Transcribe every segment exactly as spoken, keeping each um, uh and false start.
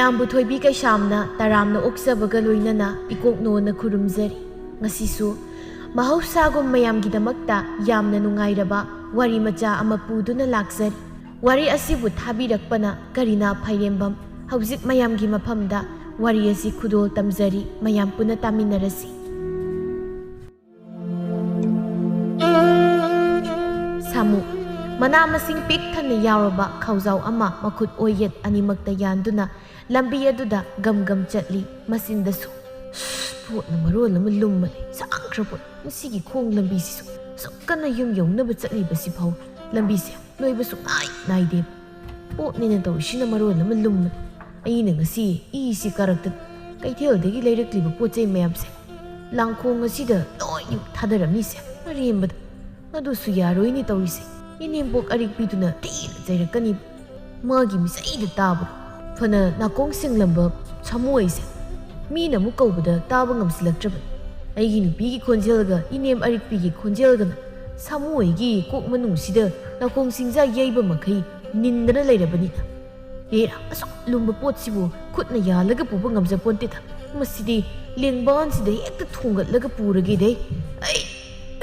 ꯃꯌꯥꯝꯕꯨ ꯊꯣꯏꯕꯤ ꯀꯩꯁꯥꯝꯅ ꯇꯔꯥꯝꯅ ꯑꯣꯛꯆꯕꯒ ꯂꯣꯏꯅꯅ ꯏꯀꯣꯛꯅꯣꯅ ꯈꯨꯔꯨꯝꯖꯔꯤ꯫ ꯉꯁꯤꯁꯨ ꯃꯍꯧꯁꯥꯒꯨꯝ ꯃꯌꯥꯝꯒꯤꯗꯃꯛꯇ ꯌꯥꯝꯅ ꯅꯨꯡꯉꯥꯏꯔꯕ ꯋꯥꯔꯤ ꯃꯆꯥ ꯑꯃ ꯄꯨꯗꯨꯅ ꯂꯥꯛꯆꯔꯤ꯫ ꯋꯥꯔꯤ ꯑꯁꯤꯕꯨ ꯊꯥꯕꯤꯔꯛꯄꯅ ꯀꯔꯤꯅꯥ ꯐꯥꯏꯔꯦꯝꯕꯝ꯫ ꯍꯧꯖꯤꯛ ꯃꯌꯥꯝꯒꯤ ꯃꯐꯝꯗ ꯋꯥꯔꯤ ꯑꯁꯤ ꯈꯨꯗꯣꯜ ꯇꯝꯖꯔꯤ, ꯃꯌꯥꯝ ꯄꯨꯟꯅ ꯇꯥꯃꯤꯟꯅꯔꯁꯤ꯫ ꯁꯥꯃꯨ꯫ ꯃꯅꯥ ꯃꯁꯤꯡ ꯄꯤꯛ ꯊꯟꯅ ꯌꯥꯎꯔꯕ ꯈꯥꯎꯖꯥꯎ ꯑꯃ ꯃꯈꯨꯠ ꯑꯣꯏꯌꯦꯠ ꯑꯅꯤꯃꯛꯇ ꯌꯥꯟꯗꯨꯅ ꯂꯝꯕꯤ ꯑꯗꯨꯗ ꯒꯝ ꯒꯝ ꯆꯠꯂꯤ꯫ ꯃꯆꯤꯟꯗꯁꯨ, "ꯁꯁ, ꯄꯣꯠꯅ ꯃꯔꯣꯜ ꯑꯃ ꯂꯨꯝꯃ ꯂꯩ, ꯁꯥꯡꯈ꯭ꯔ ꯄꯣꯠ, ꯃꯁꯤꯒꯤ ꯈꯣꯡ ꯂꯝꯕꯤꯁꯤꯁꯨ, ꯑꯁꯨꯛ ꯀꯟꯅ ꯌꯨꯝ ꯌꯧꯅꯕ ꯆꯠꯂꯤꯕꯁꯤ ꯐꯥꯎ ꯂꯝꯕꯤꯁꯦ ꯂꯣꯏꯕ ꯁꯨꯛꯅꯥꯏ ꯅꯥꯏꯗꯦ꯫ ꯄꯣꯠꯅꯤꯅ ꯇꯧꯔꯤꯁꯤꯅ ꯃꯔꯣꯜ ꯑꯃ ꯂꯨꯝꯃ꯫ ꯑꯩꯅ ꯉꯁꯤ ꯏꯁꯤ ꯀꯥꯔꯛꯇꯅ ꯀꯩꯊꯦꯜꯗꯒꯤ ꯂꯩꯔꯛꯂꯤꯕ ꯄꯣꯠ ꯆꯩ ꯃꯌꯥꯝꯁꯦ ꯂꯥꯡꯈꯣꯡ ꯑꯁꯤꯗ ꯂꯣꯏꯅ ꯊꯥꯗꯔꯝꯃꯤꯁꯦ ꯑꯔꯦꯝꯕꯗ꯫ ꯑꯗꯨꯁꯨ ꯌꯥꯔꯣꯏꯅꯦ ꯇꯧꯔꯤꯁꯦ꯫ ꯏꯅꯦꯝꯕꯣꯛ ꯑꯔꯤꯛꯄꯤꯗꯨꯅ ꯊꯤꯅ ꯆꯩꯔꯛꯀꯅꯤ꯫ ꯃꯥꯒꯤ ꯃꯤꯆꯩꯗ ꯇꯥꯕ ꯐꯅ ꯅꯥꯀꯣꯡ ꯁꯦꯡꯂꯝꯕ ꯁꯥꯃꯨ ꯑꯩꯁꯦ ꯃꯤꯅ ꯑꯃꯨꯛ ꯀꯧꯕꯗ ꯇꯥꯕ ꯉꯝꯁꯤꯜꯂꯛꯇ꯭ꯔꯕꯅꯤ꯫ ꯑꯩꯒꯤ ꯅꯨꯄꯤꯒꯤ ꯈꯣꯟꯖꯦꯜꯒ ꯏꯅꯦꯝ ꯑꯔꯤꯛꯄꯤꯒꯤ ꯈꯣꯟꯖꯦꯜꯒꯅ ꯁꯥꯃꯨ ꯑꯩꯒꯤ ꯀꯣꯛ ꯃꯅꯨꯡꯁꯤꯗ ꯅꯥꯀꯣꯡ ꯁꯤꯡꯖꯥ ꯌꯩꯕ ꯃꯈꯩ ꯅꯤꯟꯗꯅ ꯂꯩꯔꯕꯅꯤꯅ꯫ ꯍꯦꯔꯥ, ꯑꯁꯨꯛ ꯂꯨꯝꯕ ꯄꯣꯠꯁꯤꯕꯨ ꯈꯨꯠꯅ ꯌꯥꯜꯂꯒ ꯄꯨꯕ ꯉꯝꯖꯄꯣꯟꯇꯦꯗ꯫ ꯃꯁꯤꯗꯤ ꯂꯦꯡꯕꯥꯟꯁꯤꯗ ꯍꯦꯛꯇ ꯊꯣꯡꯒꯠꯂꯒ ꯄꯨꯔꯒꯦꯗꯦ꯫ ꯑꯩ,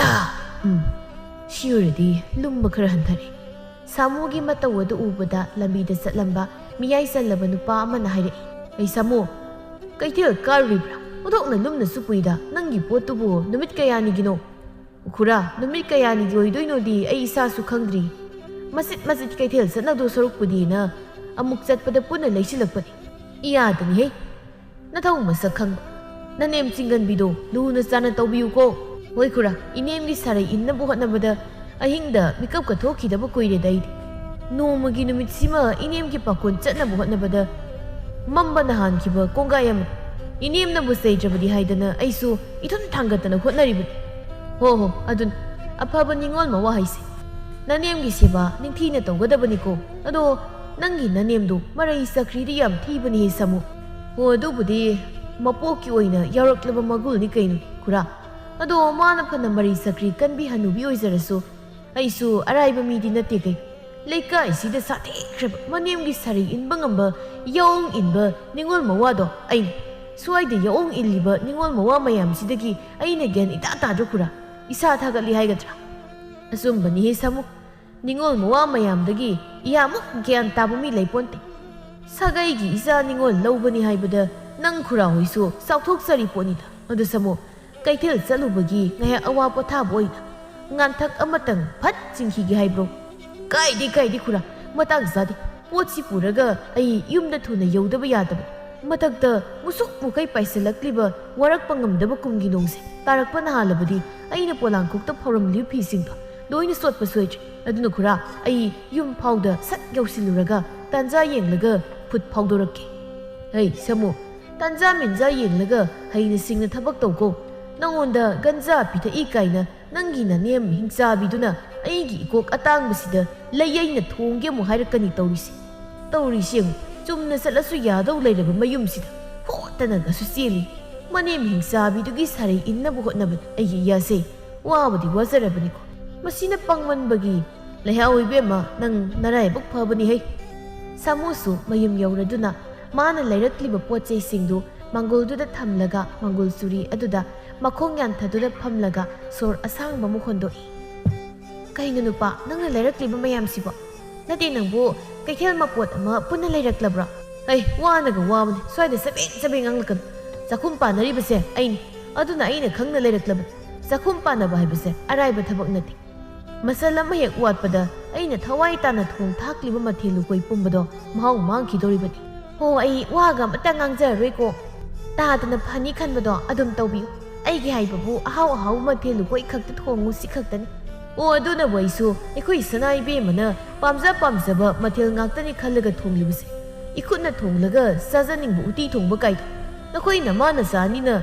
ꯑꯥ, ꯎꯝ, ꯁꯤ ꯑꯣꯏꯔꯗꯤ ꯂꯨꯝꯕ ꯈꯔ ꯍꯟꯊꯔꯦ꯫ ꯁꯥꯃꯨꯒꯤ ꯃꯇꯧ ꯑꯗꯨ ꯎꯕꯗ ꯂꯝꯕꯤꯗ ꯆꯠꯂꯝꯕ ꯃꯤꯌꯥꯏ ꯆꯜꯂꯕ ꯅꯨꯄꯥ ꯑꯃꯅ ꯍꯥꯏꯔꯛꯏ, "ꯑꯩ ꯁꯥꯃꯨ, ꯀꯩꯊꯦꯜ ꯀꯥꯔꯨꯔꯤꯕ꯭ꯔꯥ? ꯑꯣꯟꯊꯣꯛꯅ ꯂꯨꯝꯅꯁꯨ ꯄꯨꯏꯗ, ꯅꯪꯒꯤ ꯄꯣꯠꯇꯨꯕꯨ ꯅꯨꯃꯤꯠ ꯀꯌꯥꯅꯤꯒꯤꯅꯣ?" "ꯈꯨꯔꯥ, ꯅꯨꯃꯤꯠ ꯀꯌꯥꯅꯤꯒꯤ ꯑꯣꯏꯗꯣꯏꯅꯣꯗꯤ ꯑꯩ ꯏꯁꯥꯁꯨ ꯈꯪꯗ꯭ꯔꯤ꯫ ꯃꯆꯤꯠ ꯃꯆꯤꯠ ꯀꯩꯊꯦꯜ ꯆꯠꯅꯗꯧ ꯁꯔꯨꯛꯄꯨꯗꯤꯅ ꯑꯃꯨꯛ ꯆꯠꯄꯗ ꯄꯨꯟꯅ ꯂꯩꯁꯤꯜꯂꯛꯄꯅꯤ꯫ ꯏꯌꯥꯗꯅꯤꯍꯦ꯫ ꯅꯊꯧ ꯃꯁꯛ ꯈꯪꯕ ꯅꯅꯦꯝ ꯆꯤꯡꯒꯟꯕꯤꯗꯣ ꯂꯨꯅ ꯆꯥꯅ ꯇꯧꯕꯤꯌꯨꯀꯣ꯫" "ꯍꯣꯏ ꯈꯨꯔꯥ, ꯏꯅꯦꯝꯒꯤ ꯁꯥꯔꯩ ꯏꯟꯅꯕ ꯍꯣꯠꯅꯕꯗ ꯑꯍꯤꯡꯗ ꯃꯤꯀꯞꯀ ꯊꯣꯛꯈꯤꯗꯕ ꯀꯨꯏꯔꯦꯗ ꯑꯩꯗꯤ꯫ ꯅꯣꯡꯃꯒꯤ ꯅꯨꯃꯤꯠꯁꯤꯃ ꯏꯅꯦꯝꯒꯤ ꯄꯥꯈꯣꯟ ꯆꯠꯅꯕ ꯍꯣꯠꯅꯕꯗ ꯃꯝꯕꯅ ꯍꯥꯟꯈꯤꯕ ꯀꯣꯡꯒꯥꯏ ꯑꯃ꯫ ꯏꯅꯦꯝꯅꯕꯨ ꯆꯩꯗ꯭ꯔꯕꯗꯤ ꯍꯥꯏꯗꯅ ꯑꯩꯁꯨ ꯏꯊꯨꯟ ꯊꯥꯡꯒꯠꯇꯅ ꯍꯣꯠꯅꯔꯤꯕꯅꯤ꯫ ꯍꯣ ꯍꯣ, ꯑꯗꯨꯅꯤ ꯑꯐꯕ ꯅꯤꯉꯣꯜ ꯃꯋꯥ ꯍꯥꯏꯁꯦ꯫ ꯅꯅꯦꯝꯒꯤ ꯁꯦꯕꯥ ꯅꯤꯡꯊꯤꯅ ꯇꯧꯒꯗꯕꯅꯤꯀꯣ꯫ ꯑꯗꯣ ꯅꯪꯒꯤ ꯅꯅꯦꯝꯗꯣ ꯃꯔꯩ ꯆꯀ꯭ꯔꯤꯗꯤ ꯌꯥꯝ ꯊꯤꯕꯅꯤꯍꯦ ꯁꯥꯃꯨ꯫" "ꯍꯣ, ꯑꯗꯨꯕꯨꯗꯤ ꯃꯄꯣꯛꯀꯤ ꯑꯣꯏꯅ ꯌꯥꯎꯔꯛꯂꯕ ꯃꯒꯨꯜꯅꯤ ꯀꯩꯅꯣ ꯈꯨꯔꯥ꯫ ꯑꯗꯣ ꯃꯥꯅ ꯐꯅ ꯃꯔꯩ ꯆꯀ꯭ꯔꯤ ꯀꯟꯕꯤ ꯍꯅꯨꯕꯤ ꯑꯣꯏꯖꯔꯁꯨ ꯑꯩꯁꯨ ꯑꯔꯥꯏꯕ ꯃꯤꯗꯤ ꯅꯠꯇꯦ ꯀꯩ꯫ ꯂꯩꯀꯥꯏꯁꯤꯗ ꯁꯥꯊꯤꯈ꯭ꯔꯕ ꯃꯅꯦꯝꯒꯤ ꯁꯥꯔꯩ ꯏꯟꯕ ꯉꯝꯕ ꯌꯥꯑꯣꯡ ꯏꯟꯕ ꯅꯤꯉꯣꯜ ꯃꯋꯥꯗꯣ ꯑꯩꯅꯤ꯫ ꯁ꯭ꯋꯥꯏꯗ ꯌꯥꯑꯣꯡ ꯏꯜꯂꯤꯕ ꯅꯤꯉꯣꯜ ꯃꯋꯥ ꯃꯌꯥꯝꯁꯤꯗꯒꯤ ꯑꯩꯅ ꯒ꯭ꯌꯥꯟ ꯏꯇꯥ ꯇꯥꯗ꯭ꯔꯣ ꯈꯨꯔꯥ? ꯏꯁꯥ ꯊꯥꯒꯠꯂꯤ ꯍꯥꯏꯒꯗ꯭ꯔꯥ? ꯑꯆꯨꯝꯕꯅꯤꯍꯦ ꯁꯥꯃꯨ, ꯅꯤꯉꯣꯜ ꯃꯋꯥ ꯃꯌꯥꯝꯗꯒꯤ ꯏꯌꯥꯃꯨꯛ ꯒ꯭ꯌꯥꯟ ꯇꯥꯕ ꯃꯤ ꯂꯩꯄꯣꯟꯇꯦ꯫ ꯁꯥꯒꯩꯒꯤ ꯏꯆꯥ ꯅꯤꯉꯣꯜ ꯂꯧꯕꯅꯤ ꯍꯥꯏꯕꯗ ꯅꯪ ꯈꯨꯔꯥ ꯍꯣꯏꯁꯨ ꯆꯥꯎꯊꯣꯛꯆꯔꯤ ꯄꯣꯠꯅꯤꯗ꯫ ꯑꯗꯨ ꯁꯥꯃꯨ, ꯀꯩꯊꯦꯜ ꯆꯠꯂꯨꯕꯒꯤ ꯉꯥꯏꯍꯥꯛ ꯑꯋꯥ ꯄꯣꯊꯥꯕ ꯑꯣꯏꯅ ꯉꯥꯟꯊꯛ ꯑꯃꯇꯪ ꯐꯠ ꯆꯤꯡꯈꯤꯒꯦ ꯍꯥꯏꯕ꯭ꯔꯣ? ꯀꯥꯏꯗꯦ, ꯀꯥꯏꯗꯦ ꯈꯨꯔꯥ, ꯃꯇꯥꯡ ꯆꯥꯗꯦ꯫ ꯄꯣꯠꯁꯤ ꯄꯨꯔꯒ ꯑꯩ ꯌꯨꯝꯗ ꯊꯨꯅ ꯌꯧꯗꯕ ꯌꯥꯗꯕ꯫ ꯃꯊꯛꯇ ꯃꯨꯁꯨꯛ ꯃꯨꯈꯩ ꯄꯥꯏꯁꯤꯜꯂꯛꯂꯤꯕ ꯋꯥꯔꯛꯄ ꯉꯝꯗꯕ ꯀꯨꯝꯒꯤ ꯅꯣꯡꯁꯦ ꯇꯥꯔꯛꯄ ꯅꯍꯥꯜꯂꯕꯗꯤ ꯑꯩꯅ ꯄꯣꯂꯥꯡꯈꯣꯛꯇ ꯐꯧꯔꯝꯂꯤꯕ ꯐꯤꯁꯤꯡꯗꯣ ꯂꯣꯏꯅ ꯆꯣꯠꯄ ꯁꯣꯏꯗ꯭ꯔꯦ꯫ ꯑꯗꯨꯅ ꯈꯨꯔꯥ, ꯑꯩ ꯌꯨꯝ ꯐꯥꯎꯗ ꯁꯠ ꯌꯧꯁꯤꯜꯂꯨꯔꯒ ꯇꯥꯟꯖꯥ ꯌꯦꯡꯂꯒ ꯐꯨꯠ ꯐꯥꯎꯗꯣꯔꯛꯀꯦ꯫ ꯍꯩ ꯁꯥꯃꯨ, ꯇꯥꯟꯖꯥ ꯃꯦꯟꯖꯥ ꯌꯦꯡꯂꯒ ꯍꯩꯅ ꯁꯤꯡꯅ ꯊꯕꯛ ꯇꯧꯀꯣ꯫ ꯅꯉꯣꯟꯗ ꯒꯟꯖꯥ ꯄꯤꯊꯛꯏ ꯀꯥꯏꯅ ꯅꯪꯒꯤ ꯅꯅꯦꯝ ꯍꯤꯡꯆꯥꯕꯤꯗꯨꯅ ꯑꯩꯒꯤ ꯏꯀꯣꯛ ꯑꯇꯥꯡꯕꯁꯤꯗ ꯂꯩ ꯑꯩꯅ ꯊꯣꯡꯒꯦ ꯑꯃꯨꯛ ꯍꯥꯏꯔꯛꯀꯅꯤ ꯇꯧꯔꯤꯁꯦ꯫ ꯇꯧꯔꯤꯁꯤ ꯌꯦꯡꯉꯨ, ꯆꯨꯝꯅ ꯆꯠꯂꯁꯨ ꯌꯥꯗꯧ ꯂꯩꯔꯕ ꯃꯌꯨꯝꯁꯤꯗ ꯍꯣꯠꯇꯅꯒꯁꯨ ꯆꯦꯜꯂꯤ꯫ ꯃꯅꯦꯝ ꯍꯤꯡꯆꯥꯕꯤꯗꯨꯒꯤ ꯁꯥꯔꯩ ꯏꯟꯅꯕ ꯍꯣꯠꯅꯕꯗ ꯑꯩꯒꯤ ꯏꯌꯥꯁꯦ ꯋꯥꯕꯗꯤ ꯋꯥꯖꯔꯕꯅꯤꯀꯣ꯫ ꯃꯁꯤꯅ ꯄꯪꯃꯟꯕꯒꯤ꯫ ꯂꯩꯍꯥꯎ ꯏꯕꯦꯝꯃ, ꯅꯪ ꯅꯔꯥꯏꯕꯛ ꯐꯕꯅꯤ ꯍꯩ꯫ ꯁꯥꯃꯨꯁꯨ ꯃꯌꯨꯝ ꯌꯧꯔꯗꯨꯅ ꯃꯥꯅ ꯂꯩꯔꯛꯂꯤꯕ ꯄꯣꯠ ꯆꯩꯁꯤꯡꯗꯨ ꯃꯥꯡꯒꯣꯜꯗꯨꯗ ꯊꯝꯂꯒ ꯃꯥꯡꯒꯣꯜ ꯆꯨꯔꯤ ꯑꯗꯨꯗ ꯃꯈꯣꯡ ꯌꯥꯟꯊꯗꯨꯅ ꯐꯝꯂꯒ ꯁꯣꯔ ꯑꯁꯥꯡꯕ ꯑꯃ ꯍꯣꯟꯗꯣꯛꯏ꯫ "ꯀꯩꯅꯣ ꯅꯨꯄꯥ, ꯅꯪꯅ ꯂꯩꯔꯛꯂꯤꯕ ꯃꯌꯥꯝꯁꯤꯕꯣ? ꯅꯠꯇꯦ, ꯅꯪꯕꯨ ꯀꯩꯊꯦꯜ ꯃꯄꯣꯠ ꯑꯃ ꯄꯨꯟꯅ ꯂꯩꯔꯛꯂꯕ꯭ꯔꯣ?" "ꯑꯩ ꯋꯥꯅꯒ ꯋꯥꯕꯅꯤ, ꯁ꯭ꯋꯥꯏꯗ ꯆꯕꯦꯡ ꯆꯕꯦꯡ ꯉꯥꯡꯂꯛꯀꯅꯨ꯫ ꯆꯥꯛꯈꯨꯝ ꯄꯥꯟꯅꯔꯤꯕꯁꯦ ꯑꯩꯅꯤ, ꯑꯗꯨꯅ ꯑꯩꯅ ꯈꯪꯅ ꯂꯩꯔꯛꯂꯕꯅꯤ꯫ ꯆꯥꯛꯈꯨꯝ ꯄꯥꯟꯅꯕ ꯍꯥꯏꯕꯁꯦ ꯑꯔꯥꯏꯕ ꯊꯕꯛ ꯅꯠꯇꯦ꯫ ꯃꯆꯜ ꯑꯃ ꯍꯦꯛ ꯋꯥꯠꯄꯗ ꯑꯩꯅ ꯊꯋꯥꯏ ꯇꯥꯅ ꯊꯣꯡ ꯊꯥꯛꯂꯤꯕ ꯃꯊꯦꯜ ꯂꯨꯀꯣꯏ ꯄꯨꯝꯕꯗꯣ ꯃꯍꯥꯎ ꯃꯥꯡꯈꯤꯗꯧꯔꯤꯕꯅꯤ꯫ ꯍꯣ, ꯑꯩ ꯋꯥꯒ ꯑꯃꯇ ꯉꯥꯡꯖꯔꯔꯣꯏꯀꯣ꯫ ꯇꯥꯗꯅ ꯐꯅꯤ ꯈꯟꯕꯗꯣ ꯑꯗꯨꯝ ꯇꯧꯕꯤꯌꯨ꯫ ꯑꯩꯒꯤ ꯍꯥꯏꯕꯕꯨ ꯑꯍꯥꯎ ꯑꯍꯥꯎꯕ ꯃꯊꯦꯜ ꯂꯨꯀꯣꯏ ꯈꯛꯇ ꯊꯣꯡꯉꯨ, ꯁꯤ ꯈꯛꯇꯅꯤ꯫ ꯑꯣ, ꯑꯗꯨꯅꯕꯨ ꯑꯩꯁꯨ ꯑꯩꯈꯣꯏ ꯁꯅꯥ ꯏꯕꯦꯝꯃꯅ ꯄꯥꯝꯖ ꯄꯥꯝꯖꯕ ꯃꯊꯦꯜ ꯉꯥꯛꯇꯅꯤ ꯈꯜꯂꯒ ꯊꯣꯡꯂꯤꯕꯁꯦ꯫ ꯏꯈꯨꯠꯅ ꯊꯣꯡꯂꯒ ꯆꯥꯖꯅꯤꯡꯕ ꯎꯇꯤ ꯊꯣꯡꯕ ꯀꯥꯏꯗꯣ ꯅꯈꯣꯏ ꯅꯃꯥ ꯅꯆꯥꯅꯤꯅ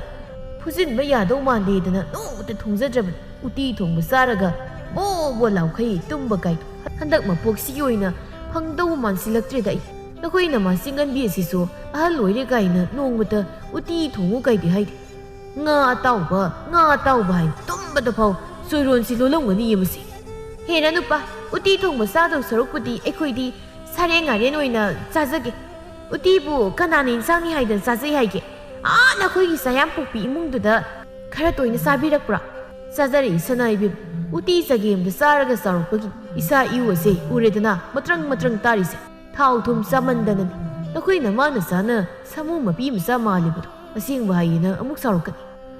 ꯐꯨꯖꯤꯟꯕ ꯌꯥꯗꯧ ꯃꯥꯟꯗꯦꯗꯅ ꯅꯣꯡꯃꯇ ꯊꯣꯡꯖꯗ꯭ꯔꯕꯅꯤ꯫ ꯎꯇꯤ ꯊꯣꯡꯕ ꯆꯥꯔꯒ ꯕꯣ ꯕꯣ ꯂꯥꯎꯈꯩ ꯇꯨꯝꯕ ꯀꯥꯏꯗꯣ ꯍꯟꯗꯛ ꯃꯄꯣꯛꯁꯤꯒꯤ ꯑꯣꯏꯅ ꯐꯪꯗꯧꯕ ꯃꯥꯟꯁꯤꯜꯂꯛꯇ꯭ꯔꯦꯗ ꯑꯩ꯫ ꯅꯈꯣꯏ ꯅꯃꯥ ꯆꯤꯡꯒꯟꯕꯤ ꯑꯁꯤꯁꯨ ꯑꯍꯜ ꯑꯣꯏꯔꯦ ꯀꯥꯏꯅ ꯅꯣꯡꯃꯇ ꯎꯇꯤ ꯊꯣꯡꯉꯨ ꯀꯥꯏꯗꯤ ꯍꯥꯏꯗꯦ꯫ ꯉꯥ ꯑꯇꯥꯎꯕ, ꯉꯥ ꯑꯇꯥꯎꯕ ꯍꯥꯏꯅ ꯇꯨꯝꯕꯗ ꯐꯥꯎ ꯆꯣꯏꯔꯣꯟꯁꯤ ꯂꯣꯜꯂꯝꯒꯅꯤꯌꯦ ꯃꯁꯤ꯫ ꯍꯦꯔꯥ ꯅꯨꯄꯥ, ꯎꯇꯤ ꯊꯣꯡꯕ ꯆꯥꯗꯧ ꯁꯔꯨꯛꯄꯨꯗꯤ ꯑꯩꯈꯣꯏꯗꯤ ꯁꯥꯔꯦꯡ ꯉꯥꯔꯦꯟ ꯑꯣꯏꯅ ꯆꯥꯖꯒꯦ꯫ ꯎꯇꯤꯕꯨ ꯀꯅꯥꯅ ꯏꯟꯁꯥꯡꯅꯤ ꯍꯥꯏꯗꯅ ꯆꯥꯖꯩ ꯍꯥꯏꯒꯦ? ꯑꯥ, ꯅꯈꯣꯏꯒꯤ ꯆꯌꯥꯝꯄꯣꯛꯄꯤ ꯏꯃꯨꯡꯗꯨꯗ ꯈꯔ ꯇꯣꯏꯅ ꯆꯥꯕꯤꯔꯛꯄ꯭ꯔꯥ? ꯆꯥꯖꯔꯛꯏ ꯁꯅꯥ ꯏꯕꯦꯝ꯫ ꯎꯇꯤ ꯆꯒꯦꯝꯗ ꯆꯥꯔꯒ ꯆꯥꯎꯔꯛꯄꯒꯤ ꯏꯁꯥ ꯏꯎ ꯑꯁꯦ ꯎꯔꯦꯗꯅ, ꯃꯇ꯭ꯔꯪ ꯃꯇ꯭ꯔꯪ ꯇꯥꯔꯤꯁꯦ꯫ ꯊꯥꯎ ꯊꯨꯝ ꯆꯥꯃꯟꯗꯅꯅꯤ꯫ ꯅꯈꯣꯏ ꯅꯃꯥ ꯅꯆꯥꯅ ꯁꯥꯃꯨ ꯃꯄꯤ ꯃꯆꯥ ꯃꯥꯜꯂꯤꯕꯗꯣ꯫ ꯑꯁꯦꯡꯕ ꯍꯥꯏꯌꯦꯅ ꯑꯃꯨꯛ ꯁꯥꯎꯔꯛꯀꯅꯤ꯫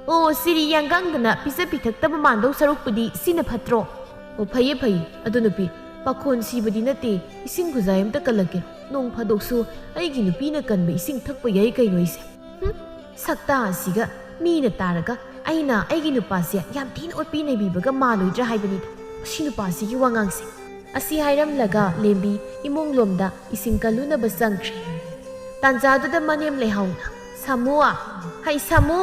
ꯑꯣ, ꯁꯤꯔꯤ ꯌꯥꯡꯒꯪꯗꯅ ꯄꯤꯖ ꯄꯤꯊꯛꯇꯕ ꯃꯥꯟꯗꯧ ꯁꯔꯨꯛꯄꯨꯗꯤ ꯁꯤꯅ ꯐꯠꯇ꯭ꯔꯣ? ꯑꯣ, ꯐꯩꯌꯦ, ꯐꯩꯌꯦ꯫ ꯑꯗꯨ ꯅꯨꯄꯤ, ꯄꯥꯈꯣꯟ ꯁꯤꯕꯗꯤ ꯅꯠꯇꯦ, ꯏꯁꯤꯡ ꯈꯨꯖꯥꯏ ꯑꯝꯇ ꯀꯜꯂꯛꯀꯦ꯫ ꯅꯣꯡ ꯐꯥꯗꯣꯛꯁꯨ ꯑꯩꯒꯤ ꯅꯨꯄꯤꯅ ꯀꯟꯕ ꯏꯁꯤꯡ ꯊꯛꯄ ꯌꯥꯏ ꯀꯩꯅꯣ ꯑꯩꯁꯦ꯫ ꯍꯨꯝ, ꯁꯛꯇꯥ ꯑꯁꯤꯒ ꯃꯤꯅ ꯇꯥꯔꯒ ꯑꯩꯅ ꯑꯩꯒꯤ ꯅꯨꯄꯥꯁꯦ ꯌꯥꯝ ꯊꯤꯅ ꯑꯣꯠꯄꯤ ꯅꯩꯕꯤꯕꯒ ꯃꯥꯜꯂꯣꯏꯗ꯭ꯔꯥ ꯍꯥꯏꯕꯅꯤꯗ, ꯃꯁꯤ ꯅꯨꯄꯥꯁꯤꯒꯤ ꯋꯥꯉꯥꯡꯁꯦ꯫ ꯑꯁꯤ ꯍꯥꯏꯔꯝꯂꯒ ꯂꯦꯝꯕꯤ ꯏꯃꯨꯡ ꯂꯣꯝꯗ ꯏꯁꯤꯡ ꯀꯜꯂꯨꯅꯕ ꯆꯪꯈ꯭ꯔꯦ꯫ ꯇꯥꯟꯖꯥꯗꯨꯗ ꯃꯅꯦꯝ ꯂꯩꯍꯥꯎꯅ, "ꯁꯥꯃꯨ, ꯍꯩ ꯁꯥꯃꯨ!"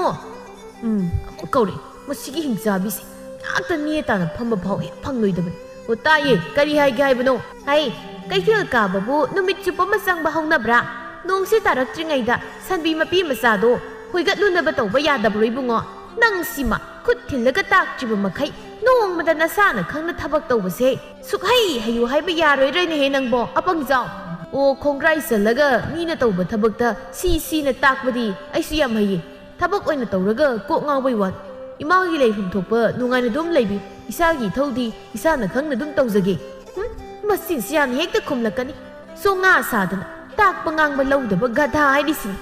ꯎꯝ, ꯑꯃꯨꯛ ꯀꯧꯔꯛꯏ꯫ ꯃꯁꯤꯒꯤ ꯍꯤꯡꯆꯥꯕꯤꯁꯦ ꯉꯥꯛꯇ ꯅꯦ ꯇꯥꯅ ꯐꯝꯕ ꯐꯥꯎ ꯍꯦꯛ ꯐꯪꯂꯣꯏꯗꯕꯅꯤ꯫ "ꯑꯣ, ꯇꯥꯏꯌꯦ, ꯀꯔꯤ ꯍꯥꯏꯒꯦ ꯍꯥꯏꯕꯅꯣ?" "ꯍꯩ, ꯀꯩꯊꯦꯜ ꯀꯥꯕꯕꯨ ꯅꯨꯃꯤꯠ ꯆꯨꯞꯄ ꯑꯃ ꯆꯪꯕ ꯍꯧꯅꯕ꯭ꯔꯥ? ꯅꯣꯡꯁꯤ ꯇꯥꯔꯛꯇ꯭ꯔꯤꯉꯩꯗ ꯁꯟꯕꯤ ꯃꯄꯤ ꯃꯆꯥꯗꯣ ꯍꯣꯏꯒꯠꯂꯨꯅꯕ ꯇꯧꯕ ꯌꯥꯗꯕ꯭ꯔꯣ ꯏꯕꯨꯡꯉꯣ? ꯅꯪ ꯁꯤꯃ ꯈꯨꯠ ꯊꯤꯜꯂꯒ ꯇꯥꯛꯇ꯭ꯔꯤꯕ ꯃꯈꯩ ꯅꯣꯡꯃꯗ ꯅꯁꯥꯅ ꯈꯪꯅ ꯊꯕꯛ ꯇꯧꯕꯁꯦ ꯁꯨꯛꯍꯩ ꯍꯩꯌꯨ ꯍꯥꯏꯕ ꯌꯥꯔꯣꯏꯗ꯭ꯔꯅꯦꯍꯦ ꯅꯪꯕꯣ, ꯑꯄꯪꯖꯥꯎ!" ꯑꯣ, ꯈꯣꯡꯒ꯭ꯔꯥꯏ ꯆꯜꯂꯒ ꯃꯤꯅ ꯇꯧꯕ ꯊꯕꯛꯇ ꯁꯤ ꯁꯤꯅ ꯇꯥꯛꯄꯗꯤ ꯑꯩꯁꯨ ꯌꯥꯝ ꯍꯩꯌꯦ꯫ ꯊꯕꯛ ꯑꯣꯏꯅ ꯇꯧꯔꯒ ꯀꯣꯛ ꯉꯥꯎꯕꯩ ꯋꯥꯅꯤ꯫ ꯏꯃꯥꯒꯤ ꯂꯩꯐꯝ ꯊꯣꯛꯄ ꯅꯨꯡꯉꯥꯏꯅ ꯑꯗꯨꯝ ꯂꯩꯕꯤ, ꯏꯁꯥꯒꯤ ꯏꯊꯧꯗꯤ ꯏꯁꯥꯅ ꯈꯪꯅ ꯑꯗꯨꯝ ꯇꯧꯖꯒꯦ꯫ ꯍꯨꯝ, ꯃꯆꯤꯟꯁꯤ ꯌꯥꯝ ꯍꯦꯛꯇ ꯈꯨꯝꯂꯛꯀꯅꯤ꯫ ꯆꯣꯉꯥ ꯁꯥꯗꯅ ꯇꯥꯛꯄ ꯉꯥꯡꯕ ꯂꯧꯗꯕ ꯒꯙꯥ ꯍꯥꯏꯔꯤꯁꯤꯅꯤ꯫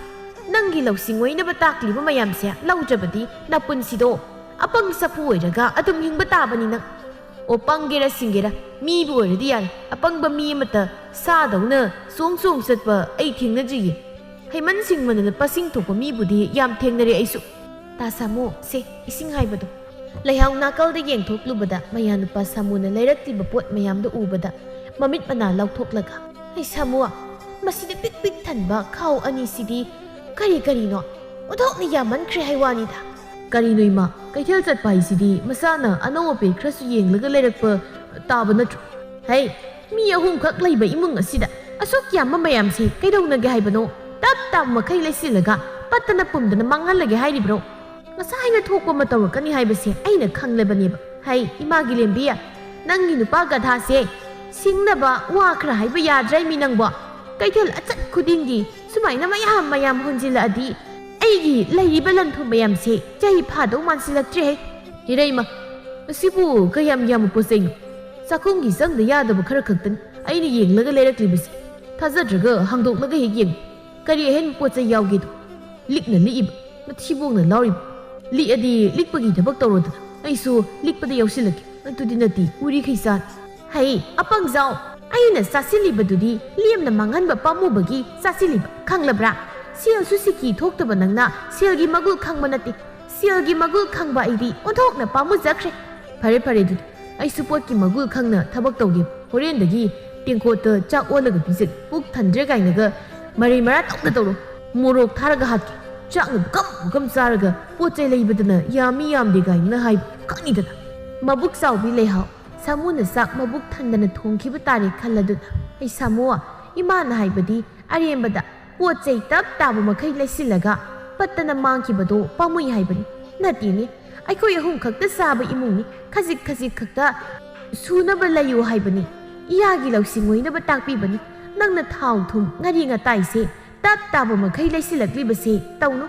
ꯅꯪꯒꯤ ꯂꯧꯁꯤꯡ ꯑꯣꯏꯅꯕ ꯇꯥꯛꯂꯤꯕ ꯃꯌꯥꯝꯁꯦ ꯂꯧꯗ꯭ꯔꯕꯗꯤ ꯅꯄꯨꯟꯁꯤꯗꯣ ꯑꯄꯪ ꯆꯐꯨ ꯑꯣꯏꯔꯒ ꯑꯗꯨꯝ ꯍꯤꯡꯕ ꯇꯥꯕꯅꯤ ꯅꯪ꯫ ꯑꯣ, ꯄꯪꯒꯦꯔꯥ ꯁꯤꯡꯒꯦꯔꯥ, ꯃꯤꯕꯨ ꯑꯣꯏꯔꯗꯤ ꯌꯥꯔꯦ꯫ ꯑꯄꯪꯕ ꯃꯤ ꯑꯃꯠꯇ ꯁꯥꯗꯧꯅ ꯆꯣꯡ ꯆꯣꯡ ꯆꯠꯄ ꯑꯩ ꯊꯦꯡꯅꯗ꯭ꯔꯤꯌꯦ꯫ ꯍꯩꯃꯟ ꯁꯤꯡꯃꯟꯗꯅ ꯄꯁꯤꯡ ꯊꯣꯛꯄ ꯃꯤꯕꯨꯗꯤ ꯌꯥꯝ ꯊꯦꯡꯅꯔꯦ ꯑꯩꯁꯨ꯫ ꯇꯥ ꯁꯥꯃꯨ, ꯁꯦ, ꯏꯁꯤꯡ ꯍꯥꯏꯕꯗꯣ꯫ ꯂꯩꯍꯥꯎ ꯅꯥꯀꯜꯗ ꯌꯦꯡꯊꯣꯛꯂꯨꯕꯗ ꯃꯌꯥꯅꯨꯄꯥ ꯁꯥꯃꯨꯅ ꯂꯩꯔꯛꯂꯤꯕ ꯄꯣꯠ ꯃꯌꯥꯝꯗꯨ ꯎꯕꯗ ꯃꯃꯤꯠ ꯃꯅꯥ ꯂꯥꯎꯊꯣꯛꯂꯒ, "ꯑꯩ ꯁꯥꯃꯨ, ꯃꯁꯤꯗ ꯄꯤꯛ ꯄꯤꯛ ꯊꯟꯕ ꯈꯥꯎ ꯑꯅꯤꯁꯤꯗꯤ ꯀꯔꯤ ꯀꯔꯤꯅꯣ? ꯑꯣꯟꯊꯣꯛꯅ ꯌꯥꯝꯃꯟꯈ꯭ꯔꯦ ꯍꯥꯏ ꯋꯥꯅꯤꯗ!" "ꯀꯔꯤꯅꯣ ꯏꯃꯥ, ꯀꯩꯊꯦꯜ ꯆꯠꯄ ꯍꯥꯏꯁꯤꯗꯤ ꯃꯁꯥꯅ ꯑꯅꯧ ꯑꯄꯦꯠ ꯈꯔꯁꯨ ꯌꯦꯡꯂꯒ ꯂꯩꯔꯛꯄ ꯇꯥꯕ ꯅꯠꯇ꯭ꯔꯣ?" "ꯍꯩ, ꯃꯤ ꯑꯍꯨꯝꯈꯛ ꯂꯩꯕ ꯏꯃꯨꯡ ꯑꯁꯤꯗ ꯑꯁꯨꯛ ꯌꯥꯝꯕ ꯃꯌꯥꯝꯁꯤ ꯀꯩꯗꯧꯅꯒꯦ ꯍꯥꯏꯕꯅꯣ? ꯇꯞ ꯇꯞ ꯃꯈꯩ ꯂꯩꯁꯤꯜꯂꯒ ꯄꯠꯇꯅ ꯄꯨꯝꯗꯅ ꯃꯥꯡꯍꯜꯂꯒꯦ ꯍꯥꯏꯔꯤꯕ꯭ꯔꯣ? ꯉꯁꯥꯏꯅ ꯊꯣꯛꯄ ꯑꯃ ꯇꯧꯔꯛꯀꯅꯤ ꯍꯥꯏꯕꯁꯦ ꯑꯩꯅ ꯈꯪꯂꯕꯅꯦꯕ꯫ ꯍꯩ, ꯏꯃꯥꯒꯤ ꯂꯦꯝꯕꯤ, ꯅꯪꯒꯤ ꯅꯨꯄꯥ ꯒꯙꯥꯁꯦ ꯁꯤꯡꯅꯕ ꯋꯥ ꯈꯔ ꯍꯥꯏꯕ ꯌꯥꯗ꯭ꯔꯦ ꯃꯤ ꯅꯪꯕꯣ꯫ ꯀꯩꯊꯦꯜ ꯑꯆꯠ ꯈꯨꯗꯤꯡꯒꯤ ꯁꯨꯃꯥꯏꯅ ꯃꯌꯥꯝ ꯃꯌꯥꯝ ꯍꯨꯟꯖꯤꯜꯂꯛꯑꯗꯤ ꯑꯩꯒꯤ ꯂꯩꯔꯤꯕ ꯂꯟꯊꯨꯝ ꯃꯌꯥꯝꯁꯦ ꯆꯍꯤ ꯐꯥꯗꯧ ꯃꯥꯟꯁꯤꯜꯂꯛꯇ꯭ꯔꯦꯍꯦ꯫ ꯏꯔꯩꯃ, ꯑꯁꯤꯕꯨ ꯀꯌꯥꯝ ꯌꯥꯝꯕ ꯄꯣꯠ ꯆꯩꯅꯣ? ꯆꯥꯛꯈꯨꯝꯒꯤ ꯆꯪꯗ ꯌꯥꯗꯕ ꯈꯔ ꯈꯛꯇꯅꯤ ꯑꯩꯅ ꯌꯦꯡꯂꯒ ꯂꯩꯔꯛꯂꯤꯕꯁꯦ꯫ ꯊꯥꯖꯗ꯭ꯔꯒ ꯍꯥꯡꯗꯣꯛꯂꯒ ꯍꯦꯛ ꯌꯦꯡꯉꯨ꯫ ꯀꯔꯤ ꯑꯍꯦꯟꯕ ꯄꯣꯠ ꯆꯩ ꯌꯥꯎꯒꯦꯗꯣ? ꯂꯤꯛꯅ ꯂꯤꯛꯏꯕ, ꯃꯊꯤꯕꯣꯡꯅ ꯂꯥꯎꯔꯤꯕ꯫ ꯂꯤꯛꯑꯗꯤ ꯂꯤꯛꯄꯒꯤ ꯊꯕꯛ ꯇꯧꯔꯣꯗꯅ꯫ ꯑꯩꯁꯨ ꯂꯤꯛꯄꯗ ꯌꯥꯎꯁꯤꯜꯂꯒꯦ꯫ ꯑꯗꯨꯗꯤ ꯅꯠꯇꯦ, ꯎꯔꯤꯈꯩ ꯆꯥ꯫ ꯍꯩ, ꯑꯄꯪꯖꯥꯎ! ꯑꯩꯅ ꯆꯥꯁꯤꯜꯂꯤꯕꯗꯨꯗꯤ ꯂꯦꯝꯅ ꯃꯥꯡꯍꯟꯕ ꯄꯥꯝꯃꯨꯕꯒꯤ ꯆꯥꯁꯤꯜꯂꯤꯕ, ꯈꯪꯂꯕ꯭ꯔꯥ? ꯁꯦꯜꯁꯨ ꯁꯤꯀꯤ ꯊꯣꯛꯇꯕ ꯅꯪꯅ ꯁꯦꯜꯒꯤ ꯃꯒꯨꯜ ꯈꯪꯕ ꯅꯠꯇꯦ꯫ ꯁꯦꯜꯒꯤ ꯃꯒꯨꯜ ꯈꯪꯕ ꯑꯩꯗꯤ ꯑꯣꯟꯊꯣꯛꯅ ꯄꯥꯝꯃꯨꯖꯈ꯭ꯔꯦ꯫ ꯐꯔꯦ, ꯐꯔꯦ, ꯑꯗꯨꯗꯤ ꯑꯩꯁꯨ ꯄꯣꯠꯀꯤ ꯃꯒꯨꯜ ꯈꯪꯅ ꯊꯕꯛ ꯇꯧꯒꯦ꯫ ꯍꯣꯔꯦꯟꯗꯒꯤ ꯇꯦꯡꯀꯣꯠꯇ ꯆꯥꯛ ꯑꯣꯜꯂꯒ ꯄꯤꯖꯒꯦ꯫ ꯄꯨꯛ ꯊꯟꯗ꯭ꯔꯦ ꯀꯥꯏꯅꯒ ꯃꯔꯩ ꯃꯔꯥ ꯇꯧꯅ ꯇꯧꯔꯣ꯫ ꯃꯣꯔꯣꯛ ꯊꯥꯔꯒ ꯍꯥꯠꯀꯦ꯫ ꯆꯥꯛꯅ ꯄꯨꯀꯝ ꯄꯨꯀꯝ ꯆꯥꯔꯒ ꯄꯣꯠ ꯆꯩ ꯂꯩꯕꯗꯅ ꯌꯥꯝꯃꯤ ꯌꯥꯝꯗꯦ ꯀꯥꯏꯅ ꯍꯥꯏꯕ ꯈꯪꯉꯤꯗꯅ꯫ ꯃꯕꯨꯛ ꯆꯥꯎꯕꯤ ꯂꯩꯍꯥꯎ, ꯁꯥꯃꯨꯅ ꯆꯥꯛ ꯃꯕꯨꯛ ꯊꯟꯗꯅ ꯊꯣꯡꯈꯤꯕ ꯇꯥꯔꯦ ꯈꯜꯂꯗꯨꯅ꯫ ꯑꯩ ꯁꯥꯃꯨ, ꯏꯃꯥꯅ ꯍꯥꯏꯕꯗꯤ ꯑꯔꯦꯝꯕꯗ ꯄꯣꯠ ꯆꯩ ꯇꯞ ꯇꯥꯕ ꯃꯈꯩ ꯂꯩꯁꯤꯜꯂꯒ ꯄꯠꯇꯅ ꯃꯥꯡꯈꯤꯕꯗꯣ ꯄꯥꯝꯃꯨꯏ ꯍꯥꯏꯕꯅꯤ꯫ ꯅꯠꯇꯦꯅꯦ, ꯑꯩꯈꯣꯏ ꯑꯍꯨꯝ ꯈꯛꯇ ꯆꯥꯕ ꯏꯃꯨꯡꯅꯤ, ꯈꯖꯤꯛ ꯈꯖꯤꯛ ꯈꯛꯇ ꯁꯨꯅꯕ ꯂꯩꯌꯨ ꯍꯥꯏꯕꯅꯤ꯫ ꯏꯌꯥꯒꯤ ꯂꯧꯁꯤꯡ ꯑꯣꯏꯅꯕ ꯇꯥꯛꯄꯤꯕꯅꯤ꯫ ꯅꯪꯅ ꯊꯥꯎ ꯊꯨꯝ ꯉꯥꯔꯤ ꯉꯇꯥꯏꯁꯦ ꯇꯞ ꯇꯥꯕ ꯃꯈꯩ ꯂꯩꯁꯤꯜꯂꯛꯂꯤꯕꯁꯦ ꯇꯧꯅꯨ꯫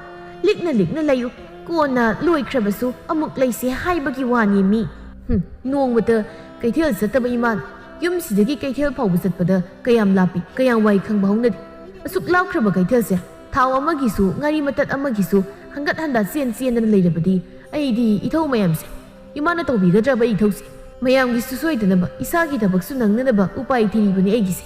ꯂꯤꯛꯅ ꯂꯤꯛꯅ ꯂꯩꯌꯨ꯫ ꯀꯣꯟꯅ ꯂꯣꯏꯈ꯭ꯔꯕꯁꯨ ꯑꯃꯨꯛ ꯂꯩꯁꯦ ꯍꯥꯏꯕꯒꯤ ꯋꯥꯅꯤ ꯃꯤ꯫ ꯍꯨꯝ, ꯅꯣꯡꯃꯇ ꯀꯩꯊꯦꯜ ꯆꯠꯇꯕ ꯏꯃꯥꯅ ꯌꯨꯝꯁꯤꯗꯒꯤ ꯀꯩꯊꯦꯜ ꯐꯥꯎꯕ ꯆꯠꯄꯗ ꯀꯌꯥꯝ ꯂꯥꯞꯄꯤ, ꯀꯌꯥꯝ ꯋꯥꯏ ꯈꯪꯕ ꯍꯧꯅꯗꯦ꯫ ꯑꯁꯨꯛ ꯂꯥꯞꯈ꯭ꯔꯕ ꯀꯩꯊꯦꯜꯁꯦ ꯊꯥꯎ ꯑꯃꯒꯤꯁꯨ, ꯉꯥꯔꯤ ꯃꯇꯠ ꯑꯃꯒꯤꯁꯨ ꯍꯪꯒꯠ ꯍꯟꯗ ꯆꯦꯟ ꯆꯦꯟꯗꯅ ꯂꯩꯔꯕꯗꯤ ꯑꯩꯗꯤ ꯏꯊꯧ ꯃꯌꯥꯝꯁꯦ ꯏꯃꯥꯅ ꯇꯧꯕꯤꯒꯗ꯭ꯔꯕ ꯑꯩ ꯏꯊꯧꯁꯦ? ꯃꯌꯥꯝꯒꯤꯁꯨ ꯁꯣꯏꯗꯅꯕ, ꯏꯁꯥꯒꯤ ꯊꯕꯛꯁꯨ ꯅꯪꯅꯅꯕ ꯎꯄꯥꯏ ꯊꯤꯔꯤꯕꯅꯤ ꯑꯩꯒꯤꯁꯦ꯫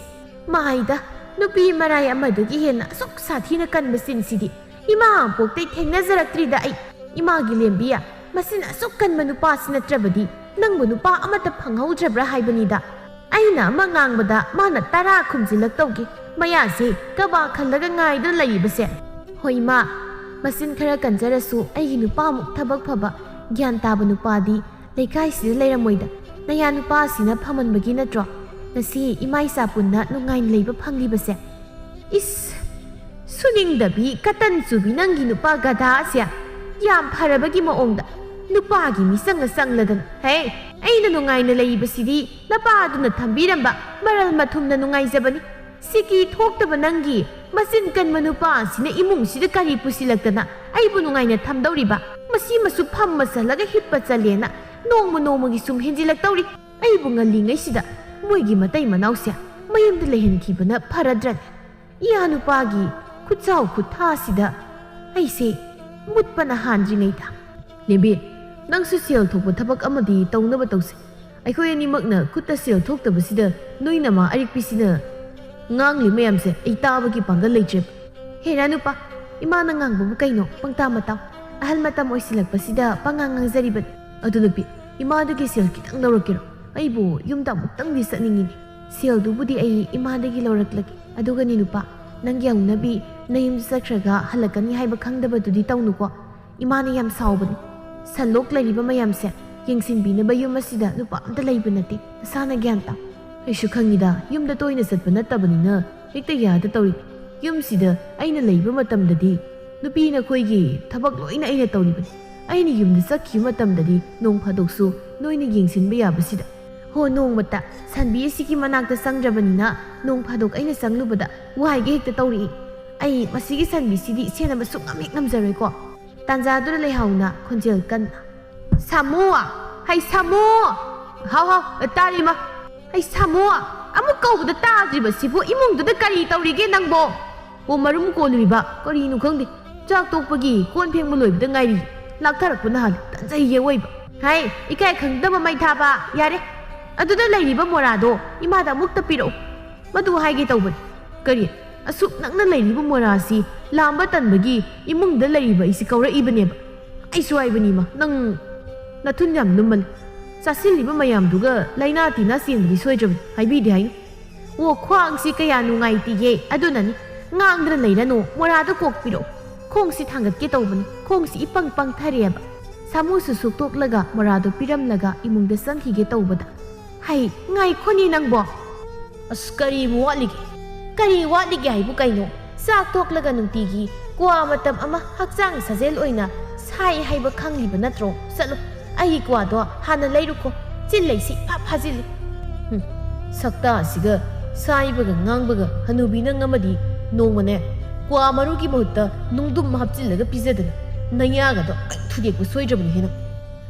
ꯃꯥꯏꯗ, ꯅꯨꯄꯤ ꯃꯔꯥꯏ ꯑꯃꯗꯒꯤ ꯍꯦꯟꯅ ꯑꯁꯨꯛ ꯁꯥꯊꯤꯅ ꯀꯟꯕ ꯆꯤꯟꯁꯤꯗꯤ ꯏꯃꯥ ꯑꯃꯄꯣꯛꯇꯩ ꯊꯦꯡꯅꯖꯔꯛꯇ꯭ꯔꯤꯗ ꯑꯩ꯫ ꯏꯃꯥꯒꯤ ꯂꯦꯝꯕꯤ, ꯃꯁꯤꯅ ꯑꯁꯨꯛ ꯀꯟꯕ ꯅꯨꯄꯥꯁꯤ ꯅꯠꯇ꯭ꯔꯕꯗꯤ ꯅꯪꯕꯨ ꯅꯨꯄꯥ ꯑꯃꯠꯇ ꯐꯪꯍꯧꯗ꯭ꯔꯕ꯭ꯔꯥ ꯍꯥꯏꯕꯅꯤꯗ꯫ ꯑꯩꯅ ꯑꯃ ꯉꯥꯡꯕꯗ ꯃꯥꯅ ꯇꯔꯥ ꯈꯨꯝꯖꯤꯜꯂꯛꯇꯧꯒꯤ ꯃꯌꯥꯁꯦ ꯀꯕꯥ ꯈꯜꯂꯒ ꯉꯥꯏꯗꯨꯅ ꯂꯩꯔꯤꯕꯁꯦ꯫ ꯍꯣꯏ ꯏꯃꯥ, ꯃꯆꯤꯟ ꯈꯔ ꯀꯟꯖꯔꯁꯨ ꯑꯩꯒꯤ ꯅꯨꯄꯥꯃꯨꯛ ꯊꯕꯛ ꯐꯕ, ꯒ꯭ꯌꯥꯟ ꯇꯥꯕ ꯅꯨꯄꯥꯗꯤ ꯂꯩꯀꯥꯏꯁꯤꯗ ꯂꯩꯔꯝꯃꯣꯏꯗ꯫ ꯅꯌꯥ ꯅꯨꯄꯥꯁꯤꯅ ꯐꯃꯟꯕꯒꯤ ꯅꯠꯇ꯭ꯔꯣ ꯉꯁꯤ ꯏꯃꯥ ꯏꯆꯥ ꯄꯨꯟꯅ ꯅꯨꯡꯉꯥꯏꯅ ꯂꯩꯕ ꯐꯪꯂꯤꯕꯁꯦ? ꯏꯁ, ꯁꯨꯅꯤꯡꯗꯕꯤ ꯀꯇꯟ ꯆꯨꯕꯤ ꯅꯪꯒꯤ ꯅꯨꯄꯥ ꯒꯙꯥ ꯑꯁꯦ ꯌꯥꯝ ꯐꯔꯕꯒꯤ ꯃꯑꯣꯡꯗ꯫ ꯅꯨꯄꯥꯒꯤ ꯃꯤꯆꯪꯅ ꯆꯪꯂꯗꯅ꯫ ꯍꯦ, ꯑꯩꯅ ꯅꯨꯡꯉꯥꯏꯅ ꯂꯩꯔꯤꯕꯁꯤꯗꯤ ꯅꯄꯥꯗꯨꯅ ꯊꯝꯕꯤꯔꯝꯕ ꯃꯔꯜ ꯃꯊꯨꯝꯅ ꯅꯨꯡꯉꯥꯏꯖꯕꯅꯤ꯫ ꯁꯤꯀꯤ ꯊꯣꯛꯇꯕ ꯅꯪꯒꯤ ꯃꯆꯤꯟ ꯀꯟꯕ ꯅꯨꯄꯥ ꯑꯁꯤꯅ ꯏꯃꯨꯡꯁꯤꯗ ꯀꯔꯤ ꯄꯨꯁꯤꯜꯂꯛꯇꯅ ꯑꯩꯕꯨ ꯅꯨꯡꯉꯥꯏꯅ ꯊꯝꯗꯧꯔꯤꯕ? ꯃꯁꯤ ꯃꯁꯨ ꯐꯝꯃ ꯆꯜꯂꯒ ꯍꯤꯞꯄ ꯆꯜꯂꯦꯅ ꯅꯣꯡꯃ ꯅꯣꯡꯃꯒꯤ ꯁꯨꯝ ꯍꯦꯟꯖꯤꯜꯂꯛꯇꯧꯔꯤ꯫ ꯑꯩꯕꯨ ꯉꯜꯂꯤꯉꯩꯁꯤꯗ ꯃꯣꯏꯒꯤ ꯃꯇꯩ ꯃꯅꯥꯎꯁꯦ ꯃꯌꯨꯝꯗ ꯂꯩꯍꯟꯈꯤꯕꯅ ꯐꯔꯗ꯭ꯔꯅꯦ? ꯏꯌꯥ ꯅꯨꯄꯥꯒꯤ ꯈꯨꯠꯆꯥꯎ ꯈꯨꯠꯊꯥꯁꯤꯗ ꯑꯩꯁꯦ ꯃꯨꯠꯄꯅ ꯍꯥꯟꯗ꯭ꯔꯤꯉꯩꯗ꯫ ꯂꯦꯝꯕꯤ, ꯅꯪꯁꯨ ꯁꯦꯜ ꯊꯣꯛꯄ ꯊꯕꯛ ꯑꯃꯗꯤ ꯇꯧꯅꯕ ꯇꯧꯁꯦ꯫ ꯑꯩꯈꯣꯏ ꯑꯅꯤꯃꯛꯅ ꯈꯨꯠꯇ ꯁꯦꯜ ꯊꯣꯛꯇꯕꯁꯤꯗ ꯅꯣꯏ ꯅꯃꯥ ꯑꯔꯤꯛꯄꯤꯁꯤꯅ ꯉꯥꯡꯂꯤ ꯃꯌꯥꯝꯁꯦ ꯑꯩ ꯇꯥꯕꯒꯤ ꯄꯥꯡꯒꯜ ꯂꯩꯇ꯭ꯔꯦꯕ꯫ ꯍꯦꯔꯥ ꯅꯨꯄꯥ, ꯏꯃꯥꯅ ꯉꯥꯡꯕꯕꯨ ꯀꯩꯅꯣ? ꯄꯪꯇꯥ ꯃꯇꯥꯎ꯫ ꯑꯍꯜ ꯃꯇꯝ ꯑꯣꯏꯁꯤꯜꯂꯛꯄꯁꯤꯗ ꯄꯉꯥꯡ ꯉꯥꯡꯖꯔꯤꯕꯅꯤ꯫ ꯑꯗꯨ ꯅꯨꯄꯤ, ꯏꯃꯥꯗꯒꯤ ꯁꯦꯜ ꯈꯤꯇꯪ ꯂꯧꯔꯛꯀꯦꯔꯣ? ꯑꯩꯕꯨ ꯌꯨꯝꯗ ꯑꯃꯨꯛꯇꯪꯗꯤ ꯆꯠꯅꯤꯡꯉꯤꯅꯦ꯫ ꯁꯦꯜꯗꯨꯕꯨꯗꯤ ꯑꯩ ꯏꯃꯥꯗꯒꯤ ꯂꯧꯔꯛꯂꯒꯦ꯫ ꯑꯗꯨꯒꯅꯦ ꯅꯨꯄꯥ, ꯅꯪꯒꯤ ꯍꯧꯅꯕꯤ ꯅꯌꯨꯝꯗ ꯆꯠꯈ꯭ꯔꯒ ꯍꯜꯂꯛꯀꯅꯤ ꯍꯥꯏꯕ ꯈꯪꯗꯕꯗꯨꯗꯤ ꯇꯧꯅꯨꯀꯣ꯫ ꯏꯃꯥꯅ ꯌꯥꯝ ꯁꯥꯎꯕꯅꯤ꯫ ꯁꯟꯂꯣꯛ ꯂꯩꯔꯤꯕ ꯃꯌꯥꯝꯁꯦ ꯌꯦꯡꯁꯤꯟꯕꯤꯅꯕ ꯌꯨꯝ ꯑꯁꯤꯗ ꯅꯨꯄꯥ ꯑꯝꯇ ꯂꯩꯕ ꯅꯠꯇꯦ꯫ ꯅꯁꯥꯅ ꯒ꯭ꯌꯥꯟ ꯇꯥꯎ꯫ ꯑꯩꯁꯨ ꯈꯪꯉꯤꯗ, ꯌꯨꯝꯗ ꯇꯣꯏꯅ ꯆꯠꯄ ꯅꯠꯇꯕꯅꯤꯅ ꯍꯦꯛꯇ ꯌꯥꯗ ꯇꯧꯔꯤ꯫ ꯌꯨꯝꯁꯤꯗ ꯑꯩꯅ ꯂꯩꯕ ꯃꯇꯝꯗꯗꯤ ꯅꯨꯄꯤ ꯅꯈꯣꯏꯒꯤ ꯊꯕꯛ ꯂꯣꯏꯅ ꯑꯩꯅ ꯇꯧꯔꯤꯕꯅꯤ꯫ ꯑꯩꯅ ꯌꯨꯝꯗ ꯆꯠꯈꯤꯕ ꯃꯇꯝꯗꯗꯤ ꯅꯣꯡ ꯐꯥꯗꯣꯛꯁꯨ ꯅꯣꯏꯅ ꯌꯦꯡꯁꯤꯟꯕ ꯌꯥꯕꯁꯤꯗ꯫ ꯍꯣ, ꯅꯣꯡꯃꯇ ꯁꯟꯕꯤ ꯑꯁꯤꯒꯤ ꯃꯅꯥꯛꯇ ꯆꯪꯗ꯭ꯔꯕꯅꯤꯅ ꯅꯣꯡ ꯐꯥꯗꯣꯛ ꯑꯩꯅ ꯆꯪꯂꯨꯕꯗ ꯋꯥꯏꯒꯦ ꯍꯦꯛꯇ ꯇꯧꯔꯛꯏ꯫ ꯑꯩ ꯃꯁꯤꯒꯤ ꯁꯟꯕꯤꯁꯤꯗꯤ ꯁꯦꯟꯅꯕ ꯁꯨꯡꯉꯝ ꯍꯦꯛ ꯉꯝꯖꯔꯣꯏꯀꯣ꯫ ꯇꯥꯟꯖꯥꯗꯨꯗ ꯂꯩꯍꯥꯎꯅ ꯈꯣꯟꯖꯦꯜ ꯀꯟꯅ, "ꯁꯥꯃꯨ! ꯍꯩ ꯁꯥꯃꯨ!" "ꯍꯥꯎ ꯍꯥꯎ, ꯇꯥꯔꯤꯃ!" "ꯍꯩ ꯁꯥꯃꯨ! ꯑꯃꯨꯛ ꯀꯧꯕꯗ ꯇꯥꯗ꯭ꯔꯤꯕꯁꯤꯕꯨ ꯏꯃꯨꯡꯗꯨꯗ ꯀꯔꯤ ꯇꯧꯔꯤꯒꯦ ꯅꯪꯕꯣ?" ꯑꯣ, ꯃꯔꯨꯝ ꯀꯣꯜꯂꯨꯔꯤꯕ ꯀꯔꯤꯅꯣ ꯈꯪꯗꯦ꯫ ꯆꯥꯛ ꯇꯣꯛꯄꯒꯤ ꯀꯣꯟ ꯐꯦꯡꯕ ꯂꯣꯏꯕꯗ ꯉꯥꯏꯔꯤ꯫ ꯂꯥꯛꯊꯔꯛꯄꯅ ꯍꯥꯜꯂꯦ꯫ ꯇꯟꯖꯩꯌꯦ ꯑꯣꯏꯕ꯫ "ꯍꯥꯏ, ꯏꯀꯥꯏ ꯈꯪꯗꯕ ꯃꯩ ꯊꯥꯕ! ꯌꯥꯔꯦ꯫ ꯑꯗꯨꯗ ꯂꯩꯔꯤꯕ ꯃꯣꯔꯥꯗꯣ ꯏꯃꯥꯗ ꯑꯃꯨꯛꯇ ꯄꯤꯔꯛꯎ꯫ ꯃꯗꯨ ꯍꯥꯏꯒꯦ ꯇꯧꯕꯅꯤ꯫" "ꯀꯔꯤ? ꯑꯁꯨꯛ ꯅꯛꯅ ꯂꯩꯔꯤꯕ ꯃꯣꯔꯥꯁꯤ ꯂꯥꯝꯕ ꯇꯟꯕꯒꯤ ꯏꯃꯨꯡꯗ ꯂꯩꯔꯤꯕ ꯑꯩꯁꯤ ꯀꯧꯔꯛꯏꯕꯅꯦꯕ꯫ ꯑꯩꯁꯨ ꯍꯥꯏꯕꯅꯤꯃ, ꯅꯪ ꯅꯊꯨꯟ ꯌꯥꯝ ꯂꯨꯝꯃꯜꯂꯤ꯫ ꯆꯥꯁꯤꯜꯂꯤꯕ ꯃꯌꯥꯝꯗꯨꯒ ꯂꯥꯏꯅꯥ ꯇꯤꯟꯅꯥ ꯆꯦꯟꯕꯗꯤ ꯁꯣꯏꯗ꯭ꯔꯕꯅꯤ, ꯍꯥꯏꯕꯤꯗꯦ ꯍꯥꯏꯅꯤ꯫ ꯑꯣ, ꯈ꯭ꯋꯥꯡꯁꯤ ꯀꯌꯥ ꯅꯨꯡꯉꯥꯏꯇꯦꯌꯦ, ꯑꯗꯨꯅꯅꯤ꯫ ꯉꯥꯡꯗꯅ ꯂꯩꯔꯅꯨ, ꯃꯣꯔꯥꯗꯣ ꯀꯣꯛ ꯄꯤꯔꯛꯎ꯫ ꯈꯣꯡꯁꯤ ꯊꯥꯡꯒꯠꯀꯦ ꯇꯧꯕꯅꯤ, ꯈꯣꯡꯁꯤ ꯏꯄꯪ ꯄꯪꯊꯔꯦꯕ꯫" ꯁꯥꯃꯨꯁꯨ ꯁꯨꯛꯇꯣꯛꯂꯒ ꯃꯣꯔꯥꯗꯣ ꯄꯤꯔꯝꯂꯒ ꯏꯃꯨꯡꯗ ꯆꯪꯈꯤꯒꯦ ꯇꯧꯕꯗ, "ꯍꯩ, ꯉꯥꯏꯈꯣꯅꯦ ꯅꯪꯕꯣ! ꯑꯁ, ꯀꯔꯤꯕꯨ ꯋꯥꯠꯂꯤꯒꯦ? ꯀꯔꯤ ꯋꯥꯠꯂꯤꯒꯦ ꯍꯥꯏꯕꯨ ꯀꯩꯅꯣ? ꯆꯥꯛ ꯇꯣꯛꯂꯒ ꯅꯨꯡꯇꯤꯒꯤ ꯀ꯭ꯋꯥ ꯃꯇꯝ ꯑꯃ ꯍꯛꯆꯥꯡ ꯁꯥꯖꯦꯜ ꯑꯣꯏꯅ ꯁꯥ ꯍꯥꯏ ꯍꯥꯏꯕ ꯈꯪꯂꯤꯕ ꯅꯠꯇ꯭ꯔꯣ? ꯆꯠꯂꯣ, ꯑꯩꯒꯤ ꯀ꯭ꯋꯥꯗꯣ ꯍꯥꯟꯅ ꯂꯩꯔꯨꯀꯣ꯫ ꯆꯤꯜ ꯂꯩꯁꯤ ꯏꯐꯥ ꯐꯥꯖꯤꯜꯂꯤ꯫ ꯍꯨꯝ, ꯁꯛꯇꯥꯁꯤꯒ ꯁꯥꯏꯕꯒ ꯉꯥꯡꯕꯒ ꯍꯅꯨꯕꯤ ꯅꯪ ꯑꯃꯗꯤ ꯅꯣꯡꯃꯅꯦ ꯀ꯭ꯋꯥ ꯃꯔꯨꯒꯤ ꯃꯍꯨꯠꯇ ꯅꯨꯡꯗꯨꯝ ꯍꯥꯞꯆꯤꯜꯂꯒ ꯄꯤꯖꯗꯅ ꯅꯌꯥꯒꯗꯣ ꯂꯣꯏ ꯊꯨꯗꯦꯛꯄ ꯁꯣꯏꯗ꯭ꯔꯕꯅꯤ ꯍꯦ ꯅꯪ꯫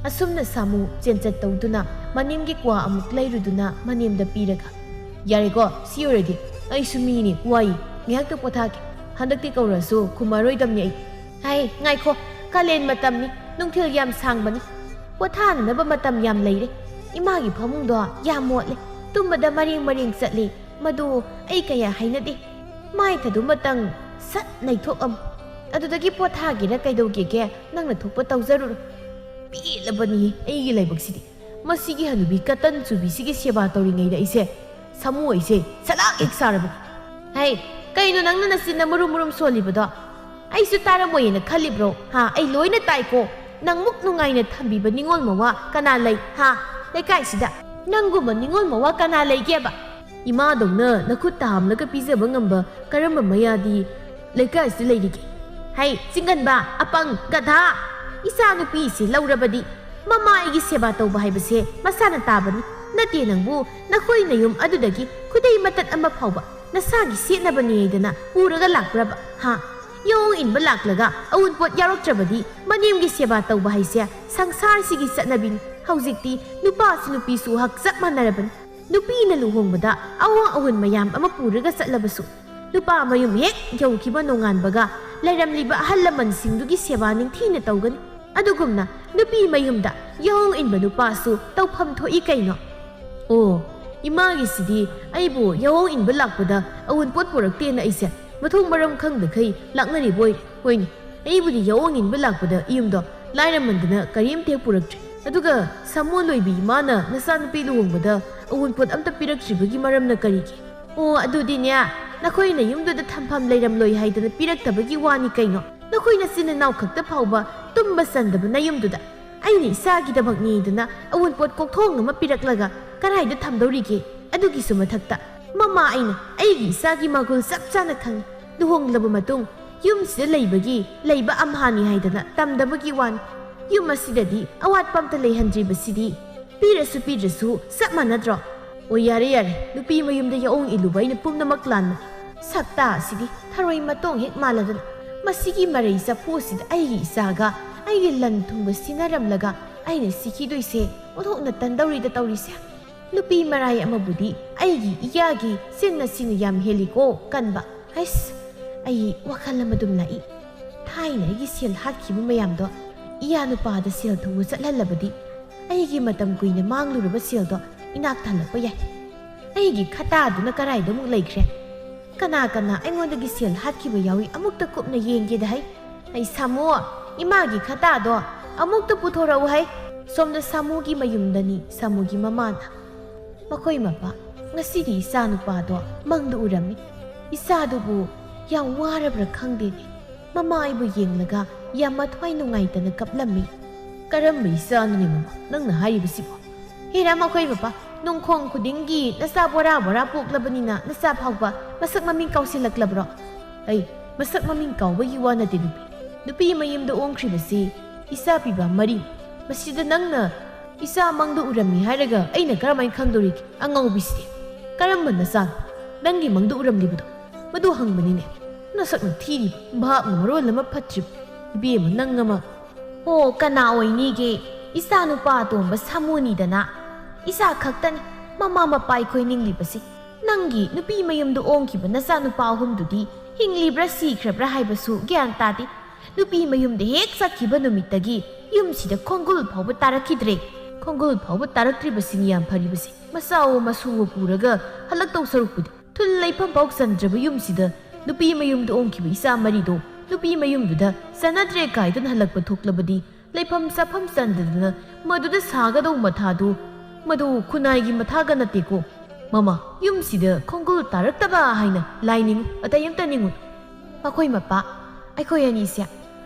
ꯑꯁꯨꯝꯅ ꯁꯥꯃꯨ ꯆꯦꯟꯆꯠ ꯇꯧꯗꯨꯅ ꯃꯅꯤꯡꯒꯤ ꯀ꯭ꯋꯥ ꯑꯃꯨꯛ ꯂꯩꯔꯨꯗꯨꯅ ꯃꯅꯦꯝꯗ ꯄꯤꯔꯒ, "ꯌꯥꯔꯦꯀꯣ, ꯁꯤ ꯑꯣꯏꯔꯗꯤ ꯑꯩꯁꯨ ꯃꯤꯅꯤ, ꯋꯥꯏ, ꯉꯥꯏꯍꯥꯛꯇ ꯄꯣꯊꯥꯒꯦ꯫ ꯍꯟꯗꯛꯇꯤ ꯀꯧꯔꯁꯨ ꯈꯨꯝꯃꯔꯣꯏꯗꯝꯅꯤ ꯑꯩ꯫ ꯍꯥꯏ, ꯉꯥꯏꯈꯣ, ꯀꯥꯂꯦꯟ ꯃꯇꯝꯅꯤ, ꯅꯨꯡꯊꯤꯜ ꯌꯥꯝ ꯁꯥꯡꯕꯅꯤ꯫ ꯄꯣꯊꯥꯅꯅꯕ ꯃꯇꯝ ꯌꯥꯝ ꯂꯩꯔꯦ꯫ ꯏꯃꯥꯒꯤ ꯐꯃꯨꯡꯗꯣ ꯌꯥꯝ ꯃꯣꯠꯂꯦ, ꯇꯨꯝꯕꯗ ꯃꯔꯦꯡ ꯃꯔꯦꯡ ꯆꯠꯂꯤ, ꯃꯗꯨ ꯑꯩ ꯀꯌꯥ ꯍꯩꯅꯗꯦ꯫ ꯃꯥꯏ ꯊꯥꯗꯨꯃꯇꯪ ꯁꯠ ꯅꯩꯊꯣꯛꯑꯝꯃꯨ꯫ ꯑꯗꯨꯗꯒꯤ ꯄꯣꯊꯥꯒꯦꯔꯥ ꯀꯩꯗꯧꯒꯦꯒꯦ, ꯅꯪꯅ ꯊꯣꯛꯄ ꯇꯧꯖꯔꯨꯔꯣ꯫" ꯄꯦꯜꯂꯕꯅꯤ ꯑꯩꯒꯤ ꯂꯥꯏꯕꯛꯁꯤꯗꯤ꯫ ꯃꯁꯤꯒꯤ ꯍꯅꯨꯕꯤ ꯀꯇꯟ ꯆꯨꯕꯤꯁꯤꯒꯤ ꯁꯦꯕꯥ ꯇꯧꯔꯤꯉꯩꯗ ꯑꯩꯁꯦ ꯁꯥꯃꯨ ꯑꯩꯁꯦ ꯁꯂꯥꯛ ꯍꯦꯛ ꯁꯥꯔꯕꯅꯤ꯫ "ꯍꯩ, ꯀꯩꯅꯣ ꯅꯪꯅ ꯅꯆꯤꯟꯅ ꯃꯨꯔꯨꯝ ꯃꯨꯔꯨꯝ ꯁꯣꯜꯂꯤꯕꯗꯣ? ꯑꯩꯁꯨ ꯇꯥꯔꯝꯃꯣꯏꯌꯦꯅ ꯈꯜꯂꯤꯕ꯭ꯔꯣ? ꯍꯥ, ꯑꯩ ꯂꯣꯏꯅ ꯇꯥꯏꯀꯣ꯫ ꯅꯪꯃꯨꯛ ꯅꯨꯡꯉꯥꯏꯅ ꯊꯝꯕꯤꯕ ꯅꯤꯉꯣꯜ ꯃꯋꯥ ꯀꯅꯥ ꯂꯩ, ꯍꯥ? ꯂꯩꯀꯥꯏꯁꯤꯗ ꯅꯪꯒꯨꯝꯕ ꯅꯤꯉꯣꯜ ꯃꯋꯥ ꯀꯅꯥ ꯂꯩꯒꯦꯕ?" "ꯏꯃꯥꯗꯧꯅ ꯅꯈꯨꯠꯇ ꯍꯥꯝꯂꯒ ꯄꯤꯖꯕ ꯉꯝꯕ ꯀꯔꯝꯕ ꯃꯌꯥꯗꯤ ꯂꯩꯀꯥꯏꯁꯤꯗ ꯂꯩꯔꯤꯒꯦ? ꯍꯩ, ꯆꯤꯡꯒꯟꯕ, ꯑꯄꯪ, ꯒꯙꯥ! ꯏꯆꯥ ꯅꯨꯄꯤꯁꯤ ꯂꯧꯔꯕꯗꯤ ꯃꯃꯥ ꯑꯩꯒꯤ ꯁꯦꯕꯥ ꯇꯧꯕ ꯍꯥꯏꯕꯁꯦ ꯃꯁꯥꯅ ꯇꯥꯕꯅꯤ꯫ ꯅꯠꯇꯦ ꯅꯪꯕꯨ ꯅꯈꯣꯏ ꯅꯌꯨꯝ ꯑꯗꯨꯗꯒꯤ ꯈꯨꯗꯩ ꯃꯇꯠ ꯑꯃ ꯐꯥꯎꯕ ꯅꯁꯥꯒꯤ ꯁꯦꯠꯅꯕꯅꯤ ꯍꯥꯏꯗꯅ ꯄꯨꯔꯒ ꯂꯥꯛꯄ꯭ꯔꯕ? ꯍꯥ? ꯌꯥꯑꯣꯡ ꯏꯟꯕ ꯂꯥꯛꯂꯒ ꯑꯎꯟꯄꯣꯠ ꯌꯥꯎꯔꯛꯇ꯭ꯔꯕꯗꯤ ꯃꯅꯦꯝꯒꯤ ꯁꯦꯕꯥ ꯇꯧꯕ ꯍꯥꯏꯁꯦ ꯁꯪꯁꯥꯔꯁꯤꯒꯤ ꯆꯠꯅꯕꯤꯅꯤ꯫ ꯍꯧꯖꯤꯛꯇꯤ ꯅꯨꯄꯥꯁꯨ ꯅꯨꯄꯤꯁꯨ ꯍꯛ ꯆꯞ ꯃꯥꯟꯅꯔꯕꯅꯤ꯫ ꯅꯨꯄꯤꯅ ꯂꯨꯍꯣꯡꯕꯗ ꯑꯋꯥ ꯑꯋꯨꯟ ꯃꯌꯥꯝ ꯑꯃ ꯄꯨꯔꯒ ꯆꯠꯂꯕꯁꯨ, ꯅꯨꯄꯥ ꯃꯌꯨꯝ ꯍꯦꯛ ꯌꯧꯈꯤꯕ ꯅꯣꯡꯉꯥꯟꯕꯒ ꯂꯩꯔꯝꯂꯤꯕ ꯑꯍꯜ ꯂꯃꯟꯁꯤꯡꯗꯨꯒꯤ ꯁꯦꯕꯥ ꯅꯤꯡꯊꯤꯅ ꯇꯧꯒꯅꯤ꯫ ꯑꯗꯨꯒꯨꯝꯅ ꯅꯨꯄꯤ ꯃꯌꯨꯝꯗ ꯌꯥꯑꯣꯡ ꯏꯟꯕ ꯅꯨꯄꯥꯁꯨ ꯇꯧꯐꯝ ꯊꯣꯛꯏ ꯀꯩꯅꯣ?" "ꯑꯣ, ꯏꯃꯥꯒꯤꯁꯤꯗꯤ ꯑꯩꯕꯨ ꯌꯥꯑꯣꯡ ꯏꯟꯕ ꯂꯥꯛꯄꯗ ꯑꯎꯟꯄꯣꯠ ꯄꯨꯔꯛꯇꯦꯅ ꯑꯩꯁꯦ ꯃꯊꯣꯡ ꯃꯔꯝ ꯈꯪꯗꯈꯩ ꯂꯥꯛꯅꯔꯤꯕ ꯑꯣꯏꯔꯦ꯫ ꯍꯣꯏꯅꯦ, ꯑꯩꯕꯨꯗꯤ ꯌꯥꯑꯣꯡ ꯏꯟꯕ ꯂꯥꯛꯄꯗ ꯏꯌꯨꯝꯗꯣ ꯂꯥꯏꯔꯃꯟꯗꯅ ꯀꯔꯤꯝꯇ ꯍꯦꯛ ꯄꯨꯔꯛꯇ꯭ꯔꯦ꯫ ꯑꯗꯨꯒ ꯁꯥꯃꯨ ꯂꯣꯏꯕꯤ ꯏꯃꯥꯅ ꯅꯆꯥꯅꯨꯄꯤ ꯂꯨꯍꯣꯡꯕꯗ ꯑꯎꯟꯄꯣꯠ ꯑꯝꯇ ꯄꯤꯔꯛꯇ꯭ꯔꯤꯕꯒꯤ ꯃꯔꯝꯅ ꯀꯔꯤꯒꯤ?" "ꯑꯣ, ꯑꯗꯨꯗꯤꯅꯦ, ꯅꯈꯣꯏ ꯅꯌꯨꯝꯗꯨꯗ ꯊꯝꯐꯝ ꯂꯩꯔꯝꯂꯣꯏ ꯍꯥꯏꯗꯅ ꯄꯤꯔꯛꯇꯕꯒꯤ ꯋꯥꯅꯤ ꯀꯩꯅꯣ꯫ ꯅꯈꯣꯏ ꯅꯆꯤꯟ ꯅꯅꯥꯎ ꯈꯛꯇ ꯐꯥꯎꯕ ꯇꯨꯝꯕ ꯆꯟꯗꯕ ꯅꯌꯨꯝꯗꯨꯗ ꯑꯩꯅ ꯏꯆꯥꯒꯤꯗꯃꯛꯅꯤꯗꯅ ꯑꯎꯟꯄꯣꯠ ꯀꯣꯛꯊꯣꯡ ꯑꯃ ꯄꯤꯔꯛꯂꯒ ꯀꯔꯥꯏꯗ ꯊꯝꯗꯧꯔꯤꯒꯦ? ꯑꯗꯨꯒꯤꯁꯨ ꯃꯊꯛꯇ ꯃꯃꯥ ꯑꯩꯅ ꯑꯩꯒꯤ ꯏꯆꯥꯒꯤ ꯃꯒꯨꯜ ꯆꯞ ꯆꯥꯅ ꯈꯪꯏ꯫ ꯂꯨꯍꯣꯡꯂꯕ ꯃꯇꯨꯡ ꯌꯨꯝꯁꯤꯗ ꯂꯩꯕꯒꯤ ꯂꯩꯕ ꯑꯝꯍꯥꯅꯤ ꯍꯥꯏꯗꯅ ꯇꯝꯗꯕꯒꯤ ꯋꯥꯅꯤ꯫ ꯌꯨꯝ ꯑꯁꯤꯗꯗꯤ ꯑꯋꯥꯠꯄ ꯑꯝꯇ ꯂꯩꯍꯟꯗ꯭ꯔꯤꯕꯁꯤꯗꯤ ꯄꯤꯔꯁꯨ ꯄꯤꯗ꯭ꯔꯁꯨ ꯆꯞ ꯃꯥꯟꯅꯗ꯭ꯔꯣ? ꯑꯣ, ꯌꯥꯔꯦ ꯌꯥꯔꯦ, ꯅꯨꯄꯤ ꯃꯌꯨꯝꯗ ꯌꯥꯑꯣꯡ ꯏꯜꯂꯨꯕ ꯑꯩꯅ ꯄꯨꯝꯅꯃꯛ ꯂꯥꯟꯕꯅꯤ꯫ ꯁꯛꯇꯥ ꯑꯁꯤꯗꯤ ꯊꯔꯣꯏ ꯃꯇꯣꯡ ꯍꯦꯛ ꯃꯥꯜꯂꯗꯅ꯫ ꯃꯁꯤꯒꯤ ꯃꯔꯩ ꯆꯐꯨ ꯑꯁꯤꯗ ꯑꯩꯒꯤ ꯏꯆꯥꯒ ꯑꯩꯒꯤ ꯂꯟ ꯊꯨꯝꯒ ꯁꯤꯟꯅꯔꯝꯂꯒ ꯑꯩꯅ ꯁꯤꯈꯤꯗꯣꯏꯁꯦ ꯑꯣꯟꯊꯣꯛꯅ ꯇꯟꯗꯧꯔꯤꯗ ꯇꯧꯔꯤꯁꯦ꯫ ꯅꯨꯄꯤ ꯃꯔꯥꯏ ꯑꯃꯕꯨꯗꯤ ꯑꯩꯒꯤ ꯏꯌꯥꯒꯤ ꯆꯤꯟ ꯑꯁꯤꯅ ꯌꯥꯝ ꯍꯦꯜꯂꯤꯀꯣ ꯀꯟꯕ꯫ ꯍꯩꯁ, ꯑꯩ ꯋꯥꯈꯜ ꯑꯃ ꯑꯗꯨꯝ ꯂꯥꯛꯏ꯫ ꯊꯥꯏꯅ ꯑꯩꯒꯤ ꯁꯦꯜ ꯍꯥꯠꯈꯤꯕ ꯃꯌꯥꯝꯗꯣ ꯏꯌꯥ ꯅꯨꯄꯥꯗ ꯁꯦꯜ ꯊꯨꯝꯕ ꯆꯠꯍꯜꯂꯕꯗꯤ ꯑꯩꯒꯤ ꯃꯇꯝ ꯀꯨꯏꯅ ꯃꯥꯡꯂꯨꯔꯕ ꯁꯦꯜꯗꯣ ꯏꯅꯥꯛ ꯊꯜꯂꯛꯄ ꯌꯥꯏ꯫ ꯑꯩꯒꯤ ꯈꯇꯥꯗꯨꯅ ꯀꯔꯥꯏꯗ ꯑꯃꯨꯛ ꯂꯩꯈ꯭ꯔꯦ? ꯀꯅꯥ ꯀꯅꯥ ꯑꯩꯉꯣꯟꯗꯒꯤ ꯁꯦꯜ ꯍꯥꯠꯈꯤꯕ ꯌꯥꯎꯏ ꯑꯃꯨꯛꯇ ꯀꯨꯞꯅ ꯌꯦꯡꯒꯦꯗ ꯍꯩ꯫ ꯑꯩ ꯁꯥꯃꯨ, ꯏꯃꯥꯒꯤ ꯈꯇꯥꯗꯣ ꯑꯃꯨꯛꯇ ꯄꯨꯊꯣꯔꯛꯎ ꯍꯩ꯫ ꯁꯣꯝꯗ ꯁꯥꯃꯨꯒꯤ ꯃꯌꯨꯝꯗꯅꯤ ꯁꯥꯃꯨꯒꯤ ꯃꯃꯥꯅ꯫ ꯃꯈꯣꯏ ꯃꯄꯥ, ꯉꯁꯤꯗꯤ ꯏꯆꯥ ꯅꯨꯄꯥꯗꯣ ꯃꯪꯗ ꯎꯔꯝꯃꯤ꯫ ꯏꯆꯥꯗꯨꯕꯨ ꯌꯥꯝ ꯋꯥꯔꯕ꯭ꯔꯥ ꯈꯪꯗꯦꯅꯦ꯫ ꯃꯃꯥ ꯑꯩꯕꯨ ꯌꯦꯡꯂꯒ ꯌꯥꯝ ꯃꯊ꯭ꯋꯥꯏ ꯅꯨꯡꯉꯥꯏꯇꯅ ꯀꯞꯂꯝꯃꯤ꯫ ꯀꯔꯝꯕ ꯏꯆꯥꯅꯣꯅꯦ ꯃꯃꯥ ꯅꯪꯅ ꯍꯥꯏꯔꯤꯕꯁꯤꯕꯣ? ꯍꯦꯔꯥ ꯃꯈꯣꯏ ꯃꯄꯥ, ꯅꯣꯡꯈꯣꯡ ꯈꯨꯗꯤꯡꯒꯤ ꯅꯆꯥ ꯕꯣꯔꯥ ꯕꯣꯔꯥ ꯄꯣꯛꯂꯕꯅꯤꯅ ꯅꯆꯥ ꯐꯥꯎꯕ ꯃꯁꯛ ꯃꯃꯤꯡ ꯀꯥꯎꯁꯤꯜꯂꯛꯂꯕ꯭ꯔꯣ? ꯑꯩ ꯃꯁꯛ ꯃꯃꯤꯡ ꯀꯥꯎꯕꯒꯤ ꯋꯥ ꯅꯠꯇꯦ ꯅꯨꯄꯤ꯫ ꯅꯨꯄꯤ ꯃꯌꯨꯝꯗ ꯑꯣꯡꯈ꯭ꯔꯤꯕꯁꯤ ꯏꯆꯥ ꯄꯤꯕ ꯃꯔꯤ꯫ ꯃꯁꯤꯗ ꯅꯪꯅ ꯏꯆꯥ ꯃꯪꯗ ꯎꯔꯝꯃꯤ ꯍꯥꯏꯔꯒ ꯑꯩꯅ ꯀꯔꯝꯍꯥꯏꯅ ꯈꯪꯗꯧꯔꯤꯒꯦ? ꯑꯉꯥꯎꯕꯤꯁꯤꯗꯤ꯫ ꯀꯔꯝꯕ ꯅꯆꯥꯅꯣ? ꯅꯪꯒꯤ ꯃꯪꯗ ꯎꯔꯝꯂꯤꯕꯗꯣ? ꯃꯗꯨ ꯍꯪꯕꯅꯤꯅꯦ꯫ ꯅꯁꯛꯅ ꯊꯤꯔꯤꯕ, ꯚꯥꯞꯅ ꯃꯔꯣꯜ ꯑꯃ ꯐꯠꯇ꯭ꯔꯤꯕ꯫ ꯏꯕꯦꯝꯃ ꯅꯪ ꯑꯃ꯫ ꯑꯣ, ꯀꯅꯥ ꯑꯣꯏꯅꯤꯒꯦ? ꯏꯆꯥ ꯅꯨꯄꯥ ꯑꯇꯣꯝꯕ ꯁꯥꯃꯨꯅꯤꯗꯅ꯫ ꯏꯆꯥ ꯈꯛꯇꯅꯤ ꯃꯃꯥ ꯃꯄꯥ ꯑꯩꯈꯣꯏ ꯅꯤꯡꯂꯤꯕꯁꯤ꯫ ꯅꯪꯒꯤ ꯅꯨꯄꯤ ꯃꯌꯨꯝꯗ ꯑꯣꯡꯈꯤꯕ ꯅꯆꯥ ꯅꯨꯄꯥ ꯑꯍꯨꯝꯗꯨꯗꯤ ꯍꯤꯡꯂꯤꯕ꯭ꯔꯥ ꯁꯤꯈ꯭ꯔꯕ꯭ꯔꯥ ꯍꯥꯏꯕꯁꯨ ꯒ꯭ꯌꯥꯟ ꯇꯥꯗꯦ꯫ ꯅꯨꯄꯤ ꯃꯌꯨꯝꯗ ꯍꯦꯛ ꯆꯠꯈꯤꯕ ꯅꯨꯃꯤꯠꯇꯒꯤ ꯌꯨꯝꯁꯤꯗ ꯈꯣꯡꯒꯨꯜ ꯐꯥꯎꯕ ꯇꯥꯔꯛꯈꯤꯗ꯭ꯔꯦ꯫ ꯈꯣꯡꯒꯨꯜ ꯐꯥꯎꯕ ꯇꯥꯔꯛꯇ꯭ꯔꯤꯕꯁꯤꯅꯤ ꯌꯥꯝ ꯐꯔꯤꯕꯁꯦ꯫ ꯃꯆꯥꯋꯣ ꯃꯁꯨꯋꯣ ꯄꯨꯔꯒ ꯍꯜꯂꯛꯇꯧ ꯁꯔꯨꯛꯄꯨꯗꯤ ꯊꯨꯜ ꯂꯩꯐꯝ ꯐꯥꯎ ꯆꯟꯗ꯭ꯔꯕ ꯌꯨꯝꯁꯤꯗ ꯅꯨꯄꯤ ꯃꯌꯨꯝꯗ ꯑꯣꯡꯈꯤꯕ ꯏꯆꯥ ꯃꯔꯤꯗꯣ ꯅꯨꯄꯤ ꯃꯌꯨꯝꯗꯨꯗ ꯆꯟꯅꯗ꯭ꯔꯦ ꯀꯥꯏꯗꯨꯅ ꯍꯜꯂꯛꯄ ꯊꯣꯛꯂꯕꯗꯤ ꯂꯩꯐꯝ ꯆꯥꯐꯝ ꯆꯟꯗꯗꯅ ꯃꯗꯨꯗ ꯁꯥꯒꯗꯧ ꯃꯊꯥꯗꯨ ꯃꯗꯨ ꯈꯨꯟꯅꯥꯏꯒꯤ ꯃꯊꯥꯒ ꯅꯠꯇꯦꯀꯣ꯫ ꯃꯃꯥ, ꯌꯨꯝꯁꯤꯗ ꯈꯣꯡꯒꯨꯜ ꯇꯥꯔꯛꯇꯕ ꯍꯥꯏꯅ ꯂꯥꯏ ꯅꯤꯡꯉꯨ, ꯑꯇꯩ ꯑꯝꯇ ꯅꯤꯡꯉꯨ꯫ ꯃꯈꯣꯏ ꯃꯄꯥ, ꯑꯩꯈꯣꯏ ꯑꯅꯤꯁꯦ,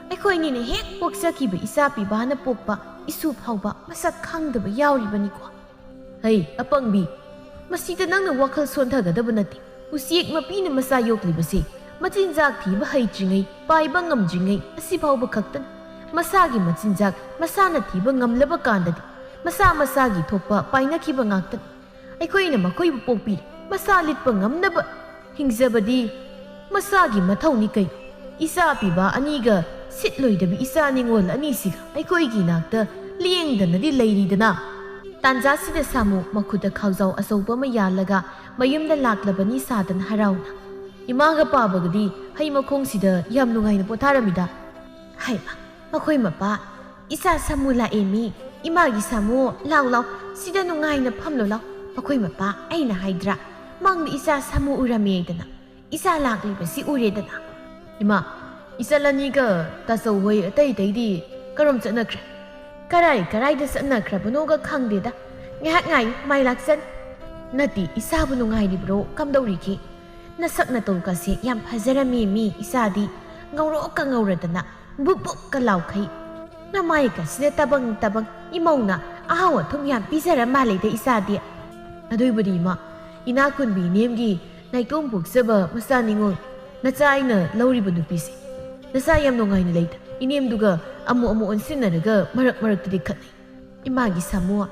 ꯑꯩꯈꯣꯏ ꯑꯅꯤꯅ ꯍꯦꯛ ꯄꯣꯛꯆꯈꯤꯕ ꯏꯆꯥ ꯄꯤꯕꯥꯅ ꯄꯣꯛꯄ ꯏꯁꯨ ꯐꯥꯎꯕ ꯃꯁꯛ ꯈꯪꯗꯕ ꯌꯥꯎꯔꯤꯕꯅꯤꯀꯣ꯫ ꯍꯩ, ꯑꯄꯪꯕꯤ, ꯃꯁꯤꯗ ꯅꯪꯅ ꯋꯥꯈꯜ ꯁꯣꯟꯊꯒꯗꯕ ꯅꯠꯇꯦ꯫ ꯎꯆꯦꯛ ꯃꯄꯤꯅ ꯃꯆꯥ ꯌꯣꯛꯂꯤꯕꯁꯤ ꯃꯆꯤꯟꯖꯥꯛ ꯊꯤꯕ ꯍꯩꯇ꯭ꯔꯤꯉꯩ, ꯄꯥꯏꯕ ꯉꯝꯗ꯭ꯔꯤꯉꯩ ꯑꯁꯤ ꯐꯥꯎꯕ ꯈꯛꯇꯅꯤ꯫ ꯃꯁꯥꯒꯤ ꯃꯆꯤꯟꯖꯥꯛ ꯃꯁꯥꯅ ꯊꯤꯕ ꯉꯝꯂꯕ ꯀꯥꯟꯗꯗꯤ ꯃꯁꯥ ꯃꯁꯥꯒꯤ ꯊꯣꯛꯄ ꯄꯥꯏꯅꯈꯤꯕ ꯉꯥꯛꯇꯅꯤ꯫ ꯑꯩꯈꯣꯏꯅ ꯃꯈꯣꯏꯕꯨ ꯄꯣꯛꯄꯤꯔꯦ, ꯃꯁꯥ ꯂꯤꯠꯄ ꯉꯝꯅꯕ ꯍꯤꯡꯖꯕꯗꯤ ꯃꯁꯥꯒꯤ ꯃꯊꯧꯅꯤ ꯀꯩ꯫ ꯏꯆꯥ ꯄꯤꯕ ꯑꯅꯤꯒ ꯁꯤꯠꯂꯣꯏꯗꯕꯤ ꯏꯆꯥ ꯅꯤꯉꯣꯜ ꯑꯅꯤꯁꯤꯒ ꯑꯩꯈꯣꯏꯒꯤ ꯏꯅꯥꯛꯇ ꯂꯦꯡꯗꯅꯗꯤ ꯂꯩꯔꯤꯗꯅ꯫ ꯇꯥꯟꯖꯥꯁꯤꯗ ꯁꯥꯃꯨ ꯃꯈꯨꯠꯇ ꯈꯥꯎꯖꯥꯎ ꯑꯆꯧꯕ ꯑꯃ ꯌꯥꯜꯂꯒ ꯃꯌꯨꯝꯗ ꯂꯥꯛꯂꯕꯅꯤ ꯁꯥꯗꯟ ꯍꯔꯥꯎꯅ꯫ ꯏꯃꯥꯒ ꯄꯥꯕꯒꯗꯤ ꯍꯩ ꯃꯈꯣꯡꯁꯤꯗ ꯌꯥꯝ ꯅꯨꯡꯉꯥꯏꯅ ꯄꯣꯊꯥꯔꯝꯃꯤꯗ꯫ ꯍꯩꯃ, ꯃꯈꯣꯏ ꯃꯄꯥ, ꯏꯆꯥ ꯁꯥꯃꯨ ꯂꯥꯛꯑꯦ ꯃꯤ꯫ ꯏꯃꯥꯒꯤ ꯁꯥꯃꯨ, ꯂꯥꯎ ꯂꯥꯎ, ꯁꯤꯗ ꯅꯨꯡꯉꯥꯏꯅ ꯐꯝꯂꯨ ꯂꯥꯎ꯫ ꯃꯈꯣꯏ ꯃꯄꯥ, ꯑꯩꯅ ꯍꯥꯏꯗ꯭ꯔꯥ, ꯃꯪꯗ ꯏꯆꯥ ꯁꯥꯃꯨ ꯎꯔꯝꯃꯦꯗꯅ꯫ ꯏꯆꯥ ꯂꯥꯛꯂꯤꯕꯁꯤ ꯎꯔꯦꯗꯅ꯫ ꯏꯃꯥ, ꯏꯆꯜ ꯑꯅꯤꯒ ꯇꯥꯆꯧ ꯍꯣꯏ ꯑꯇꯩ ꯑꯇꯩꯗꯤ ꯀꯔꯣꯝ ꯆꯠꯅꯈ꯭ꯔꯦ? ꯀꯔꯥꯏ ꯀꯔꯥꯏꯗ ꯆꯠꯅꯈ꯭ꯔꯕꯅꯣꯒ ꯈꯪꯗꯦꯗ꯫ ꯉꯥꯏꯍꯥꯛ ꯉꯥꯏꯌꯨ, ꯃꯥꯏ ꯂꯥꯛꯆꯟ꯫ ꯅꯠꯇꯦ, ꯏꯆꯥꯕꯨ ꯅꯨꯡꯉꯥꯏꯔꯤꯕ꯭ꯔꯣ? ꯀꯝꯗꯧꯔꯤꯒꯦ? ꯅꯁꯛ ꯅꯇꯧꯒꯁꯦ ꯌꯥꯝ ꯐꯖꯔꯝꯃꯤ ꯃꯤ ꯏꯆꯥꯗꯤ꯫ ꯉꯧꯔꯣꯛꯀ ꯉꯧꯔꯗꯅ, ꯕꯨꯛ ꯕꯨꯛꯀ ꯂꯥꯎꯈꯩ꯫ ꯅꯃꯥꯏꯒꯁꯤꯗ ꯇꯕꯪ ꯇꯕꯪ, ꯏꯃꯧꯅ ꯑꯍꯥꯎ ꯑꯊꯨꯝ ꯌꯥꯝ ꯄꯤꯖꯔ ꯃꯥꯜꯂꯦꯗ ꯏꯆꯥꯗꯤ꯫ ꯑꯗꯨꯏꯕꯨꯗꯤ ꯏꯃꯥ, ꯏꯅꯥꯛ ꯈꯨꯟꯕꯤ ꯏꯅꯦꯝꯒꯤ ꯅꯥꯏꯇꯣꯝ ꯄꯣꯛꯆꯕ ꯃꯆꯥ ꯅꯤꯉꯣꯜ, ꯅꯆꯥ ꯑꯩꯅ ꯂꯧꯔꯤꯕ ꯅꯨꯄꯤꯁꯦ꯫ ꯅꯆꯥ ꯌꯥꯝ ꯅꯨꯡꯉꯥꯏꯅ ꯂꯩꯗ, ꯏꯅꯦꯝꯗꯨꯒ ꯑꯃꯨꯛ ꯑꯃꯨꯛ ꯑꯣꯟꯁꯤꯟꯅꯔꯒ ꯃꯔꯛ ꯃꯔꯛꯇꯗꯤ ꯈꯠꯅꯩ꯫ ꯏꯃꯥꯒꯤ ꯁꯥꯃꯨ,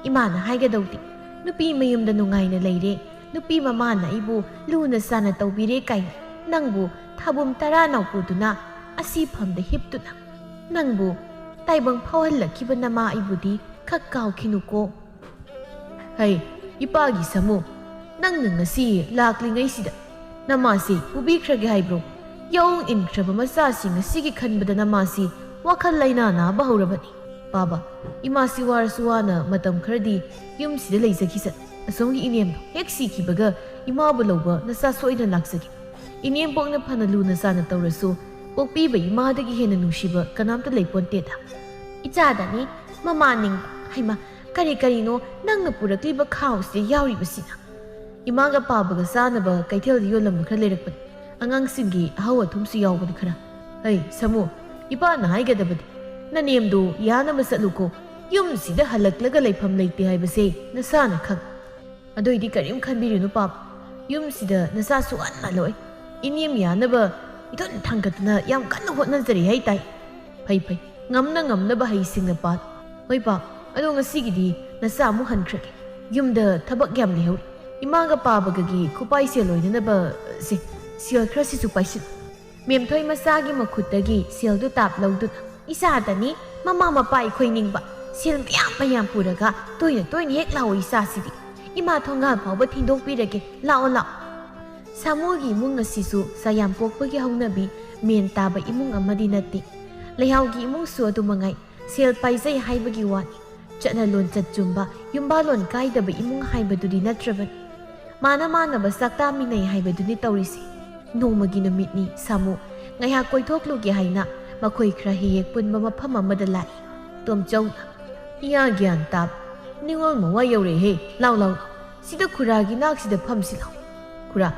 ꯏꯃꯥꯅ ꯍꯥꯏꯒꯗꯧꯗꯤ, ꯅꯨꯄꯤ ꯃꯌꯨꯝꯗ ꯅꯨꯡꯉꯥꯏꯅ ꯂꯩꯔꯦ, ꯅꯨꯄꯤ ꯃꯃꯥꯅ ꯑꯩꯕꯨ ꯂꯨꯅ ꯆꯥꯅ ꯇꯧꯕꯤꯔꯦ ꯀꯥꯏꯅ ꯅꯪꯕꯨ ꯊꯥꯕꯨꯝ ꯇꯔꯥ ꯅꯥꯎꯄꯨꯗꯨꯅ ꯑꯁꯤꯐꯝꯗ ꯍꯤꯞꯇꯨꯅ ꯅꯪꯕꯨ ꯇꯥꯏꯕꯪ ꯐꯥꯎꯍꯜꯂꯛꯈꯤꯕ ꯅꯃꯥ ꯑꯩꯕꯨꯗꯤ ꯈꯛ ꯀꯥꯎꯈꯤꯅꯨꯀꯣ꯫ ꯍꯩ, ꯏꯄꯥꯒꯤ ꯁꯥꯃꯨ, ꯅꯪꯅ ꯉꯁꯤ ꯂꯥꯛꯂꯤꯉꯩꯁꯤꯗ ꯅꯃꯥꯁꯤ ꯄꯨꯕꯤꯈ꯭ꯔꯒꯦ ꯍꯥꯏꯕ꯭ꯔꯣ? ꯌꯥꯑꯣꯡ ꯏꯟꯈ꯭ꯔꯕ ꯃꯆꯥꯁꯤꯡ ꯑꯁꯤꯒꯤ ꯈꯟꯕꯗ ꯅꯃꯥꯁꯤ ꯋꯥꯈꯜ ꯂꯩꯅꯥ ꯅꯥꯕ ꯍꯧꯔꯕꯅꯤ꯫ ꯄꯥꯕ, ꯏꯃꯥꯁꯤ ꯋꯥꯔꯁꯨ ꯋꯥꯅ ꯃꯇꯝ ꯈꯔꯗꯤ ꯌꯨꯝꯁꯤꯗ ꯂꯩꯖꯈꯤꯁꯅꯨ꯫ ꯑꯁꯣꯝꯒꯤ ꯏꯅꯦꯝꯗꯣ ꯍꯦꯛ ꯁꯤꯈꯤꯕꯒ ꯏꯃꯥꯕꯨ ꯂꯧꯕ ꯅꯆꯥ ꯁꯣꯏꯗꯅ ꯂꯥꯛꯆꯒꯦ꯫ ꯏꯅꯦꯝꯕꯣꯛꯅ ꯐꯅ ꯂꯨꯅ ꯆꯥꯅ ꯇꯧꯔꯁꯨ, ꯄꯣꯛꯄꯤꯕ ꯏꯃꯥꯗꯒꯤ ꯍꯦꯟꯅ ꯅꯨꯡꯁꯤꯕ ꯀꯅꯥꯝꯇ ꯂꯩꯄꯣꯟꯇꯦꯗ꯫ ꯏꯆꯥꯗꯅꯤ ꯃꯃꯥ ꯅꯤꯡꯕ꯫ ꯍꯩꯃꯥ, ꯀꯔꯤ ꯀꯔꯤꯅꯣ ꯅꯪꯅ ꯄꯨꯔꯛꯂꯤꯕ ꯈꯥꯎꯁꯤꯗ ꯌꯥꯎꯔꯤꯕꯁꯤꯅ? ꯏꯃꯥꯒ ꯄꯥꯕꯒ ꯆꯥꯅꯕ ꯀꯩꯊꯦꯜꯗ ꯌꯣꯜꯂꯝꯕ ꯈꯔ ꯂꯩꯔꯛꯄꯅꯤ꯫ ꯑꯉꯥꯡꯁꯤꯡꯒꯤ ꯑꯍꯧ ꯑꯊꯨꯝꯁꯨ ꯌꯥꯎꯕꯅꯤ ꯈꯔ꯫ ꯍꯩ, ꯁꯥꯃꯨ, ꯏꯄꯥꯅ ꯍꯥꯏꯒꯗꯕꯗꯤ, ꯅꯅꯦꯝꯗꯣ ꯌꯥꯅꯕ ꯆꯠꯂꯨꯀꯣ꯫ ꯌꯨꯝꯁꯤꯗ ꯍꯜꯂꯛꯂꯒ ꯂꯩꯐꯝ ꯂꯩꯇꯦ ꯍꯥꯏꯕꯁꯦ ꯅꯁꯥꯅ ꯈꯪ꯫ ꯑꯗꯨꯏꯗꯤ ꯀꯔꯤꯝ ꯈꯟꯕꯤꯔꯨꯅꯨ ꯄꯥꯕ꯫ ꯌꯨꯝꯁꯤꯗ ꯅꯆꯥ ꯁꯨꯛꯍꯟ ꯍꯜꯂꯣꯏ꯫ ꯏꯅꯦꯝ ꯌꯥꯅꯕ ꯏꯊꯟ ꯊꯥꯡꯒꯠꯇꯅ ꯌꯥꯝ ꯀꯟꯅ ꯍꯣꯠꯅꯖꯔꯤ ꯍꯥꯏ ꯇꯥꯏ꯫ ꯐꯩ ꯐꯩ, ꯉꯝꯅ ꯉꯝꯅꯕ ꯍꯩꯁꯤꯡꯅ ꯄꯥꯜ꯫ ꯍꯣꯏ ꯄꯥ, ꯑꯗꯣ ꯉꯁꯤꯒꯤꯗꯤ ꯅꯆꯥ ꯑꯃꯨꯛ ꯍꯟꯈ꯭ꯔꯒꯦ꯫ ꯌꯨꯝꯗ ꯊꯕꯛ ꯌꯥꯝ ꯂꯩꯍꯧꯔꯤ꯫ ꯏꯃꯥꯒ ꯄꯥꯕꯒꯒꯤ ꯈꯨꯄꯥꯏ ꯁꯦꯜ ꯑꯣꯏꯅꯅꯕ, ꯁꯦ, ꯁꯦꯜ ꯈꯔꯁꯤꯁꯨ ꯄꯥꯏꯁꯤꯜꯂꯨ꯫ ꯃꯦꯝꯊꯣꯏ ꯃꯆꯥꯒꯤ ꯃꯈꯨꯠꯇꯒꯤ ꯁꯦꯜꯗꯨ ꯇꯥꯞ ꯂꯧꯗꯨꯅ, "ꯏꯆꯥꯗꯅꯤ ꯃꯃꯥ ꯃꯄꯥ ꯑꯩꯈꯣꯏ ꯅꯤꯡꯕ꯫ ꯁꯦꯜ ꯃꯌꯥꯝ ꯃꯌꯥꯝ ꯄꯨꯔꯒ ꯇꯣꯏꯅ ꯇꯣꯏꯅ ꯍꯦꯛ ꯂꯥꯛꯑꯣ ꯏꯆꯥꯁꯤꯗꯤ꯫ ꯏꯃꯥ ꯊꯣꯡꯒꯥꯜ ꯐꯥꯎꯕ ꯊꯤꯟꯗꯣꯛꯄꯤꯔꯒꯦ꯫ ꯂꯥꯛꯑꯣ, ꯂꯥꯛꯑꯣ꯫" ꯁꯥꯃꯨꯒꯤ ꯏꯃꯨꯡ ꯑꯁꯤꯁꯨ ꯆꯥꯌꯥꯝ ꯄꯣꯛꯄꯒꯤ ꯍꯧꯅꯕꯤ ꯃꯦꯟ ꯇꯥꯕ ꯏꯃꯨꯡ ꯑꯃꯗꯤ ꯅꯠꯇꯦ꯫ ꯂꯩꯍꯥꯎꯒꯤ ꯏꯃꯨꯡꯁꯨ ꯑꯗꯨ ꯃꯉꯥꯏ꯫ ꯁꯦꯜ ꯄꯥꯏꯖꯩ ꯍꯥꯏꯕꯒꯤ ꯋꯥꯅꯤ꯫ ꯆꯠꯅ ꯂꯣꯟꯆꯠ ꯆꯨꯝꯕ, ꯌꯨꯝꯕꯥꯂꯣꯟ ꯀꯥꯏꯗꯕ ꯏꯃꯨꯡ ꯍꯥꯏꯕꯗꯨꯗꯤ ꯅꯠꯇ꯭ꯔꯕꯅꯤ꯫ ꯃꯥꯅ ꯃꯥꯟꯅꯕ ꯆꯥꯛ ꯇꯥꯃꯤꯟꯅꯩ ꯍꯥꯏꯕꯗꯨꯅꯤ ꯇꯧꯔꯤꯁꯤ꯫ ꯅꯣꯡꯃꯒꯤ ꯅꯨꯃꯤꯠꯅꯤ, ꯁꯥꯃꯨ꯫ ꯉꯥꯏꯍꯥꯛ ꯀꯣꯏꯊꯣꯛꯂꯨꯒꯦ ꯍꯥꯏꯅ ꯃꯈꯣꯏ ꯈꯔ ꯍꯦꯛ ꯍꯦꯛ ꯄꯨꯟꯕ ꯃꯐꯝ ꯑꯃꯗ ꯂꯥꯛꯏ꯫ ꯇꯣꯝꯆꯧꯅ, "ꯏꯌꯥ ꯒ꯭ꯌꯥꯟ ꯇꯥꯕ, ꯅꯤꯉꯣꯜ ꯃꯋꯥ ꯌꯧꯔꯛꯑꯦꯍꯦ꯫ ꯂꯥꯎ, ꯂꯥꯎ, ꯂꯥꯎ꯫ ꯁꯤꯗ ꯈꯨꯔꯥꯒꯤ ꯅꯥꯛꯁꯤꯗ ꯐꯝꯁꯤ ꯂꯥꯎ꯫" "ꯈꯨꯔꯥ,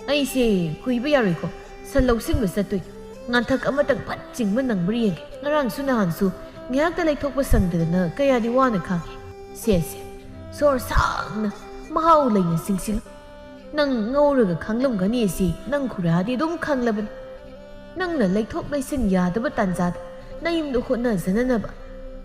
ꯑꯩꯁꯦ ꯀꯨꯏꯕ ꯌꯥꯔꯣꯏꯀꯣ꯫ ꯁꯟ ꯂꯧꯁꯤꯟꯕ ꯆꯠꯇꯣꯏꯅꯤ꯫ ꯉꯟꯊꯛ ꯑꯃꯇꯪ ꯐꯠ ꯆꯤꯡꯕ ꯅꯪꯕ꯭ꯔꯥ ꯌꯦꯡꯒꯦ꯫ ꯉꯔꯥꯡꯁꯨ ꯅꯍꯥꯟꯁꯨ ꯉꯥꯏꯍꯥꯛꯇ ꯂꯩꯊꯣꯛꯄ ꯁꯪꯗꯗꯅ ꯀꯌꯥꯗꯤ ꯋꯥꯅ ꯈꯥꯡꯉꯤ꯫ ꯁꯦ, ꯁꯦ, ꯁꯣꯔ ꯁꯥꯡꯅ ꯃꯍꯥꯎ ꯂꯩꯅ ꯆꯤꯡꯁꯤꯜꯂꯨ꯫ ꯅꯪ ꯉꯧꯔꯒ ꯈꯪꯂꯝꯒꯅꯤ ꯑꯁꯤ ꯅꯪ ꯈꯨꯔꯥꯗꯤ ꯑꯗꯨꯝ ꯈꯪꯂꯕꯅꯤ꯫ ꯅꯪꯅ ꯂꯩꯊꯣꯛ ꯂꯩꯁꯤꯟ ꯌꯥꯗꯕ ꯇꯥꯟꯖꯥꯗ ꯅꯌꯨꯝꯗ ꯍꯣꯠꯅꯖꯅꯅꯕ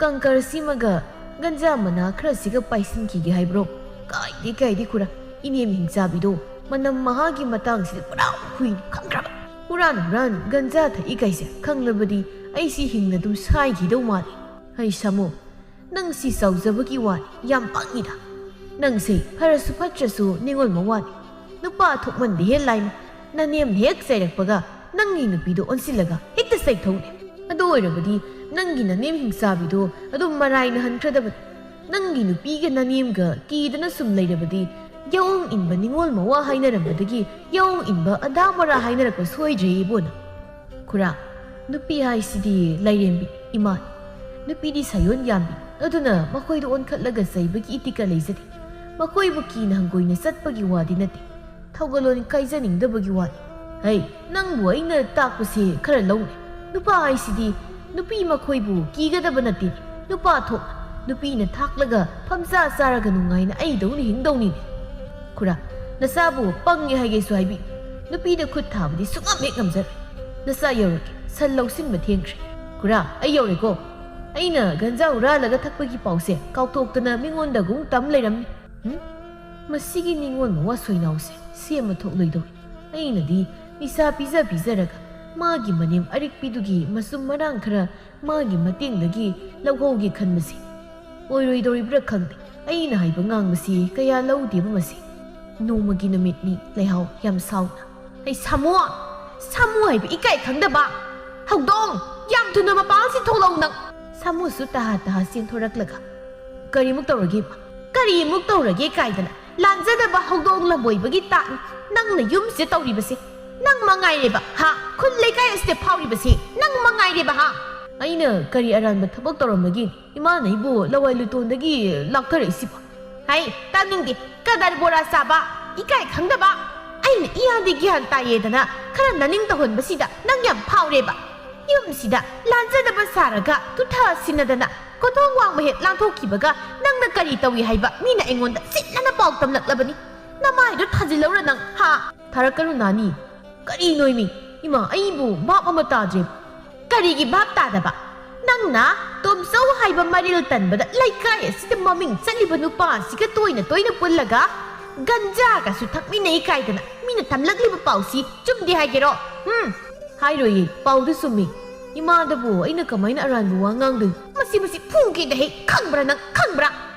ꯀꯪꯀꯔ ꯁꯤꯃꯒ ꯒꯟꯖꯥ ꯃꯅꯥ ꯈꯔꯁꯤꯒ ꯄꯥꯏꯁꯤꯟꯈꯤꯒꯦ ꯍꯥꯏꯕ꯭ꯔꯣ? ꯀꯥꯏꯗꯦ, ꯀꯥꯏꯗꯦ ꯈꯨꯔꯥ, ꯏꯅꯦꯝ ꯍꯤꯡꯆꯥꯕꯤꯗꯣ ꯃꯅꯝ ꯃꯍꯥꯒꯤ ꯃꯇꯥꯡꯁꯤꯗ ꯄꯨꯔꯥ ꯍꯨꯏꯅꯤ, ꯈꯪꯈ꯭ꯔꯕ? ꯍꯨꯔꯥꯟ ꯍꯨꯔꯥꯟ ꯒꯟꯖꯥ ꯊꯛꯏ ꯀꯥꯏꯁꯦ ꯈꯪꯂꯕꯗꯤ ꯑꯩꯁꯤ ꯍꯤꯡꯅ ꯑꯗꯨꯝ ꯁꯥꯏꯈꯤꯗꯧ ꯃꯥꯜꯂꯤ꯫ ꯍꯩ ꯁꯥꯃꯨ, ꯅꯪ ꯁꯤ ꯆꯥꯎꯖꯕꯒꯤ ꯋꯥꯅꯤ, ꯌꯥꯝ ꯄꯪꯉꯤꯗ꯫ ꯅꯪꯁꯦ ꯐꯔꯁꯨ ꯐꯠꯇ꯭ꯔꯁꯨ ꯅꯤꯉꯣꯜ ꯃꯋꯥꯅꯤ꯫ ꯅꯨꯄꯥ ꯊꯣꯛꯃꯟꯗꯦꯍꯦ ꯂꯥꯏꯃ, ꯅꯅꯦꯝꯅ ꯍꯦꯛ ꯆꯩꯔꯛꯄꯒ ꯅꯪꯒꯤ ꯅꯨꯄꯤꯗꯣ ꯑꯣꯟꯁꯤꯜꯂꯒ ꯍꯦꯛꯇ ꯆꯩꯊꯧꯅꯦ꯫ ꯑꯗꯨ ꯑꯣꯏꯔꯕꯗꯤ ꯅꯪꯒꯤ ꯅꯅꯦꯝ ꯍꯤꯡꯆꯥꯕꯤꯗꯣ ꯑꯗꯨꯝ ꯃꯔꯥꯏꯅ ꯍꯟꯈ꯭ꯔꯗꯕꯅꯤ꯫ ꯅꯪꯒꯤ ꯅꯨꯄꯤꯒ ꯅꯅꯦꯝꯒ ꯀꯤꯗꯅ ꯁꯨꯝ ꯂꯩꯔꯕꯗꯤ ꯌꯥꯑꯣꯡ ꯏꯟꯕ ꯅꯤꯉꯣꯜ ꯃꯋꯥ ꯍꯥꯏꯅꯔꯝꯕꯗꯒꯤ ꯌꯥꯑꯣꯡ ꯏꯟꯕ ꯑꯗꯥ ꯃꯣꯔꯥ ꯍꯥꯏꯅꯔꯛꯄ ꯁꯣꯏꯗ꯭ꯔꯦ ꯏꯕꯣꯅ꯫ ꯈꯨꯔꯥ, ꯅꯨꯄꯤ ꯍꯥꯏꯁꯤꯗꯤ ꯂꯥꯏꯔꯦꯝꯕꯤ, ꯏꯃꯥ꯫ ꯅꯨꯄꯤꯗꯤ ꯁꯥꯌꯣꯟ ꯌꯥꯝꯕꯤ, ꯑꯗꯨꯅ ꯃꯈꯣꯏꯗ ꯑꯣꯟꯈꯠꯂꯒ ꯆꯩꯕꯒꯤ ꯏꯇꯤꯛꯀ ꯂꯩꯖꯗꯦ꯫ ꯃꯈꯣꯏꯕꯨ ꯀꯤꯅ ꯍꯪꯒꯣꯏꯅ ꯆꯠꯄꯒꯤ ꯋꯥꯗꯤ ꯅꯠꯇꯦ, ꯊꯧꯒꯜꯂꯣꯟ ꯀꯥꯏꯖꯅꯤꯡꯗꯕꯒꯤ ꯋꯥꯅꯤ꯫ ꯍꯩ, ꯅꯪꯕꯨ ꯑꯩꯅ ꯇꯥꯛꯄꯁꯦ ꯈꯔ ꯂꯧꯅꯦ꯫ ꯅꯨꯄꯥ ꯍꯥꯏꯁꯤꯗꯤ ꯅꯨꯄꯤ ꯃꯈꯣꯏꯕꯨ ꯀꯤꯒꯗꯕ ꯅꯠꯇꯦ꯫ ꯅꯨꯄꯥ ꯊꯣꯛ, ꯅꯨꯄꯤꯅ ꯊꯥꯛꯂꯒ ꯐꯝꯆꯥ ꯆꯥꯔꯒ ꯅꯨꯡꯉꯥꯏꯅ ꯑꯩꯗꯧꯅ ꯍꯤꯡꯗꯧꯅꯤꯅꯦ꯫ ꯈꯨꯔꯥ, ꯅꯆꯥꯕꯨ ꯄꯪꯉꯦ ꯍꯥꯏꯒꯦꯁꯨ ꯍꯥꯏꯕꯤ꯫ ꯅꯨꯄꯤꯗ ꯈꯨꯠ ꯊꯥꯕꯗꯤ ꯁꯨꯡꯉꯝ ꯍꯦꯛ ꯉꯝꯖꯔꯣꯏ꯫ ꯅꯆꯥ ꯌꯧꯔꯒꯦ, ꯁꯟ ꯂꯧꯁꯤꯟꯕ ꯊꯦꯡꯈ꯭ꯔꯦ꯫ ꯈꯨꯔꯥ, ꯑꯩ ꯌꯧꯔꯦꯀꯣ꯫ ꯑꯩꯅ ꯒꯟꯖꯥ ꯍꯨꯔꯥꯜꯂꯒ ꯊꯛꯄꯒꯤ ꯄꯥꯎꯁꯦ ꯀꯥꯎꯊꯣꯛꯇꯅ ꯃꯤꯉꯣꯟꯗ ꯑꯗꯨꯝ ꯇꯝ ꯂꯩꯔꯝꯃꯤ꯫ ꯍꯨꯝ? ꯃꯁꯤꯒꯤ ꯅꯤꯉꯣꯜ ꯃꯋꯥ ꯁꯣꯏꯅꯥꯎꯁꯦ ꯁꯦꯝꯕ ꯊꯣꯛꯂꯣꯏꯗꯧꯔꯤ꯫ ꯑꯩꯅꯗꯤ ꯅꯤꯁꯥ ꯄꯤꯖ ꯄꯤꯖꯔꯒ ꯃꯥꯒꯤ ꯃꯅꯦꯝ ꯑꯔꯤꯛꯄꯤꯗꯨꯒꯤ ꯃꯆꯨꯝ ꯃꯔꯥꯡ ꯈꯔ ꯃꯥꯒꯤ ꯃꯇꯦꯡꯗꯒꯤ ꯂꯧꯍꯧꯒꯦ ꯈꯟꯕꯁꯤ ꯑꯣꯏꯔꯣꯏꯗꯧꯔꯤꯕ꯭ꯔꯥ ꯈꯪꯗꯦ꯫ ꯑꯩꯅ ꯍꯥꯏꯕ ꯉꯥꯡꯕꯁꯤ ꯀꯌꯥ ꯂꯧꯗꯦꯕ ꯃꯁꯤ꯫ ꯅꯣꯡꯃꯒꯤ ꯅꯨꯃꯤꯠꯅꯤ ꯂꯩꯍꯥꯎ ꯌꯥꯝ ꯁꯥꯎꯅ꯫ "ꯑꯩ ꯁꯥꯃꯨ! ꯁꯥꯃꯨ ꯍꯥꯏꯕ ꯏꯀꯥꯏ ꯈꯪꯗꯕ! ꯍꯧꯗꯣꯡ! ꯌꯥꯝ ꯊꯨꯅ ꯃꯄꯥꯟꯁꯤ ꯊꯣꯛꯂꯛꯎ ꯅꯪ!" ꯁꯥꯃꯨꯁꯨ ꯇꯍꯥ ꯇꯍꯥ ꯆꯦꯟꯊꯣꯔꯛꯂꯒ, "ꯀꯔꯤꯃꯨꯛ ꯇꯧꯔꯒꯦ ꯏꯃꯥ? ꯀꯔꯤꯃꯨꯛ ꯇꯧꯔꯒꯦ?" ꯀꯥꯏꯗꯅ ꯂꯥꯟꯖꯗꯕ ꯍꯧꯗꯣꯡ ꯂꯝꯕꯣꯏꯕꯒꯤ ꯇꯥꯛꯅꯤ ꯅꯪꯅ ꯌꯨꯝꯁꯤꯗ ꯇꯧꯔꯤꯕꯁꯦ꯫ ꯅꯪ ꯃꯉꯥꯏꯔꯦꯕ, ꯍꯥ? ꯈꯨꯜ ꯂꯩꯀꯥꯏ ꯑꯁꯤꯗ ꯐꯥꯎꯔꯤꯕꯁꯦ ꯅꯪ ꯃꯉꯥꯏꯔꯦꯕ, ꯍꯥ? ꯑꯩꯅ ꯀꯔꯤ ꯑꯔꯥꯟꯕ ꯊꯕꯛ ꯇꯧꯔꯝꯃꯒꯦ ꯏꯃꯥꯅ ꯑꯩꯕꯨ ꯂꯋꯥꯏ ꯂꯨꯇꯣꯟꯗꯒꯤ ꯂꯥꯛꯊꯔꯛꯏꯁꯤꯕꯣ? ꯍꯥꯏ, ꯇꯥꯅꯤꯡꯗꯦ꯫ ꯀꯗꯔ ꯕꯣꯔꯥ ꯆꯥꯕ, ꯏꯀꯥꯏ ꯈꯪꯗꯕ꯫ ꯑꯩꯅ ꯏꯌꯥꯗꯤ ꯒ꯭ꯌꯥꯟ ꯇꯥꯏꯌꯦꯗꯅ ꯈꯔ ꯅꯅꯤꯡ ꯇꯧꯍꯟꯕꯁꯤꯗ ꯅꯪ ꯌꯥꯝ ꯐꯥꯎꯔꯦꯕ꯫ ꯌꯨꯝꯁꯤꯗ ꯂꯥꯟꯖꯗꯕ ꯁꯥꯔꯒ ꯇꯨꯊ ꯁꯤꯟꯅꯗꯅ ꯀꯣꯟꯊꯣꯡ ꯋꯥꯡꯃ ꯍꯦꯛ ꯂꯥꯟꯊꯣꯛꯈꯤꯕꯒ ꯅꯪꯅ ꯀꯔꯤ ꯇꯧꯏ ꯍꯥꯏꯕ ꯃꯤꯅ ꯑꯩꯉꯣꯟꯗ ꯁꯤꯠꯅꯅ ꯄꯥꯎ ꯇꯝꯂꯛꯂꯕꯅꯤ꯫ ꯅꯃꯥꯏꯗꯣ ꯊꯥꯖꯤꯜꯂꯧꯔ ꯅꯪ, ꯍꯥ? ꯊꯥꯔꯛꯀꯅꯨ ꯅꯥꯅꯤ꯫ ꯀꯔꯤꯅꯣꯏꯃꯤ? ꯏꯃꯥ, ꯑꯩꯕꯨ ꯚꯥꯞ ꯑꯃ ꯇꯥꯗ꯭ꯔꯦ꯫ ꯀꯔꯤꯒꯤ ꯚꯥꯞ ꯇꯥꯗꯕ? ꯅꯪꯅ ꯇꯣꯝꯆꯧ ꯍꯥꯏꯕ ꯃꯔꯤꯜ ꯇꯟꯕꯗ ꯂꯩꯀꯥꯏ ꯑꯁꯤꯗ ꯃꯃꯤꯡ ꯆꯠꯂꯤꯕ ꯅꯨꯄꯥ ꯑꯁꯤꯒ ꯇꯣꯏꯅ ꯇꯣꯏꯅ ꯄꯨꯜꯂꯒ ꯒꯟꯖꯥꯒꯁꯨ ꯊꯛꯃꯤꯟꯅꯩ ꯀꯥꯏꯗꯅ ꯃꯤꯅ ꯇꯝꯂꯛꯂꯤꯕ ꯄꯥꯎꯁꯤ ꯆꯨꯝꯗꯦ ꯍꯥꯏꯒꯦꯔꯣ? ꯎꯝ, ꯍꯥꯏꯔꯣꯏꯌꯦ, ꯄꯥꯎꯗꯨ ꯆꯨꯝꯃꯤ꯫ ꯏꯃꯥꯗꯕꯨ ꯑꯩꯅ ꯀꯃꯥꯏꯅ ꯑꯔꯥꯟꯕ ꯋꯥ ꯉꯥꯡꯗꯣꯏꯅꯣ? ꯃꯁꯤ, ꯃꯁꯤ ꯐꯨꯒꯦꯗ ꯍꯦꯛ, ꯈꯪꯕ꯭ꯔꯥ ꯅꯪ? ꯈꯪꯕ꯭ꯔꯥ?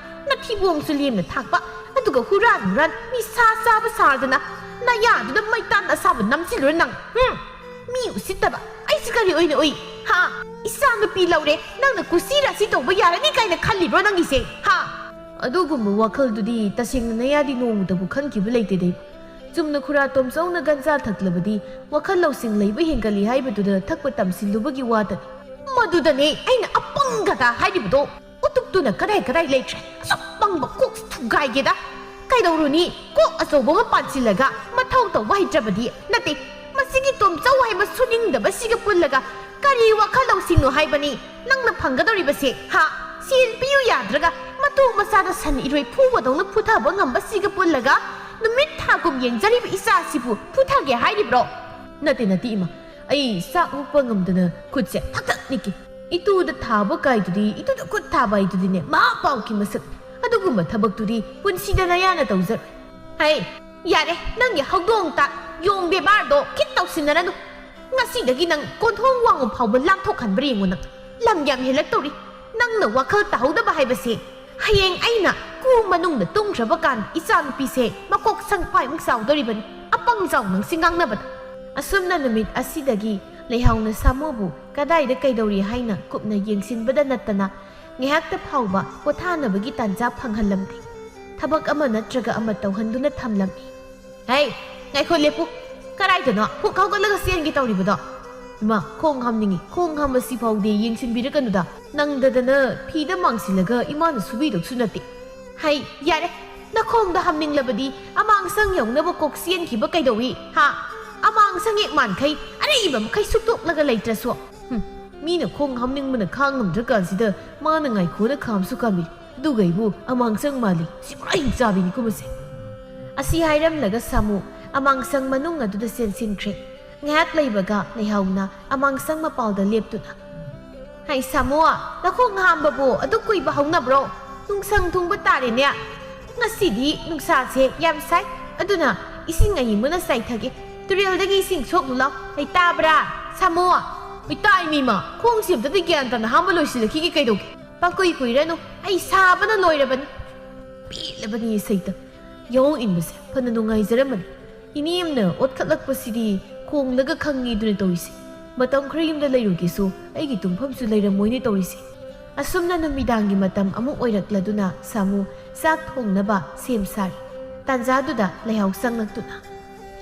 ꯅꯊꯤꯕꯣꯡꯁꯨ ꯂꯦꯝꯅ ꯊꯥꯛꯄ, ꯑꯗꯨꯒ ꯍꯨꯔꯥꯟ ꯍꯨꯔꯥꯟ ꯅꯤꯁꯥ ꯆꯥꯕ ꯁꯥꯗꯅ ꯅꯌꯥꯗꯨꯗ ꯃꯩꯇꯥꯟ ꯑꯁꯥꯕ ꯅꯝꯁꯤꯜꯂꯨꯔ ꯅꯪ? ꯎꯝ? ꯃꯤ ꯎꯁꯤꯠꯇꯕ! ꯑꯩꯁꯤ ꯀꯔꯤ ꯑꯣꯏꯅ ꯎꯏ? ꯍꯥ? ꯏꯆꯥ ꯅꯨꯄꯤ ꯂꯧꯔꯦ, ꯅꯪꯅ ꯀꯨꯁꯤ ꯔꯥꯁꯤ ꯇꯧꯕ ꯌꯥꯔꯅꯤ ꯀꯥꯏꯅ ꯈꯜꯂꯤꯕ꯭ꯔꯣ ꯅꯪꯒꯤꯁꯦ? ꯍꯥ? ꯑꯗꯨꯒꯨꯝꯕ ꯋꯥꯈꯜꯗꯨꯗꯤ ꯇꯁꯦꯡꯅ ꯅꯌꯥꯗꯤ ꯅꯣꯡꯃꯇꯕꯨ ꯈꯟꯈꯤꯕ ꯂꯩꯇꯦꯗ꯫ ꯆꯨꯝꯅ ꯈꯨꯔꯥ ꯇꯣꯝꯆꯧꯅ ꯒꯟꯖꯥ ꯊꯛꯂꯕꯗꯤ ꯋꯥꯈꯜ ꯂꯧꯁꯤꯡ ꯂꯩꯕ ꯍꯦꯟꯒꯠꯂꯤ ꯍꯥꯏꯕꯗꯨꯗ ꯊꯛꯄ ꯇꯝꯁꯤꯜꯂꯨꯕꯒꯤ ꯋꯥꯇꯅꯤ꯫ ꯃꯗꯨꯗꯅꯦ ꯑꯩꯅ ꯑꯄꯪꯒꯗ ꯍꯥꯏꯔꯤꯕꯗꯣ꯫ ꯎꯇꯨꯞꯇꯨꯅ ꯀꯗꯥꯏ ꯀꯗꯥꯏ ꯂꯩꯈ꯭ꯔꯦ? ꯑꯁꯨꯛ ꯄꯪꯕ ꯀꯣꯛ ꯊꯨꯒꯥꯏꯒꯦꯗ꯫ ꯀꯩꯗꯧꯔꯨꯅꯤ? ꯀꯣꯛ ꯑꯆꯧꯕ ꯑꯃ ꯄꯥꯟꯁꯤꯜꯂꯒ ꯃꯊꯧ ꯇꯧꯕ ꯍꯩꯇ꯭ꯔꯕꯗꯤ? ꯅꯠꯇꯦ, ꯃꯁꯤꯒꯤ ꯇꯣꯝꯆꯧ ꯍꯥꯏꯕ ꯁꯨꯅꯤꯡꯗꯕꯁꯤꯒ ꯄꯨꯜꯂꯒ ꯀꯔꯤ ꯋꯥꯈꯜ ꯂꯧꯁꯤꯡꯅꯣ ꯍꯥꯏꯕꯅꯤ ꯅꯪꯅ ꯐꯪꯒꯗꯧꯔꯤꯕꯁꯦ? ꯍꯥ? ꯁꯦꯜ ꯄꯤꯌꯨ ꯌꯥꯗ꯭ꯔꯒ ꯃꯇꯨ ꯃꯆꯥꯗ ꯁꯟ ꯏꯔꯣꯏ ꯐꯨꯕꯗꯧꯅ ꯐꯨꯊꯕ ꯉꯝꯕꯁꯤꯒ ꯄꯨꯜꯂꯒ ꯅꯨꯃꯤꯠ ꯊꯥꯒꯨꯝ ꯌꯦꯡꯖꯔꯤꯕ ꯏꯆꯥꯁꯤꯕꯨ ꯐꯨꯊꯒꯦ ꯍꯥꯏꯔꯤꯕ꯭ꯔꯣ? ꯅꯠꯇꯦ, ꯅꯠꯇꯦ, ꯏꯃꯥ꯫ ꯑꯩ ꯆꯥꯛ ꯍꯨꯞꯄ ꯉꯝꯗꯅ ꯈꯨꯠꯁꯦ ꯊꯛ ꯊꯛ ꯅꯤꯛꯀꯦ꯫ ꯏꯇꯨꯗ ꯊꯥꯕ ꯀꯥꯏꯗꯨꯗꯤ ꯏꯇꯨꯗ ꯈꯨꯠ ꯊꯥꯕ ꯍꯥꯏꯗꯨꯗꯤꯅꯦ, ꯃꯍꯥ ꯄꯥꯎꯈꯤ ꯃꯁꯛ꯫ ꯑꯗꯨꯒꯨꯝꯕ ꯊꯕꯛꯇꯨꯗꯤ ꯄꯨꯟꯁꯤꯗ ꯅꯌꯥꯅ ꯇꯧꯖꯔꯣꯏ꯫ ꯍꯩ, ꯌꯥꯔꯦ, ꯅꯪꯒꯤ ꯍꯧꯗꯣꯡ ꯇꯥꯛ ꯌꯣꯡ ꯕꯦꯕꯥꯔꯗꯣ ꯈꯤꯠ ꯇꯧꯁꯤꯟꯅꯔꯅꯨ꯫ ꯉꯁꯤꯗꯒꯤ ꯅꯪ ꯀꯣꯟꯊꯣꯡ ꯋꯥꯡꯃ ꯐꯥꯎꯕ ꯂꯥꯞꯊꯣꯛꯍꯟꯕ꯭ꯔ ꯌꯦꯡꯉꯨ ꯅꯪ꯫ ꯂꯝ ꯌꯥꯝ ꯍꯦꯜꯂꯛꯇꯧꯔꯤ꯫ ꯅꯪꯅ ꯋꯥꯈꯜ ꯇꯥꯍꯧꯗꯕ ꯍꯥꯏꯕꯁꯦ, ꯍꯌꯦꯡ ꯑꯩꯅ ꯀꯨ ꯃꯅꯨꯡꯗ ꯇꯨꯝꯈ꯭ꯔꯕ ꯀꯥꯟ ꯏꯆꯥꯅꯨꯄꯤꯁꯦ ꯃꯀꯣꯛ ꯁꯪꯐꯥꯏꯃꯨꯛ ꯆꯥꯎꯗꯧꯔꯤꯕꯅꯤ꯫ ꯑꯄꯪ ꯖꯥꯎ ꯅꯪꯁꯤ ꯉꯥꯡꯅꯕꯗ꯫ ꯑꯁꯨꯝꯅ ꯅꯨꯃꯤꯠ ꯑꯁꯤꯗꯒꯤ ꯂꯩꯍꯥꯎꯅ ꯁꯥꯃꯨꯕꯨ ꯀꯗꯥꯏꯗ ꯀꯩꯗꯧꯔꯤ ꯍꯥꯏꯅ ꯀꯨꯞꯅ ꯌꯦꯡꯁꯤꯟꯕꯗ ꯅꯠꯇꯅ ꯉꯥꯏꯍꯥꯛꯇ ꯐꯥꯎꯕ ꯄꯣꯊꯥꯅꯕꯒꯤ ꯇꯥꯟꯖꯥ ꯐꯪꯍꯜꯂꯝꯗꯦ꯫ ꯊꯕꯛ ꯑꯃ ꯅꯠꯇ꯭ꯔꯒ ꯑꯃ ꯇꯧꯍꯟꯗꯨꯅ ꯊꯝꯂꯝꯃꯤ꯫ ꯍꯩ, ꯉꯥꯏꯈꯣ, ꯂꯦꯞꯄꯨ꯫ ꯀꯔꯥꯏꯗꯅꯣ ꯐꯨꯛ ꯍꯧꯒꯠꯂꯒ ꯆꯦꯟꯒꯦ ꯇꯧꯔꯤꯕꯗꯣ? ꯏꯃꯥ, ꯈꯣꯡ ꯍꯥꯝꯅꯤꯡꯉꯤ꯫ ꯈꯣꯡ ꯍꯥꯝꯕꯁꯤ ꯐꯥꯎꯗꯤ ꯌꯦꯡꯁꯤꯟꯕꯤꯔꯒꯅꯨꯗ꯫ ꯅꯪꯗꯗꯅ ꯐꯤꯗ ꯃꯥꯡꯁꯤꯜꯂꯒ ꯏꯃꯥꯅ ꯁꯨꯕꯤꯗꯧꯁꯨ ꯅꯠꯇꯦ꯫ ꯍꯩ, ꯌꯥꯔꯦ꯫ ꯅꯈꯣꯡꯗ ꯍꯥꯝꯅꯤꯡꯂꯕꯗꯤ ꯑꯃꯥꯡꯁꯪ ꯌꯧꯅꯕ ꯀꯣꯛ ꯆꯦꯟꯈꯤꯕ ꯀꯩꯗꯧꯏ, ꯍꯥ? ꯑꯃꯥꯡꯁꯪ ꯍꯦꯛ ꯃꯥꯟꯈꯩ ꯑꯔꯩꯕ ꯃꯈꯩ ꯁꯨꯛꯇꯣꯛꯂꯒ ꯂꯩꯇ꯭ꯔꯁꯨ꯫ ꯍꯨꯝ, ꯃꯤꯅ ꯈꯣꯡ ꯍꯥꯝꯅꯤꯡꯕꯅ ꯈꯥꯡꯉꯝꯗ꯭ꯔꯀꯥꯟꯁꯤꯗ ꯃꯥꯅ ꯉꯥꯏꯈꯣꯅ ꯈꯥꯝꯁꯨ ꯈꯥꯝꯃꯤ꯫ ꯑꯗꯨꯒ ꯑꯩꯕꯨ ꯑꯃꯥꯡꯁꯪ ꯃꯥꯜꯂꯤ꯫ ꯁꯤ ꯄꯨꯔꯥ ꯍꯤꯡꯆꯥꯕꯤꯅꯤꯀꯣ ꯃꯁꯦ꯫ ꯑꯁꯤ ꯍꯥꯏꯔꯝꯂꯒ ꯁꯥꯃꯨ ꯑꯃꯥꯡꯁꯪ ꯃꯅꯨꯡ ꯑꯗꯨꯗ ꯆꯦꯟꯁꯤꯟꯈ꯭ꯔꯦ꯫ ꯉꯥꯏꯍꯥꯛ ꯂꯩꯕꯒ ꯂꯩꯍꯥꯎꯅ ꯑꯃꯥꯡꯁꯪ ꯃꯄꯥꯜꯗ ꯂꯦꯞꯇꯨꯅ, "ꯍꯩ ꯁꯥꯃꯨ, ꯅꯈꯣꯡ ꯍꯥꯝꯕꯕꯨ ꯑꯗꯨꯛ ꯀꯨꯏꯕ ꯍꯧꯅꯕ꯭ꯔꯣ? ꯅꯨꯡꯁꯪ ꯊꯨꯡꯕ ꯇꯥꯔꯦꯅꯦ꯫ ꯉꯁꯤꯗꯤ ꯅꯨꯡꯁꯥꯁꯦ ꯌꯥꯝ ꯁꯥꯏ, ꯑꯗꯨꯅ ꯏꯁꯤꯡ ꯑꯏꯪꯕꯅ ꯆꯥꯏꯊꯒꯦ꯫ ꯇꯨꯔꯦꯜꯗꯒꯤ ꯏꯁꯤꯡ ꯁꯣꯛꯂꯨ ꯂꯥꯎ꯫ ꯍꯩ ꯇꯥꯕ꯭ꯔꯥ, ꯁꯥꯃꯨ?" "ꯏꯇꯥ ꯏꯃꯤꯃ, ꯈꯣꯡꯁꯦ ꯑꯝꯇꯗꯤ ꯒ꯭ꯌꯥꯟ ꯇꯥꯅ ꯍꯥꯝꯕ ꯂꯣꯏꯁꯤꯜꯂꯛꯈꯤꯒꯦ ꯀꯩꯗꯧꯒꯦ?" "ꯄꯪꯀꯨꯏ ꯀꯨꯏꯔꯅꯨ, ꯑꯩ ꯁꯥꯕꯅ ꯂꯣꯏꯔꯕꯅꯤ꯫" ꯄꯦꯜꯂꯕꯅꯤ ꯁꯩꯇ꯫ ꯌꯥꯍꯣꯡ ꯏꯟꯕꯁꯦ ꯐꯅ ꯅꯨꯡꯉꯥꯏꯖꯔꯝꯕꯅꯤ꯫ ꯏꯅꯦꯝꯅ ꯑꯣꯠꯈꯠꯂꯛꯄꯁꯤꯗꯤ ꯈꯣꯡꯂꯒ ꯈꯪꯉꯤꯗꯨꯅ ꯇꯧꯔꯤꯁꯦ꯫ ꯃꯇꯝ ꯈꯔ ꯌꯨꯝꯗ ꯂꯩꯔꯨꯒꯦꯁꯨ ꯑꯩꯒꯤ ꯇꯨꯝꯐꯝꯁꯨ ꯂꯩꯔꯝꯃꯣꯏꯅꯦ ꯇꯧꯔꯤꯁꯦ꯫ ꯑꯁꯨꯝꯅ ꯅꯨꯃꯤꯗꯥꯡꯒꯤ ꯃꯇꯝ ꯑꯃꯨꯛ ꯑꯣꯏꯔꯛꯂꯗꯨꯅ ꯁꯥꯃꯨ ꯆꯥꯛ ꯊꯣꯡꯅꯕ ꯁꯦꯝ ꯁꯥꯔꯤ꯫ ꯇꯥꯟꯖꯥꯗꯨꯗ ꯂꯩꯍꯥꯎ ꯆꯪꯂꯛꯇꯨꯅ,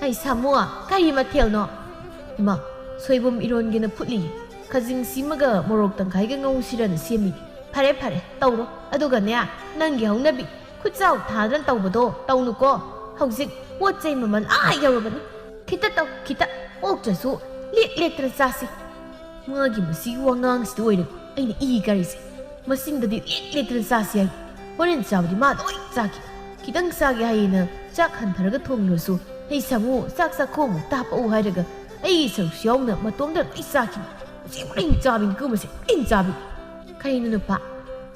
"ꯍꯩ ꯁꯥꯃꯨ, ꯀꯔꯤ ꯃꯊꯦꯜꯅꯣ?" "ꯏꯃꯥ, ꯁꯣꯏꯕꯨꯝ ꯏꯔꯣꯟꯒꯦꯅ ꯐꯨꯠꯂꯤꯌꯦ꯫ ꯈꯖꯤꯡ ꯁꯤꯃꯒ ꯃꯣꯔꯣꯛ ꯇꯪꯈꯥꯏꯒ ꯉꯧꯁꯤꯔꯅ ꯁꯦꯝꯃꯤ꯫" "ꯐꯔꯦ ꯐꯔꯦ, ꯇꯧꯔꯣ꯫ ꯑꯗꯨꯒꯅꯦ, ꯅꯪꯒꯤ ꯍꯧꯅꯕꯤ ꯈꯨꯠꯆꯥꯎ ꯊꯥꯗꯅ ꯇꯧꯕꯗꯣ ꯇꯧꯅꯨꯀꯣ꯫ ꯍꯧꯖꯤꯛ ꯄꯣꯠ ꯆꯩ ꯃꯃꯜ ꯑꯥ ꯌꯧꯔꯕꯅꯤ꯫ ꯈꯤꯇ ꯇꯧ, ꯈꯤꯇ꯫ ꯑꯣꯛꯇ꯭ꯔꯁꯨ ꯂꯦꯛ ꯂꯦꯛꯇꯅ ꯆꯥꯁꯤ꯫" ꯃꯥꯒꯤ ꯃꯁꯤꯒꯤ ꯋꯥꯉꯥꯡꯁꯤꯗ ꯑꯣꯏꯔꯦ ꯑꯩꯅ ꯏ ꯀꯥꯔꯤꯁꯦ꯫ ꯃꯆꯤꯟꯗꯗꯤ ꯂꯦꯛ ꯂꯦꯛꯇꯅ ꯆꯥꯁꯤ ꯍꯥꯏ꯫ ꯍꯣꯔꯦꯟ ꯆꯥꯕꯗꯤ ꯃꯥ ꯂꯣꯏ ꯆꯥꯈꯤ꯫ ꯈꯤꯇꯪ ꯆꯥꯒꯦ ꯍꯥꯏꯌꯦꯅ ꯆꯥꯛ ꯍꯟꯊꯔꯒ ꯊꯣꯡꯂꯨꯔꯁꯨ, "ꯍꯩ ꯁꯥꯃꯨ, ꯆꯥꯛ ꯆꯥꯛꯈꯣꯝ ꯑꯃꯨꯛꯇ ꯍꯥꯞꯄꯛꯎ" ꯍꯥꯏꯔꯒ ꯑꯩꯒꯤ ꯁꯔꯨꯛꯁꯨ ꯌꯥꯎꯅ ꯃꯇꯣꯝꯗ ꯂꯣꯏ ꯆꯥꯈꯤꯅꯤ꯫ ꯃꯁꯤ ꯂꯣꯏ ꯆꯥꯕꯤꯅꯤꯀꯣ, ꯃꯁꯤ ꯂꯣꯏ ꯆꯥꯕꯤ꯫ ꯀꯩꯅꯣ ꯅꯨꯄꯥ,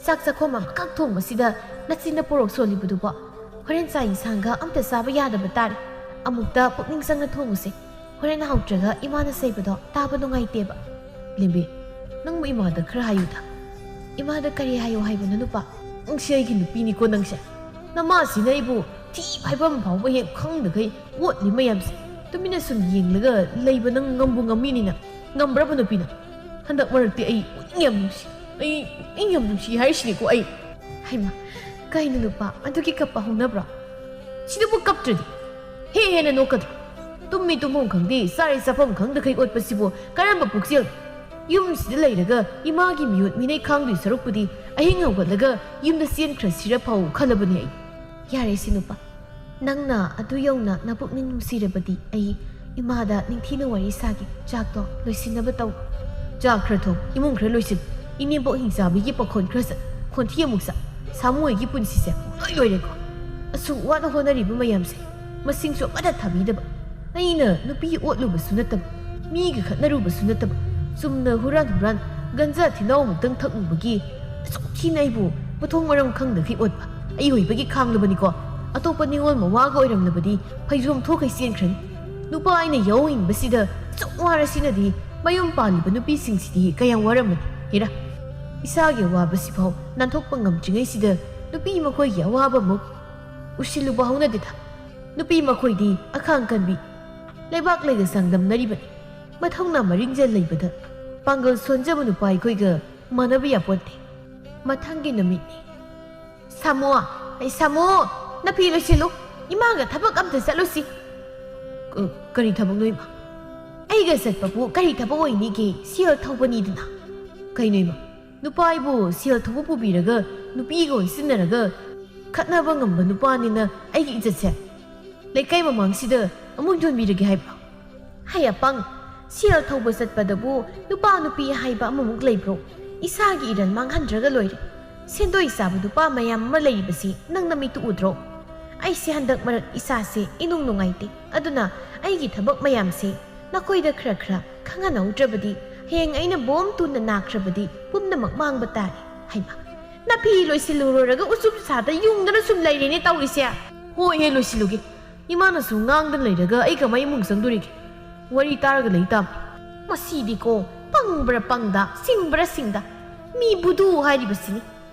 ꯆꯥꯛ ꯆꯥꯛꯈꯣꯝ ꯑꯃꯈꯛ ꯊꯣꯡꯕꯁꯤꯗ ꯅꯆꯤꯟꯅ ꯄꯣꯔꯣꯛ ꯁꯣꯜꯂꯤꯕꯗꯨꯕꯣ? ꯍꯣꯔꯦꯟ ꯆꯥꯛ ꯏꯟꯁꯥꯡꯒ ꯑꯝꯇ ꯆꯥꯕ ꯌꯥꯗꯕ ꯇꯥꯔꯦ꯫ ꯑꯃꯨꯛꯇ ꯄꯨꯛꯅꯤꯡ ꯆꯪꯅ ꯊꯣꯡꯉꯨꯁꯦ꯫ ꯍꯣꯔꯦꯟ ꯍꯥꯎꯇ꯭ꯔꯒ ꯏꯃꯥꯅ ꯆꯩꯕꯗꯣ ꯇꯥꯕ ꯅꯨꯡꯉꯥꯏꯇꯦꯕ꯫ ꯂꯦꯝꯕꯤ, ꯅꯪꯕꯨ ꯏꯃꯥꯗ ꯈꯔ ꯍꯥꯏꯌꯨꯗ꯫ ꯏꯃꯥꯗ ꯀꯔꯤ ꯍꯥꯏꯌꯣ ꯍꯥꯏꯕꯅꯣ ꯅꯨꯄꯥ? ꯅꯪꯁꯦ ꯑꯩꯒꯤ ꯅꯨꯄꯤꯅꯤꯀꯣ ꯅꯪꯁꯦ꯫ ꯅꯃꯥꯁꯤꯅ ꯑꯩꯕꯨ ꯊꯤ ꯍꯥꯏꯐꯝ ꯐꯥꯎꯕ ꯍꯦꯛ ꯈꯪꯗꯈꯩ ꯑꯣꯠꯂꯤ ꯃꯌꯥꯝꯁꯦ꯫ ꯇꯨꯃꯤꯟꯅ ꯁꯨꯝ ꯌꯦꯡꯂꯒ ꯂꯩꯕ ꯅꯪ ꯉꯝꯕꯨ ꯉꯝꯃꯤꯅꯤꯅ? ꯉꯝꯕ꯭ꯔꯕ ꯅꯨꯄꯤꯅ? ꯍꯟꯗꯛ ꯃꯔꯛꯇꯤ ꯑꯩ ꯄꯨꯛꯅꯤꯡ ꯌꯥꯝ ꯅꯨꯡꯁꯤ꯫ ꯑꯩ ꯄꯨꯛꯅꯤꯡ ꯌꯥꯝ ꯅꯨꯡꯁꯤ ꯍꯥꯏꯔꯤꯁꯤꯅꯤꯀꯣ ꯑꯩ꯫ ꯍꯩꯃꯥ, ꯀꯩꯅꯣ ꯅꯨꯄꯥ, ꯑꯗꯨꯒꯤ ꯀꯞꯄ ꯍꯧꯅꯕ꯭ꯔꯣ? ꯁꯤꯗꯕꯨ ꯀꯞꯇ꯭ꯔꯗꯤ ꯍꯦ ꯍꯦꯟꯅ ꯅꯣꯛꯀꯗ꯭ꯔꯣ? ꯇꯨꯝꯃꯤ ꯇꯨꯝꯐꯝ ꯈꯪꯗꯦ, ꯆꯥꯔꯤ ꯆꯥꯐꯝ ꯈꯪꯗꯈꯩ ꯑꯣꯠꯄꯁꯤꯕꯨ ꯀꯔꯝꯕ ꯄꯨꯛꯆꯦꯜ? ꯌꯨꯝꯁꯤꯗ ꯂꯩꯔꯒ ꯏꯃꯥꯒꯤ ꯃꯤꯑꯣꯠ ꯃꯤꯅꯩ ꯈꯥꯡꯗꯣꯏ ꯁꯔꯨꯛꯄꯨꯗꯤ ꯑꯍꯤꯡ ꯍꯧꯒꯠꯂꯒ ꯌꯨꯝꯗ ꯆꯦꯟꯈ꯭ꯔꯁꯤꯔ ꯐꯥꯎ ꯈꯜꯂꯕꯅꯦ ꯑꯩ꯫ ꯌꯥꯔꯦ ꯁꯤ ꯅꯨꯄꯥ, ꯅꯪꯅ ꯑꯗꯨ ꯌꯧꯅ ꯅꯄꯨꯛꯅꯤꯡ ꯅꯨꯡꯁꯤꯔꯕꯗꯤ ꯑꯩ ꯏꯃꯥꯗ ꯅꯤꯡꯊꯤꯅ ꯋꯥꯔꯤ ꯁꯥꯒꯦ꯫ ꯆꯥꯛꯇꯣ ꯂꯣꯏꯁꯤꯟꯅꯕ ꯇꯧ꯫ ꯆꯥꯛ ꯈꯔ ꯊꯣꯡ, ꯏꯃꯨꯡ ꯈꯔ ꯂꯣꯏꯁꯤꯟ꯫ ꯏꯅꯦꯝꯕꯣꯛ ꯍꯤꯡꯆꯥꯕꯤꯒꯤ ꯄꯥꯈꯣꯟ ꯈꯔ ꯆꯠ, ꯈꯣꯟꯊꯤ ꯑꯃꯨꯛ ꯆꯥ꯫ ꯁꯥꯃꯨ ꯍꯣꯏꯒꯤ ꯄꯨꯟꯁꯤꯁꯦ ꯄꯨꯡꯂꯣꯏ ꯂꯣꯏꯔꯦꯀꯣ꯫ ꯑꯁꯨꯛ ꯋꯥꯅ ꯍꯣꯠꯅꯔꯤꯕ ꯃꯌꯥꯝꯁꯦ ꯃꯁꯤꯡꯁꯨ ꯑꯃꯠꯇ ꯊꯥꯕꯤꯗꯕ꯫ ꯑꯩꯅ ꯅꯨꯄꯤ ꯑꯣꯠꯂꯨꯕꯁꯨ ꯅꯠꯇꯕ, ꯃꯤꯒ ꯈꯠꯅꯔꯨꯕꯁꯨ ꯅꯠꯇꯕ, ꯆꯨꯝꯅ ꯍꯨꯔꯥꯟ ꯍꯨꯔꯥꯟ ꯒꯟꯖꯥ ꯊꯤꯅꯥꯎ ꯑꯃꯨꯛꯇꯪ ꯊꯛꯂꯨꯕꯒꯤ ꯑꯁꯨꯛ ꯊꯤꯅ ꯑꯩꯕꯨ ꯃꯊꯣꯡ ꯃꯔꯝ ꯈꯪꯗꯈꯩ ꯑꯣꯠꯄ꯫ ꯑꯩ ꯑꯣꯏꯕꯒꯤ ꯈꯥꯡꯂꯕꯅꯤꯀꯣ꯫ ꯑꯇꯣꯞꯄ ꯅꯤꯉꯣꯜ ꯃꯋꯥꯒ ꯑꯣꯏꯔꯝꯂꯕꯗꯤ ꯐꯩꯖꯣꯝ ꯊꯣꯛꯈꯩ ꯆꯦꯟꯈ꯭ꯔꯅꯤ꯫ ꯅꯨꯄꯥ ꯑꯩꯅ ꯌꯥꯎ ꯏꯟꯕꯁꯤꯗ ꯑꯁꯨꯛ ꯋꯥꯔꯁꯤꯅꯗꯤ ꯃꯌꯨꯝ ꯄꯥꯜꯂꯤꯕ ꯅꯨꯄꯤꯁꯤꯡꯁꯤꯗꯤ ꯀꯌꯥꯝ ꯋꯥꯔꯝꯃꯅꯤ꯫ ꯍꯦꯔꯥ, ꯏꯁꯥꯒꯤ ꯑꯋꯥꯕꯁꯤꯐꯥꯎ ꯅꯥꯟꯊꯣꯛꯄ ꯉꯝꯗ꯭ꯔꯤꯉꯩꯁꯤꯗ ꯅꯨꯄꯤ ꯃꯈꯣꯏꯒꯤ ꯑꯋꯥꯕ ꯑꯃꯨꯛ ꯎꯁꯤꯜꯂꯨꯕ ꯍꯧꯅꯗꯦꯗ꯫ ꯅꯨꯄꯤ ꯃꯈꯣꯏꯗꯤ ꯑꯈꯥꯡ ꯀꯟꯕꯤ, ꯂꯩꯕꯥꯛ ꯂꯩꯒ ꯆꯥꯡꯗꯝꯅꯔꯤꯕꯅꯤ꯫ ꯃꯊꯧꯅꯥ ꯃꯔꯤꯡꯖ ꯂꯩꯕꯗ ꯄꯥꯡꯒꯜ ꯁꯣꯟꯖꯕ ꯅꯨꯄꯥ ꯑꯩꯈꯣꯏꯒ ꯃꯥꯟꯅꯕ ꯌꯥꯄꯣꯟꯇꯦ꯫ ꯃꯊꯪꯒꯤ ꯅꯨꯃꯤꯠꯅꯤ꯫ ꯁꯥꯃꯣ, ꯑꯩ ꯁꯥꯃꯣ, ꯅꯐꯤ ꯂꯣꯏꯁꯤꯜꯂꯨ꯫ ꯏꯃꯥꯒ ꯊꯕꯛ ꯑꯝꯇ ꯆꯠꯂꯨꯁꯤ꯫ ꯀ-, ꯀꯔꯤ ꯊꯕꯛꯅꯣ ꯏꯃꯥ? ꯑꯩꯒ ꯆꯠꯄꯕꯨ ꯀꯔꯤ ꯊꯕꯛ ꯑꯣꯏꯅꯤꯒꯦ? ꯁꯦꯜ ꯊꯧꯕꯅꯤꯗꯅ꯫ ꯀꯩꯅꯣ ꯏꯃꯥ? ꯅꯨꯄꯥ ꯑꯩꯕꯨ ꯁꯦꯜ ꯊꯧꯕ ꯄꯨꯕꯤꯔꯒ ꯅꯨꯄꯤꯒ ꯑꯣꯟꯁꯤꯟꯅꯔꯒ ꯈꯠꯅꯕ ꯉꯝꯕ ꯅꯨꯄꯥꯅꯤꯅ ꯑꯩꯒꯤ ꯏꯖꯠꯁꯦ ꯂꯩꯀꯥꯏ ꯃꯃꯥꯡꯁꯤꯗ ꯑꯃꯨꯛ ꯌꯣꯟꯕꯤꯔꯒꯦ ꯍꯥꯏꯕ꯭ꯔꯣ? ꯍꯩ ꯑꯄꯪ, ꯁꯦꯜ ꯊꯧꯕ ꯆꯠꯄꯗꯕꯨ ꯅꯨꯄꯥ ꯅꯨꯄꯤ ꯍꯥꯏꯕ ꯑꯃꯃꯨꯛ ꯂꯩꯕ꯭ꯔꯣ? ꯏꯁꯥꯒꯤ ꯏꯔꯟ ꯃꯥꯡꯍꯟꯗ꯭ꯔꯒ ꯂꯣꯏꯔꯦ꯫ ꯁꯦꯟꯗꯣꯏ ꯆꯥꯕ ꯅꯨꯄꯥ ꯃꯌꯥꯝ ꯑꯃ ꯂꯩꯔꯤꯕꯁꯤ ꯅꯪ ꯅꯃꯤꯠꯇꯨ ꯎꯗ꯭ꯔꯣ? ꯑꯩꯁꯦ ꯍꯟꯗꯛ ꯃꯔꯛ ꯏꯁꯥꯁꯦ ꯏꯅꯨꯡ ꯅꯨꯡꯉꯥꯏꯇꯦ꯫ ꯑꯗꯨꯅ ꯑꯩꯒꯤ ꯊꯕꯛ ꯃꯌꯥꯝꯁꯦ ꯅꯈꯣꯏꯗ ꯈꯔ ꯈꯔ ꯈꯪꯍꯟꯍꯧꯗ꯭ꯔꯕꯗꯤ ꯍꯌꯦꯡ ꯑꯩꯅ ꯕꯣꯝ ꯇꯨꯅ ꯅꯥꯈ꯭ꯔꯕꯗꯤ ꯄꯨꯝꯅꯃꯛ ꯃꯥꯡꯕ ꯇꯥꯔꯦ꯫ ꯍꯩꯃꯥ, ꯅꯥꯐꯤ ꯂꯣꯏꯁꯤꯜꯂꯨꯔꯒ ꯎꯆꯨꯞ ꯁꯥꯗ ꯌꯨꯡꯗꯅ ꯁꯨꯝ ꯂꯩꯔꯦꯅꯦ ꯇꯧꯔꯤꯁꯦ꯫ ꯍꯣꯏ ꯍꯦ, ꯂꯣꯏꯁꯤꯜꯂꯨꯒꯦ꯫ ꯏꯃꯥꯅꯁꯨ ꯉꯥꯡꯗꯅ ꯂꯩꯔꯒ ꯑꯩ ꯀꯃꯥꯏ ꯏꯃꯨꯡ ꯆꯪꯗꯣꯔꯤꯒꯦ? ꯋꯥꯔꯤ ꯇꯥꯔꯒ ꯂꯩ ꯇꯥꯕꯅꯤ꯫ ꯃꯁꯤꯗꯤꯀꯣ, ꯄꯪꯕ꯭ꯔꯥ ꯄꯪꯗ, ꯁꯤꯡꯕ꯭ꯔꯥ ꯁꯤꯡꯗ, ꯃꯤ ꯕꯨꯗꯨ ꯍꯥꯏꯔꯤꯕꯁꯤꯅꯤ꯫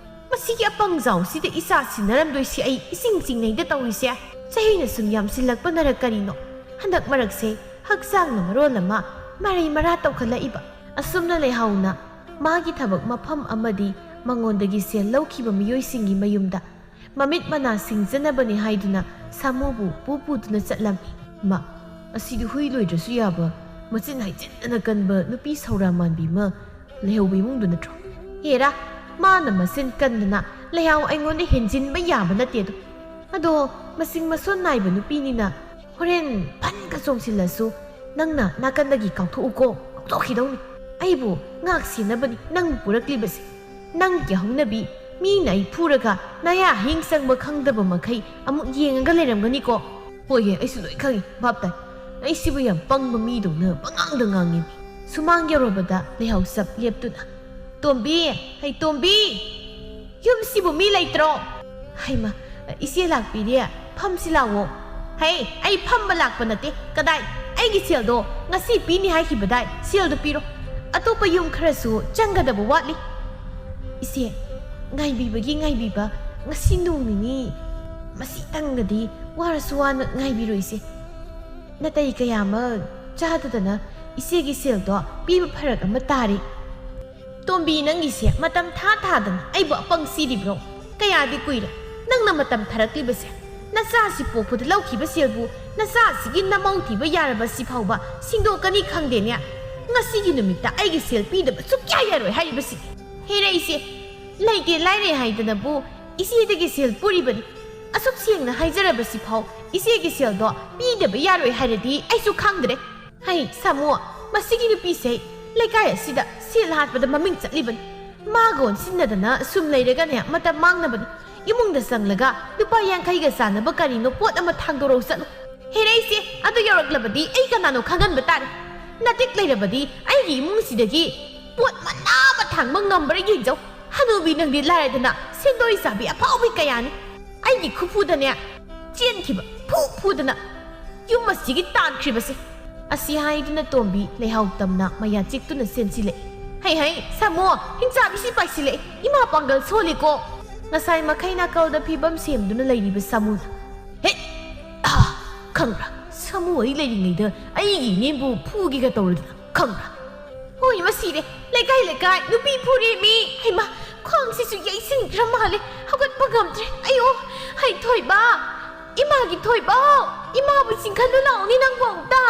ꯃꯁꯤꯒꯤ ꯑꯄꯪꯖꯥꯎꯁꯤꯗ ꯏꯆꯥ ꯁꯤꯟꯅꯔꯝꯗꯣꯏꯁꯤ ꯑꯩ ꯏꯁꯤꯡ ꯆꯤꯡꯅꯩꯗ ꯇꯧꯔꯤꯁꯦ꯫ ꯆꯍꯤꯅ ꯁꯨꯝ ꯌꯥꯝꯁꯤꯜꯂꯛꯄꯅꯔ ꯀꯔꯤꯅꯣ, ꯍꯟꯗꯛ ꯃꯔꯛꯁꯦ ꯍꯛꯆꯥꯡꯅ ꯃꯔꯣꯜ ꯑꯃ ꯃꯔꯩ ꯃꯔꯥ ꯇꯧꯈꯠꯂꯛꯏꯕ꯫ ꯑꯁꯨꯝꯅ ꯂꯩꯍꯥꯎꯅ ꯃꯥꯒꯤ ꯊꯕꯛ ꯃꯐꯝ ꯑꯃꯗꯤ ꯃꯉꯣꯟꯗꯒꯤ ꯁꯦꯜ ꯂꯧꯈꯤꯕ ꯃꯤꯑꯣꯏꯁꯤꯡꯒꯤ ꯃꯌꯨꯝꯗ ꯃꯃꯤꯠ ꯃꯅꯥ ꯁꯤꯡꯖꯅꯕꯅꯤ ꯍꯥꯏꯗꯨꯅ ꯁꯥꯃꯨꯕꯨ ꯄꯨ ꯄꯨꯗꯨꯅ ꯆꯠꯂꯝꯃꯤ꯫ ꯃꯥ, ꯑꯁꯤꯗꯤ ꯍꯨꯏ ꯂꯣꯏꯗ꯭ꯔꯁꯨ ꯌꯥꯕ, ꯃꯆꯤꯟ ꯍꯥꯏꯖꯤꯟꯗꯅ ꯀꯟꯕ ꯅꯨꯄꯤ ꯁꯧꯔꯥ ꯃꯥꯟꯕꯤ ꯑꯃ ꯂꯩꯍꯧꯕ ꯏꯃꯨꯡꯗꯨ ꯅꯠꯇ꯭ꯔꯣ? ꯍꯦꯔꯥ, ꯃꯥꯅ ꯃꯆꯤꯟ ꯀꯟꯗꯅ ꯂꯩꯍꯥꯎ ꯑꯩꯉꯣꯟꯗ ꯍꯦꯟꯖꯤꯟꯕ ꯌꯥꯕ ꯅꯠꯇꯦ ꯑꯗꯣ꯫ ꯑꯗꯣ ꯃꯁꯤꯡ ꯃꯁꯣꯟ ꯅꯥꯏꯕ ꯅꯨꯄꯤꯅꯤꯅ ꯍꯣꯔꯦꯟ ꯐꯟꯒ ꯆꯣꯡꯁꯤꯜꯂꯁꯨ ꯅꯪꯅ ꯅꯥꯀꯟꯗꯒꯤ ꯀꯥꯎꯊꯣꯛꯎꯀꯣ, ꯀꯥꯎꯊꯣꯛꯈꯤꯗꯧꯅꯤ꯫ ꯑꯩꯕꯨ ꯉꯥꯛ ꯁꯦꯟꯅꯕꯅꯤ ꯅꯪꯕꯨ ꯄꯨꯔꯛꯂꯤꯕꯁꯦ꯫ ꯅꯪꯒꯤ ꯍꯧꯅꯕꯤ, ꯃꯤꯅ ꯑꯩ ꯐꯨꯔꯒ ꯅꯌꯥ ꯍꯤꯡ ꯆꯪꯕ ꯈꯪꯗꯕ ꯃꯈꯩ ꯑꯃꯨꯛ ꯌꯦꯡꯉꯒ ꯂꯩꯔꯝꯒꯅꯤꯀꯣ꯫ ꯍꯣꯏꯍꯦ, ꯑꯩꯁꯨ ꯂꯣꯏ ꯈꯪꯉꯤ, ꯚꯥꯞ ꯇꯥꯏ꯫ ꯑꯩꯁꯤꯕꯨ ꯌꯥꯝ ꯄꯪꯕ ꯃꯤꯗꯧꯅ ꯄꯉꯥꯡꯗ ꯉꯥꯡꯉꯤꯅꯤ꯫ ꯁꯨꯃꯥꯡ ꯌꯧꯔꯕꯗ ꯂꯩꯍꯥꯎ ꯆꯞ ꯂꯦꯞꯇꯨꯅ, "ꯇꯣꯝꯕꯤ, ꯍꯩ ꯇꯣꯝꯕꯤ, ꯌꯨꯝꯁꯤꯕꯨ ꯃꯤ ꯂꯩꯇ꯭ꯔꯣ?" "ꯍꯩꯃ, ꯏꯆꯦ ꯂꯥꯛꯄꯤꯔꯦ, ꯐꯝꯁꯤ ꯂꯥꯛꯑꯣ꯫" "ꯍꯩ, ꯑꯩ ꯐꯝꯕ ꯂꯥꯛꯄ ꯅꯠꯇꯦ꯫ ꯀꯗꯥꯏ? ꯑꯩꯒꯤ ꯁꯦꯜꯗꯣ ꯉꯁꯤ ꯄꯤꯅꯤ ꯍꯥꯏꯈꯤꯕꯗꯥꯏ, ꯁꯦꯜꯗꯨ ꯄꯤꯔꯣ꯫ ꯑꯇꯣꯞꯄ ꯌꯨꯝ ꯈꯔꯁꯨ ꯆꯪꯒꯗꯕ ꯋꯥꯠꯂꯤ꯫" "ꯏꯆꯦ, ꯉꯥꯏꯕꯤꯕꯒꯤ ꯉꯥꯏꯕꯤꯕ, ꯉꯁꯤ ꯅꯣꯡ ꯅꯤꯅꯤ ꯃꯁꯤꯇꯪꯒꯗꯤ ꯋꯥꯔꯁꯨ ꯋꯥꯅ ꯉꯥꯏꯕꯤꯔꯣ ꯏꯆꯦ꯫ ꯅꯥꯇꯩ ꯀꯌꯥ ꯑꯃ ꯆꯥꯗꯗꯅ ꯏꯆꯦꯒꯤ ꯁꯦꯜꯗꯣ ꯄꯤꯕ ꯐꯔꯛ ꯑꯃ ꯇꯥꯔꯦ꯫" "ꯇꯣꯝꯕꯤ, ꯅꯪꯒꯤꯁꯦ ꯃꯇꯝ ꯊꯥ ꯊꯥꯗꯅ ꯑꯩꯕꯨ ꯑꯄꯪ ꯁꯤꯔꯤꯕ꯭ꯔꯣ? ꯀꯌꯥꯗꯤ ꯀꯨꯏꯔꯦ ꯅꯪꯅ ꯃꯇꯝ ꯊꯥꯔꯛꯂꯤꯕꯁꯦ? ꯅꯆꯥꯁꯤ ꯄꯣꯛꯄꯗ ꯂꯧꯈꯤꯕ ꯁꯦꯜꯕꯨ ꯅꯆꯥꯁꯤꯒꯤ ꯅꯃꯧ ꯊꯤꯕ ꯌꯥꯔꯕ ꯁꯤ ꯐꯥꯎꯕ ꯁꯤꯡꯗꯣꯛꯀꯅꯤ ꯈꯪꯗꯦꯅꯦ꯫ ꯉꯁꯤꯒꯤ ꯅꯨꯃꯤꯠꯇ ꯑꯩꯒꯤ ꯁꯦꯜ ꯄꯤꯗꯕ ꯁꯨꯛꯌꯥ ꯌꯥꯔꯣꯏ ꯍꯥꯏꯔꯤꯕꯁꯤꯅꯤ꯫ ꯍꯦꯔꯥ ꯏꯆꯦ, ꯂꯩꯇꯦ ꯂꯥꯏꯔꯦ ꯍꯥꯏꯗꯅꯕꯨ ꯏꯆꯦꯗꯒꯤ ꯁꯦꯜ ꯄꯨꯔꯤꯕꯅꯤ꯫ ꯑꯁꯨꯛ ꯁꯦꯡꯅ ꯍꯥꯏꯖꯔꯕꯁꯤ ꯐꯥꯎ ꯏꯆꯦꯒꯤ ꯁꯦꯜꯗꯣ ꯄꯤꯗꯕ ꯌꯥꯔꯣꯏ ꯍꯥꯏꯔꯗꯤ ꯑꯩꯁꯨ ꯈꯪꯗ꯭ꯔꯦ꯫ ꯍꯩ ꯁꯥꯃꯨ, ꯃꯁꯤꯒꯤ ꯅꯨꯄꯤꯁꯦ ꯂꯩꯀꯥꯏ ꯑꯁꯤꯗ ꯁꯦꯜ ꯍꯥꯠꯄꯗ ꯃꯃꯤꯡ ꯆꯠꯂꯤꯕꯅꯤ꯫ ꯃꯥꯒ ꯑꯣꯟꯁꯤꯟꯅꯗꯅ ꯁꯨꯝ ꯂꯩꯔꯒꯅꯦ ꯃꯇꯝ ꯃꯥꯡꯅꯕꯅꯤ꯫ ꯏꯃꯨꯡꯗ ꯆꯪꯂꯒ ꯂꯨꯄꯥ ꯌꯥꯡꯈꯩꯒ ꯆꯥꯅꯕ ꯀꯔꯤꯅꯣ ꯄꯣꯠ ꯑꯃ ꯊꯥꯡꯗꯣꯔꯛꯎ ꯆꯠꯂꯨ꯫ ꯍꯦꯔꯩꯁꯦ, ꯑꯗꯨ ꯌꯧꯔꯛꯂꯕꯗꯤ ꯑꯩ ꯀꯅꯥꯅꯣ ꯈꯪꯍꯟꯕ ꯇꯥꯔꯦ꯫ ꯅꯇꯤꯛ ꯂꯩꯔꯕꯗꯤ ꯑꯩꯒꯤ ꯏꯃꯨꯡꯁꯤꯗꯒꯤ ꯄꯣꯠ ꯃꯅꯥ ꯑꯃ ꯊꯥꯡꯕ ꯉꯝꯕ꯭ꯔꯥ ꯌꯦꯡꯖꯧ꯫ ꯍꯅꯨꯕꯤ ꯅꯪꯗꯤ ꯂꯥꯏꯔꯗꯅ ꯁꯦꯟꯗꯣꯏ ꯆꯥꯕꯤ ꯑꯐꯥꯎꯕꯤ ꯀꯌꯥꯅꯤ꯫ ꯑꯩꯒꯤ ꯈꯨꯐꯨꯗꯅꯦ ꯆꯦꯟꯈꯤꯕ ꯐꯨ ꯐꯨꯗꯅ ꯌꯨꯝ ꯑꯁꯤꯒꯤ ꯇꯥꯟꯈ꯭ꯔꯤꯕꯁꯦ꯫ ꯑꯁꯤ ꯍꯥꯏꯗꯨꯅ ꯇꯣꯝꯕꯤ ꯂꯩꯍꯥꯎ ꯇꯝꯅ ꯃꯌꯥ ꯆꯤꯛꯇꯨꯅ ꯆꯦꯟꯁꯤꯜꯂꯛꯏ꯫ "ꯍꯩ ꯍꯩ, ꯁꯥꯃꯨ, ꯍꯤꯡꯆꯥꯕꯤꯁꯤ ꯄꯥꯏꯁꯤꯜꯂꯛꯏ꯫ ꯏꯃꯥ ꯄꯥꯡꯒꯜ ꯁꯣꯜꯂꯤꯀꯣ꯫ ꯉꯁꯥꯏ ꯃꯈꯩ ꯅꯥꯀꯜꯗ ꯐꯤꯕꯝ ꯁꯦꯝꯗꯨꯅ ꯂꯩꯔꯤꯕ ꯁꯥꯃꯨꯅ꯫ ꯍꯦ! ꯑꯥ! ꯈꯪꯕ꯭ꯔꯥ? ꯁꯥꯃꯨ ꯑꯩ ꯂꯩꯔꯤꯉꯩꯗ ꯑꯩꯒꯤ ꯏꯅꯦꯝꯕꯨ ꯐꯨꯒꯦꯒ ꯇꯧꯔꯗꯅ꯫ ꯈꯪꯕ꯭ꯔꯥ?" ꯍꯣꯏ, ꯃꯁꯤꯔꯦ꯫ ꯂꯩꯀꯥꯏ ꯂꯩꯀꯥꯏ ꯅꯨꯄꯤ ꯐꯨꯔꯦ ꯃꯤ꯫ ꯍꯩꯃꯥ, ꯈ꯭ꯋꯥꯡꯁꯤꯁꯨ ꯌꯩꯁꯤꯟꯈ꯭ꯔ ꯃꯥꯜꯂꯦ꯫ ꯍꯧꯒꯠꯄ ꯉꯝꯗ꯭ꯔꯦ꯫ ꯑꯌꯣ! ꯍꯩ ꯊꯣꯏꯕ! ꯏꯃꯥꯒꯤ ꯊꯣꯏꯕ! ꯏꯃꯥꯕꯨ ꯆꯤꯡꯈꯠꯂꯨ ꯂꯥꯎꯅꯤ ꯅꯪꯕꯨ ꯑꯝꯇ!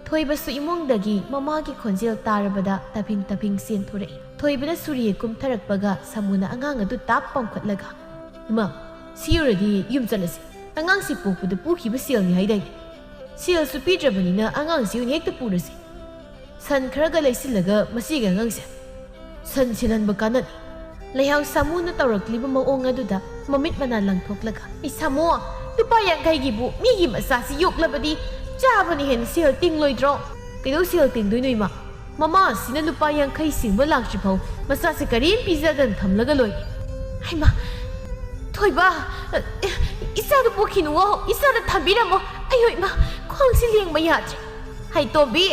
ꯊꯣꯏꯕꯁꯨ ꯏꯃꯨꯡꯗꯒꯤ ꯃꯃꯥꯒꯤ ꯈꯣꯟꯖꯦꯜ ꯇꯥꯔꯕꯗ ꯇꯞꯐꯤꯡ ꯇꯞꯐꯤꯡ ꯆꯦꯟꯊꯣꯔꯛꯏ꯫ ꯊꯣꯏꯕꯅ ꯁꯨꯔꯤ ꯍꯦꯛ ꯀꯨꯝꯊꯔꯛꯄꯒ ꯁꯥꯃꯨꯅ ꯑꯉꯥꯡ ꯑꯗꯨ ꯇꯥꯞ ꯄꯝꯈꯠꯂꯒ, "ꯏꯃꯥ, ꯁꯤ ꯌꯧꯔꯗꯤ ꯌꯨꯝ ꯆꯠꯂꯁꯤ꯫ ꯑꯉꯥꯡꯁꯤ ꯄꯣꯛꯄꯗ ꯄꯨꯈꯤꯕ ꯁꯦꯜꯅꯤ ꯍꯥꯏꯗꯥꯏꯅꯦ? ꯁꯦꯜꯁꯨ ꯄꯤꯗ꯭ꯔꯕꯅꯤꯅ ꯑꯉꯥꯡꯁꯤ ꯑꯣꯏꯅ ꯍꯦꯛꯇ ꯄꯨꯔꯁꯤ꯫ ꯁꯟ ꯈꯔꯒ ꯂꯩꯁꯤꯜꯂꯒ ꯃꯁꯤꯒꯤ ꯑꯉꯥꯡꯁꯦ ꯁꯟ ꯁꯤꯜꯍꯟꯕ ꯀꯥꯟꯅꯅꯤ꯫" ꯂꯩꯍꯥꯎ ꯁꯥꯃꯨꯅ ꯇꯧꯔꯛꯂꯤꯕ ꯃꯑꯣꯡ ꯑꯗꯨꯗ ꯃꯃꯤꯠ ꯃꯅꯥ ꯂꯪꯊꯣꯛꯂꯒ, "ꯏꯁꯥꯃꯣ, ꯂꯨꯄꯥ ꯌꯥꯡꯈꯩꯒꯤꯕꯨ ꯃꯤꯒꯤ ꯃꯆꯥꯁꯤ ꯌꯣꯛꯂꯕꯗꯤ ꯆꯥꯕꯅ ꯍꯦꯟꯅ ꯁꯦꯜ ꯇꯤꯡꯂꯣꯏꯗ꯭ꯔꯣ?" "ꯀꯩꯗꯧ ꯁꯦꯜ ꯇꯤꯡꯗꯣꯏꯅꯣ, ꯏꯃꯥ? ꯃꯃꯥ ꯑꯁꯤꯅ ꯂꯨꯄꯥ ꯌꯥꯡꯈꯩ ꯁꯤꯡꯕ ꯂꯥꯛꯇ꯭ꯔꯤꯐꯥꯎ ꯃꯆꯥꯁꯦ ꯀꯔꯤꯝ ꯄꯤꯖꯗꯅ ꯊꯝꯂꯒ ꯂꯣꯏꯔꯦ꯫" "ꯍꯩꯃꯥ, ꯊꯣꯏꯕ, ꯏꯆꯥꯗꯨ ꯄꯣꯛꯈꯤꯅꯨꯋꯣ, ꯏꯆꯥꯗ ꯊꯝꯕꯤꯔꯝꯃꯣ꯫ ꯑꯩꯌꯣ ꯏꯃꯥ, ꯈ꯭ꯋꯥꯡꯁꯤ ꯂꯦꯡꯕ ꯌꯥꯗ꯭ꯔꯦ꯫" "ꯍꯩ ꯇꯣꯝꯕꯤ,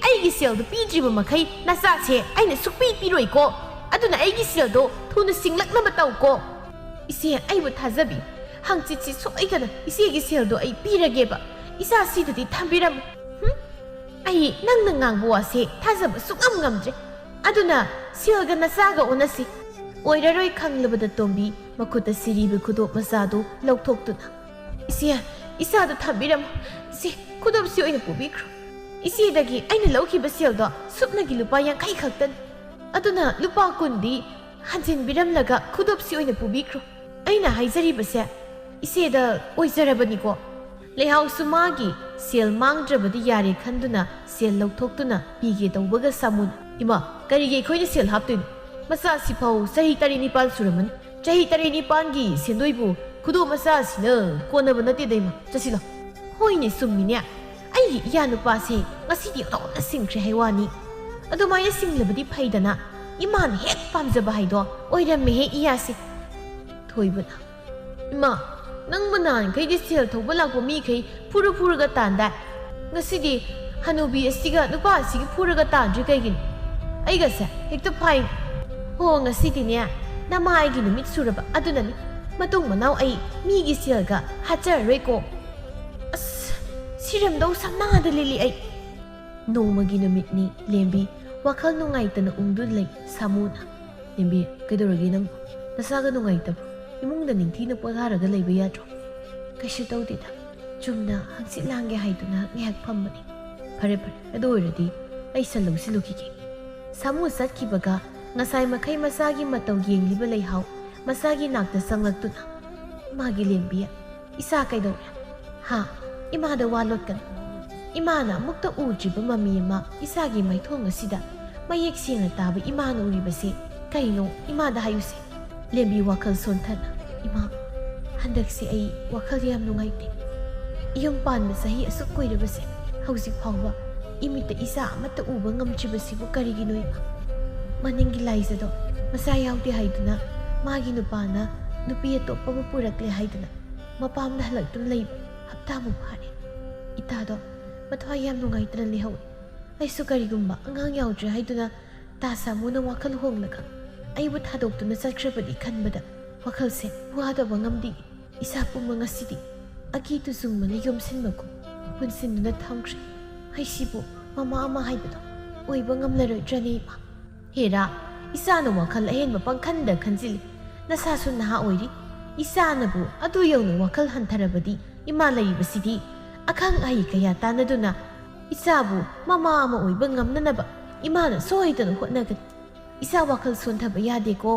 ꯑꯩꯒꯤ ꯁꯦꯜꯗꯨ ꯄꯤꯗ꯭ꯔꯤꯕ ꯃꯈꯩ ꯅꯆꯥꯁꯦ ꯑꯩꯅ ꯁꯨꯛꯄꯤ ꯄꯤꯔꯣꯏꯀꯣ꯫ ꯑꯗꯨꯅ ꯑꯩꯒꯤ ꯁꯦꯜꯗꯣ ꯊꯨꯅ ꯁꯤꯡꯂꯛꯅꯕ ꯇꯧꯀꯣ꯫" "ꯏꯆꯦ, ꯑꯩꯕꯨ ꯊꯥꯖꯕꯤꯌꯨ꯫ ꯍꯪꯆꯤꯠꯁꯤ ꯁꯣꯏꯗꯅ ꯏꯆꯦꯒꯤ ꯁꯦꯜꯗꯣ ꯑꯩ ꯄꯤꯔꯒꯦꯕ꯫ ꯏꯆꯥ ꯁꯤꯗꯗꯤ ꯊꯝꯕꯤꯔꯝꯃꯨ꯫" "ꯍꯨꯝ? ꯑꯩ ꯅꯪꯅ ꯉꯥꯡꯕ ꯋꯥꯁꯦ ꯊꯥꯖꯕ ꯁꯨꯛꯉꯝ ꯉꯝꯗ꯭ꯔꯦ꯫ ꯑꯗꯨꯅ ꯁꯦꯜꯒ ꯅꯆꯥꯒ ꯑꯣꯟꯅꯁꯤ꯫" ꯑꯣꯏꯔꯔꯣꯏ ꯈꯪꯂꯕꯗ ꯇꯣꯝꯕꯤ ꯃꯈꯨꯠꯇ ꯁꯤꯔꯤꯕ ꯈꯨꯗꯣꯞ ꯃꯆꯥꯗꯨ ꯂꯧꯊꯣꯛꯇꯨꯅ, "ꯏꯆꯦ, ꯏꯆꯥꯗ ꯊꯝꯕꯤꯔꯝꯃꯨ꯫ ꯁꯤ ꯈꯨꯗꯣꯞꯁꯤ ꯑꯣꯏꯅ ꯄꯨꯕꯤꯈ꯭ꯔꯣ꯫ ꯏꯆꯦꯗꯒꯤ ꯑꯩꯅ ꯂꯧꯈꯤꯕ ꯁꯦꯜꯗꯣ ꯁꯨꯞꯅꯒꯤ ꯂꯨꯄꯥ ꯌꯥꯡꯈꯩ ꯈꯛꯇꯅꯤ꯫ ꯑꯗꯨꯅ ꯂꯨꯄꯥ ꯀꯨꯟꯗꯤ ꯍꯟꯖꯤꯟꯕꯤꯔꯝꯂꯒ ꯈꯨꯗꯣꯞꯁꯤ ꯑꯣꯏꯅ ꯄꯨꯕꯤꯈ꯭ꯔꯣ꯫ ꯑꯩꯅ ꯍꯥꯏꯖꯔꯤꯕꯁꯦ ꯏꯆꯦꯗ ꯑꯣꯏꯖꯔꯕꯅꯤꯀꯣ꯫" ꯂꯩꯍꯥꯎꯁꯨ ꯃꯥꯒꯤ ꯁꯦꯜ ꯃꯥꯡꯗ꯭ꯔꯕꯗꯤ ꯌꯥꯔꯦ ꯈꯟꯗꯨꯅ ꯁꯦꯜ ꯂꯧꯊꯣꯛꯇꯨꯅ ꯄꯤꯒꯦ ꯇꯧꯕꯒ ꯁꯥꯃꯨꯅ, "ꯏꯃꯥ, ꯀꯔꯤꯒꯤ ꯑꯩꯈꯣꯏꯅ ꯁꯦꯜ ꯍꯥꯞꯇꯣꯏꯅꯣ? ꯃꯆꯥꯁꯤꯐꯥꯎ ꯆꯍꯤ ꯇꯔꯦꯠ ꯅꯤꯄꯥꯜ ꯁꯨꯔꯝꯃꯅꯤ꯫ ꯆꯍꯤ ꯇꯔꯦꯠ ꯅꯤꯄꯥꯟꯒꯤ ꯁꯦꯟꯗꯣꯏꯕꯨ ꯈꯨꯗꯣꯞ ꯃꯆꯥꯁꯤꯅ ꯀꯣꯟꯅꯕ ꯅꯠꯇꯦꯗ, ꯏꯃꯥ꯫ ꯆꯠꯁꯤꯜꯂꯣ꯫ ꯍꯣꯏꯅꯦ, ꯆꯨꯝꯃꯤꯅꯦ꯫ ꯑꯩꯒꯤ ꯏꯌꯥ ꯅꯨꯄꯥꯁꯦ ꯉꯁꯤꯗꯤ ꯑꯣꯟꯊꯣꯛꯅ ꯁꯤꯡꯈ꯭ꯔꯦ ꯍꯥꯏ ꯋꯥꯅꯤ꯫ ꯑꯗꯨꯃꯥꯏꯅ ꯁꯤꯡꯂꯕꯗꯤ ꯐꯩꯗꯅ꯫ ꯏꯃꯥꯅ ꯍꯦꯛ ꯄꯥꯝꯖꯕ ꯍꯥꯏꯗꯣ ꯑꯣꯏꯔꯝꯃꯦꯍꯦ ꯏꯌꯥꯁꯦ꯫ ꯊꯣꯏꯕꯅ, "ꯏꯃꯥ, ꯅꯪꯕꯨ ꯅꯍꯥꯟꯈꯩꯗꯤ ꯁꯦꯜ ꯊꯧꯕ ꯂꯥꯛꯄ ꯃꯤꯈꯩ ꯐꯨꯔ ꯐꯨꯔꯒ ꯇꯥꯟꯗꯥꯏ꯫ ꯉꯁꯤꯗꯤ ꯍꯅꯨꯕꯤ ꯑꯁꯤꯒ ꯅꯨꯄꯥ ꯑꯁꯤꯒꯤ ꯐꯨꯔꯒ ꯇꯥꯟꯗ꯭ꯔꯤ ꯀꯩꯒꯤꯅꯣ? ꯑꯩꯒꯁꯦ ꯍꯦꯛꯇ ꯐꯥꯏ꯫ ꯍꯣ, ꯉꯁꯤꯗꯤꯅꯦ, ꯅꯃꯥ ꯑꯩꯒꯤ ꯅꯨꯃꯤꯠ ꯁꯨꯔꯕ ꯑꯗꯨꯅꯅꯤ꯫ ꯃꯇꯨꯡ ꯃꯅꯥꯎ ꯑꯩ ꯃꯤꯒꯤ ꯁꯦꯜꯒ ꯍꯥꯠꯆꯔꯔꯣꯏꯀꯣ꯫ ꯑꯁ, ꯁꯤꯔꯝꯗꯧ ꯁꯝꯅꯥꯗ ꯂꯤꯂꯤ ꯑꯩ"꯫ ꯅꯣꯡꯃꯒꯤ ꯅꯨꯃꯤꯠꯅꯤ꯫ ꯂꯦꯝꯕꯤ ꯋꯥꯈꯜ ꯅꯨꯡꯉꯥꯏꯇꯅ ꯎꯪꯗꯨꯅ ꯂꯩ꯫ ꯁꯥꯃꯨꯅ, "ꯂꯦꯝꯕꯤ, ꯀꯩꯗꯧꯔꯒꯦ ꯅꯪꯕꯨ? ꯅꯁꯥꯒ ꯅꯨꯡꯉꯥꯏꯇꯕ꯭ꯔꯣ? ꯏꯃꯨꯡꯗ ꯅꯤꯡꯊꯤꯅ ꯄꯣꯊꯥꯔꯒ ꯂꯩꯕ ꯌꯥꯗ꯭ꯔꯣ?" "ꯀꯩꯁꯨ ꯇꯧꯗꯦꯗ꯫ ꯆꯨꯝꯅ ꯍꯪꯆꯤꯠ ꯂꯥꯡꯒꯦ ꯍꯥꯏꯗꯨꯅ ꯉꯥꯏꯍꯥꯛ ꯐꯝꯕꯅꯤ"꯫ "ꯐꯔꯦ ꯐꯔꯦ, ꯑꯗꯨ ꯑꯣꯏꯔꯗꯤ ꯑꯩ ꯁꯟ ꯂꯧꯁꯤꯜꯂꯨꯈꯤꯒꯦ"꯫ ꯁꯥꯃꯨ ꯆꯠꯈꯤꯕꯒ ꯉꯁꯥꯏ ꯃꯈꯩ ꯃꯆꯥꯒꯤ ꯃꯇꯧ ꯌꯦꯡꯂꯤꯕ ꯂꯩꯍꯥꯎ ꯃꯆꯥꯒꯤ ꯅꯥꯛꯇ ꯆꯪꯂꯛꯇꯨꯅ, "ꯃꯥꯒꯤ ꯂꯦꯝꯕꯤ, ꯏꯆꯥ ꯀꯩꯗꯧꯔꯦ? ꯍꯥ? ꯏꯃꯥꯗ ꯋꯥ ꯂꯣꯠꯀꯅꯨ"꯫ ꯏꯃꯥꯅ ꯑꯃꯨꯛꯇ ꯎꯗ꯭ꯔꯤꯕ ꯃꯃꯤ ꯑꯃ ꯏꯆꯥꯒꯤ ꯃꯥꯏꯊꯣꯡ ꯑꯁꯤꯗ ꯃꯌꯦꯛ ꯁꯦꯡꯅ ꯇꯥꯕ ꯏꯃꯥꯅ ꯎꯔꯤꯕꯁꯦ ꯀꯩꯅꯣ? ꯏꯃꯥꯗ ꯍꯥꯏꯌꯨꯁꯦ꯫ ꯂꯦꯝꯕꯤ ꯋꯥꯈꯜ ꯁꯣꯟꯊꯅ, "ꯏꯃꯥ, ꯍꯟꯗꯛꯁꯦ ꯑꯩ ꯋꯥꯈꯜ ꯌꯥꯝ ꯅꯨꯡꯉꯥꯏꯇꯦ꯫ ꯌꯨꯝ ꯄꯥꯟꯕ ꯆꯍꯤ ꯑꯁꯨꯛ ꯀꯨꯏꯔꯕꯁꯦ, ꯍꯧꯖꯤꯛ ꯐꯥꯎꯕ ꯏꯃꯤꯠꯇ ꯏꯆꯥ ꯑꯃꯠꯇ ꯎꯕ ꯉꯝꯗ꯭ꯔꯤꯕꯁꯤꯕꯨ ꯀꯔꯤꯒꯤꯅꯣ ꯏꯃꯥ? ꯃꯅꯤꯡꯒꯤ ꯂꯥꯏꯖꯗꯣ ꯃꯆꯥ ꯌꯥꯎꯗꯦ ꯍꯥꯏꯗꯨꯅ ꯃꯥꯒꯤ ꯅꯨꯄꯥꯅ ꯅꯨꯄꯤ ꯑꯇꯣꯞꯄ ꯑꯃ ꯄꯨꯔꯛꯂꯦ ꯍꯥꯏꯗꯨꯅ ꯃꯄꯥꯝꯗ ꯍꯜꯂꯛꯇꯨꯅ ꯂꯩꯕ ꯍꯞꯇꯥꯃꯨꯛ ꯐꯥꯔꯦ꯫ ꯏꯇꯥꯗꯣ ꯃꯊ꯭ꯋꯥꯏ ꯌꯥꯝ ꯅꯨꯡꯉꯥꯏꯇꯅ ꯂꯩꯍꯧꯋꯤ꯫ ꯑꯩꯁꯨ ꯀꯔꯤꯒꯨꯝꯕ ꯑꯉꯥꯡ ꯌꯥꯎꯗ꯭ꯔꯦ ꯍꯥꯏꯗꯨꯅ ꯇꯥ ꯁꯥꯃꯨꯅ ꯋꯥꯈꯜ ꯍꯣꯡꯂꯒ ꯑꯩꯕꯨ ꯊꯥꯗꯣꯛꯇꯨꯅ ꯆꯠꯈ꯭ꯔꯕꯗꯤ ꯈꯟꯕꯗ ꯋꯥꯈꯜꯁꯦ ꯋꯥꯗꯕ ꯉꯝꯗꯦ꯫ ꯏꯁꯥ ꯄꯨꯝꯕ ꯉꯁꯤꯗꯤ ꯑꯀꯤ ꯇꯨꯖꯨꯡꯕꯅ ꯌꯣꯝꯁꯤꯟꯕꯒꯨꯝ ꯄꯨꯟꯁꯤꯟꯗꯨꯅ ꯊꯝꯈ꯭ꯔꯦ꯫ ꯑꯩꯁꯤꯕꯨ ꯃꯃꯥ ꯑꯃ ꯍꯥꯏꯕꯗꯣ ꯑꯣꯏꯕ ꯉꯝꯂꯔꯣꯏꯗ꯭ꯔꯅꯦ ꯏꯃꯥ?" "ꯍꯦꯔꯥ, ꯏꯆꯥꯅ ꯋꯥꯈꯜ ꯑꯍꯦꯟꯕ ꯄꯪꯈꯟꯗ ꯈꯟꯖꯤꯜꯂꯤ꯫ ꯅꯁꯥꯁꯨ ꯅꯍꯥ ꯑꯣꯏꯔꯤ꯫ ꯏꯆꯥꯅꯕꯨ ꯑꯗꯨ ꯌꯧꯅ ꯋꯥꯈꯜ ꯍꯟꯊꯔꯕꯗꯤ ꯏꯃꯥ ꯂꯩꯔꯤꯕꯁꯤꯗꯤ꯫ ꯑꯈꯪ ꯑꯍꯩ ꯀꯌꯥ ꯇꯥꯟꯅꯗꯨꯅ ꯏꯆꯥꯕꯨ ꯃꯃꯥ ꯑꯃ ꯑꯣꯏꯕ ꯉꯝꯅꯅꯕ ꯏꯃꯥꯅ ꯁꯣꯏꯗꯅ ꯍꯣꯠꯅꯒꯅꯤ꯫ ꯏꯆꯥ ꯋꯥꯈꯜ ꯁꯣꯟꯊꯕ ꯌꯥꯗꯦꯀꯣ"꯫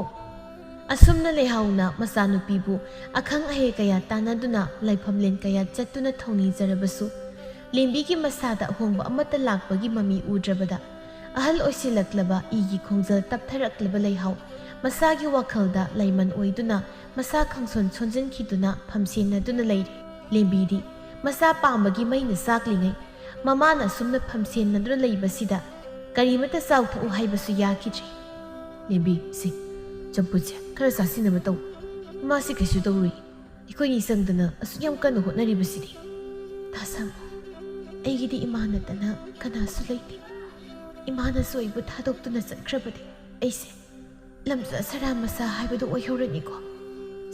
ꯑꯁꯨꯝꯅ ꯂꯩꯍꯥꯎꯅ ꯃꯆꯥꯅꯨꯄꯤꯕꯨ ꯑꯈꯪ ꯑꯍꯩ ꯀꯌꯥ ꯇꯥꯟꯅꯗꯨꯅ ꯂꯥꯏꯐꯝꯂꯦꯟ ꯀꯌꯥ ꯆꯠꯇꯨꯅ ꯊꯧꯅꯤꯖꯔꯕꯁꯨ, ꯂꯦꯝꯕꯤꯒꯤ ꯃꯁꯥꯗ ꯑꯍꯣꯡꯕ ꯑꯃꯠꯇ ꯂꯥꯛꯄꯒꯤ ꯃꯃꯤ ꯎꯗ꯭ꯔꯕꯗ, ꯑꯍꯜ ꯑꯣꯏꯁꯤꯜꯂꯛꯂꯕ ꯏꯒꯤ ꯈꯣꯡꯖꯦꯜ ꯇꯞꯊꯔꯛꯂꯕ ꯂꯩꯍꯥꯎ ꯃꯁꯥꯒꯤ ꯋꯥꯈꯜꯗ ꯂꯥꯏꯃꯟ ꯑꯣꯏꯗꯨꯅ ꯃꯁꯥ ꯈꯪꯁꯣꯟ ꯁꯣꯟꯖꯤꯟꯈꯤꯗꯨꯅ ꯐꯝꯁꯦꯟꯅꯗꯨꯅ ꯂꯩꯔꯤ꯫ ꯂꯦꯝꯕꯤꯗꯤ ꯃꯁꯥ ꯄꯥꯝꯕꯒꯤ ꯃꯩꯅ ꯆꯥꯛꯂꯤꯉꯩ ꯃꯃꯥꯅ ꯑꯁꯨꯝꯅ ꯐꯝꯁꯦꯟꯅꯗꯨꯅ ꯂꯩꯕꯁꯤꯗ ꯀꯔꯤꯃꯇ ꯆꯥꯎꯊꯣꯛꯎ ꯍꯥꯏꯕꯁꯨ ꯌꯥꯈꯤꯗ꯭ꯔꯦ꯫ ꯂꯦꯝꯕꯤ, ꯁꯤ ꯆꯝꯐꯨꯠꯁꯦ ꯈꯔ ꯆꯥꯁꯤꯟꯅꯕ ꯇꯧ꯫ ꯏꯃꯥꯁꯤ ꯀꯩꯁꯨ ꯇꯧꯔꯨꯏ꯫ ꯑꯩꯈꯣꯏꯅꯤ ꯆꯪꯗꯅ ꯑꯁꯨꯛ ꯌꯥꯝ ꯀꯟꯅ ꯍꯣꯠꯅꯔꯤꯕꯁꯤꯗꯤ꯫ ꯇꯥꯁꯥꯃꯣ, ꯑꯩꯒꯤꯗꯤ ꯏꯃꯥ ꯅꯠꯇꯅ ꯀꯅꯥꯁꯨ ꯂꯩꯇꯦ꯫ ꯏꯃꯥꯅꯁꯨ ꯑꯩꯕꯨ ꯊꯥꯗꯣꯛꯇꯨꯅ ꯆꯠꯈ꯭ꯔꯕꯗꯤ ꯑꯩꯁꯦ ꯂꯝꯆꯠ ꯁꯔꯥ ꯃꯆꯥ ꯍꯥꯏꯕꯗꯨ ꯑꯣꯏꯍꯧꯔꯅꯤꯀꯣ꯫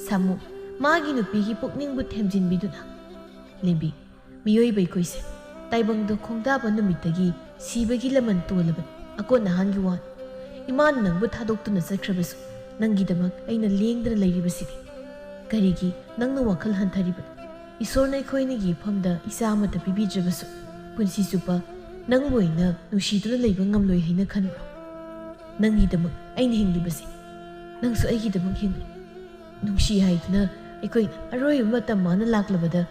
ꯁꯥꯃꯨ ꯃꯥꯒꯤ ꯅꯨꯄꯤꯒꯤ ꯄꯨꯛꯅꯤꯡꯕꯨ ꯊꯦꯝꯖꯤꯟꯕꯤꯗꯨꯅ, ꯂꯦꯝꯕꯤ, ꯃꯤꯑꯣꯏꯕ ꯑꯩꯈꯣꯏꯁꯦ ꯇꯥꯏꯕꯪꯗ ꯈꯣꯡꯗꯥꯕ ꯅꯨꯃꯤꯠꯇꯒꯤ ꯁꯤꯕꯒꯤ ꯂꯃꯟ ꯇꯣꯜꯂꯕꯅꯤ꯫ ꯑꯀꯣꯟ ꯑꯍꯥꯟꯒꯤ ꯋꯥꯅꯤ꯫ ꯏꯃꯥꯅ ꯅꯪꯕꯨ ꯊꯥꯗꯣꯛꯇꯨꯅ ꯆꯠꯈ꯭ꯔꯕꯁꯨ ꯅꯪꯒꯤꯗꯃꯛ ꯑꯩꯅ ꯂꯦꯡꯗꯅ ꯂꯩꯔꯤꯕꯁꯤꯗꯤ꯫ ꯀꯔꯤꯒꯤ ꯅꯪꯅ ꯋꯥꯈꯜ ꯍꯟꯊꯔꯤꯕꯅꯣ? ꯏꯁꯣꯔꯅ ꯑꯩꯈꯣꯏ ꯑꯅꯤꯒꯤ ꯏꯐꯝꯗ ꯏꯆꯥ ꯑꯃꯠꯇ ꯄꯤꯕꯤꯗ꯭ꯔꯕꯁꯨ ꯄꯨꯟꯁꯤ ꯆꯨꯞꯄ ꯅꯪꯕꯨ ꯑꯩꯅ ꯅꯨꯡꯁꯤꯗꯨꯅ ꯂꯩꯕ ꯉꯝꯂꯣꯏ ꯍꯥꯏꯅ ꯈꯟꯕ꯭ꯔꯣ? ꯅꯪꯒꯤꯗꯃꯛ ꯑꯩꯅ ꯍꯤꯡꯂꯤꯕꯁꯤ ꯅꯪꯁꯨ ꯑꯩꯒꯤꯗꯃꯛ ꯍꯤꯡꯂꯨ꯫ ꯅꯨꯡꯁꯤ ꯍꯥꯏꯗꯨꯅ ꯑꯩꯈꯣꯏꯅ ꯑꯔꯣꯏꯕ ꯃꯇꯝ ꯃꯥꯅ ꯂꯥꯛꯂꯕꯗ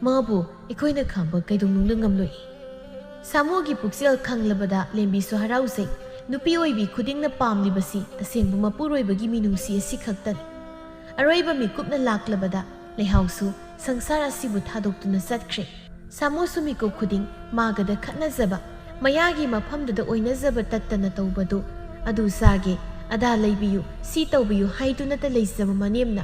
ꯃꯥꯕꯨ ꯑꯩꯈꯣꯏꯅ ꯈꯥꯝꯕ ꯀꯩꯗꯧꯅꯨꯡꯗ ꯉꯝꯂꯣꯏ꯫ ꯁꯥꯃꯨꯒꯤ ꯄꯨꯛꯆꯦꯜ ꯈꯪꯂꯕꯗ ꯂꯦꯝꯕꯤꯁꯨ ꯍꯔꯥꯎꯖꯩ꯫ ꯅꯨꯄꯤ ꯑꯣꯏꯕꯤ ꯈꯨꯗꯤꯡꯅ ꯄꯥꯝꯂꯤꯕꯁꯤ ꯇꯁꯦꯡꯕ ꯃꯄꯨꯔꯣꯏꯕꯒꯤ ꯃꯤꯅꯨꯡꯁꯤ ꯑꯁꯤ ꯈꯛꯇꯅꯤ꯫ ꯑꯔꯣꯏꯕ ꯃꯤꯀꯨꯞꯅ ꯂꯥꯛꯂꯕꯗ ꯂꯩꯍꯥꯎꯁꯨ ꯁꯪꯁꯥꯔ ꯑꯁꯤꯕꯨ ꯊꯥꯗꯣꯛꯇꯨꯅ ꯆꯠꯈ꯭ꯔꯦ꯫ ꯁꯥꯃꯨꯁꯨ ꯃꯤꯀꯨꯞ ꯈꯨꯗꯤꯡ ꯃꯥꯒꯗ ꯈꯠꯅꯖꯕ, ꯃꯌꯥꯒꯤ ꯃꯐꯝꯗꯨꯗ ꯑꯣꯏꯅꯖꯕ ꯇꯠꯇꯅ ꯇꯧꯕꯗꯨ, ꯑꯗꯨ ꯆꯥꯒꯦ, ꯑꯗꯥ ꯂꯩꯕꯤꯌꯨ, ꯁꯤ ꯇꯧꯕꯤꯌꯨ ꯍꯥꯏꯗꯨꯅꯇ ꯂꯩꯖꯕ ꯃꯅꯦꯝꯅ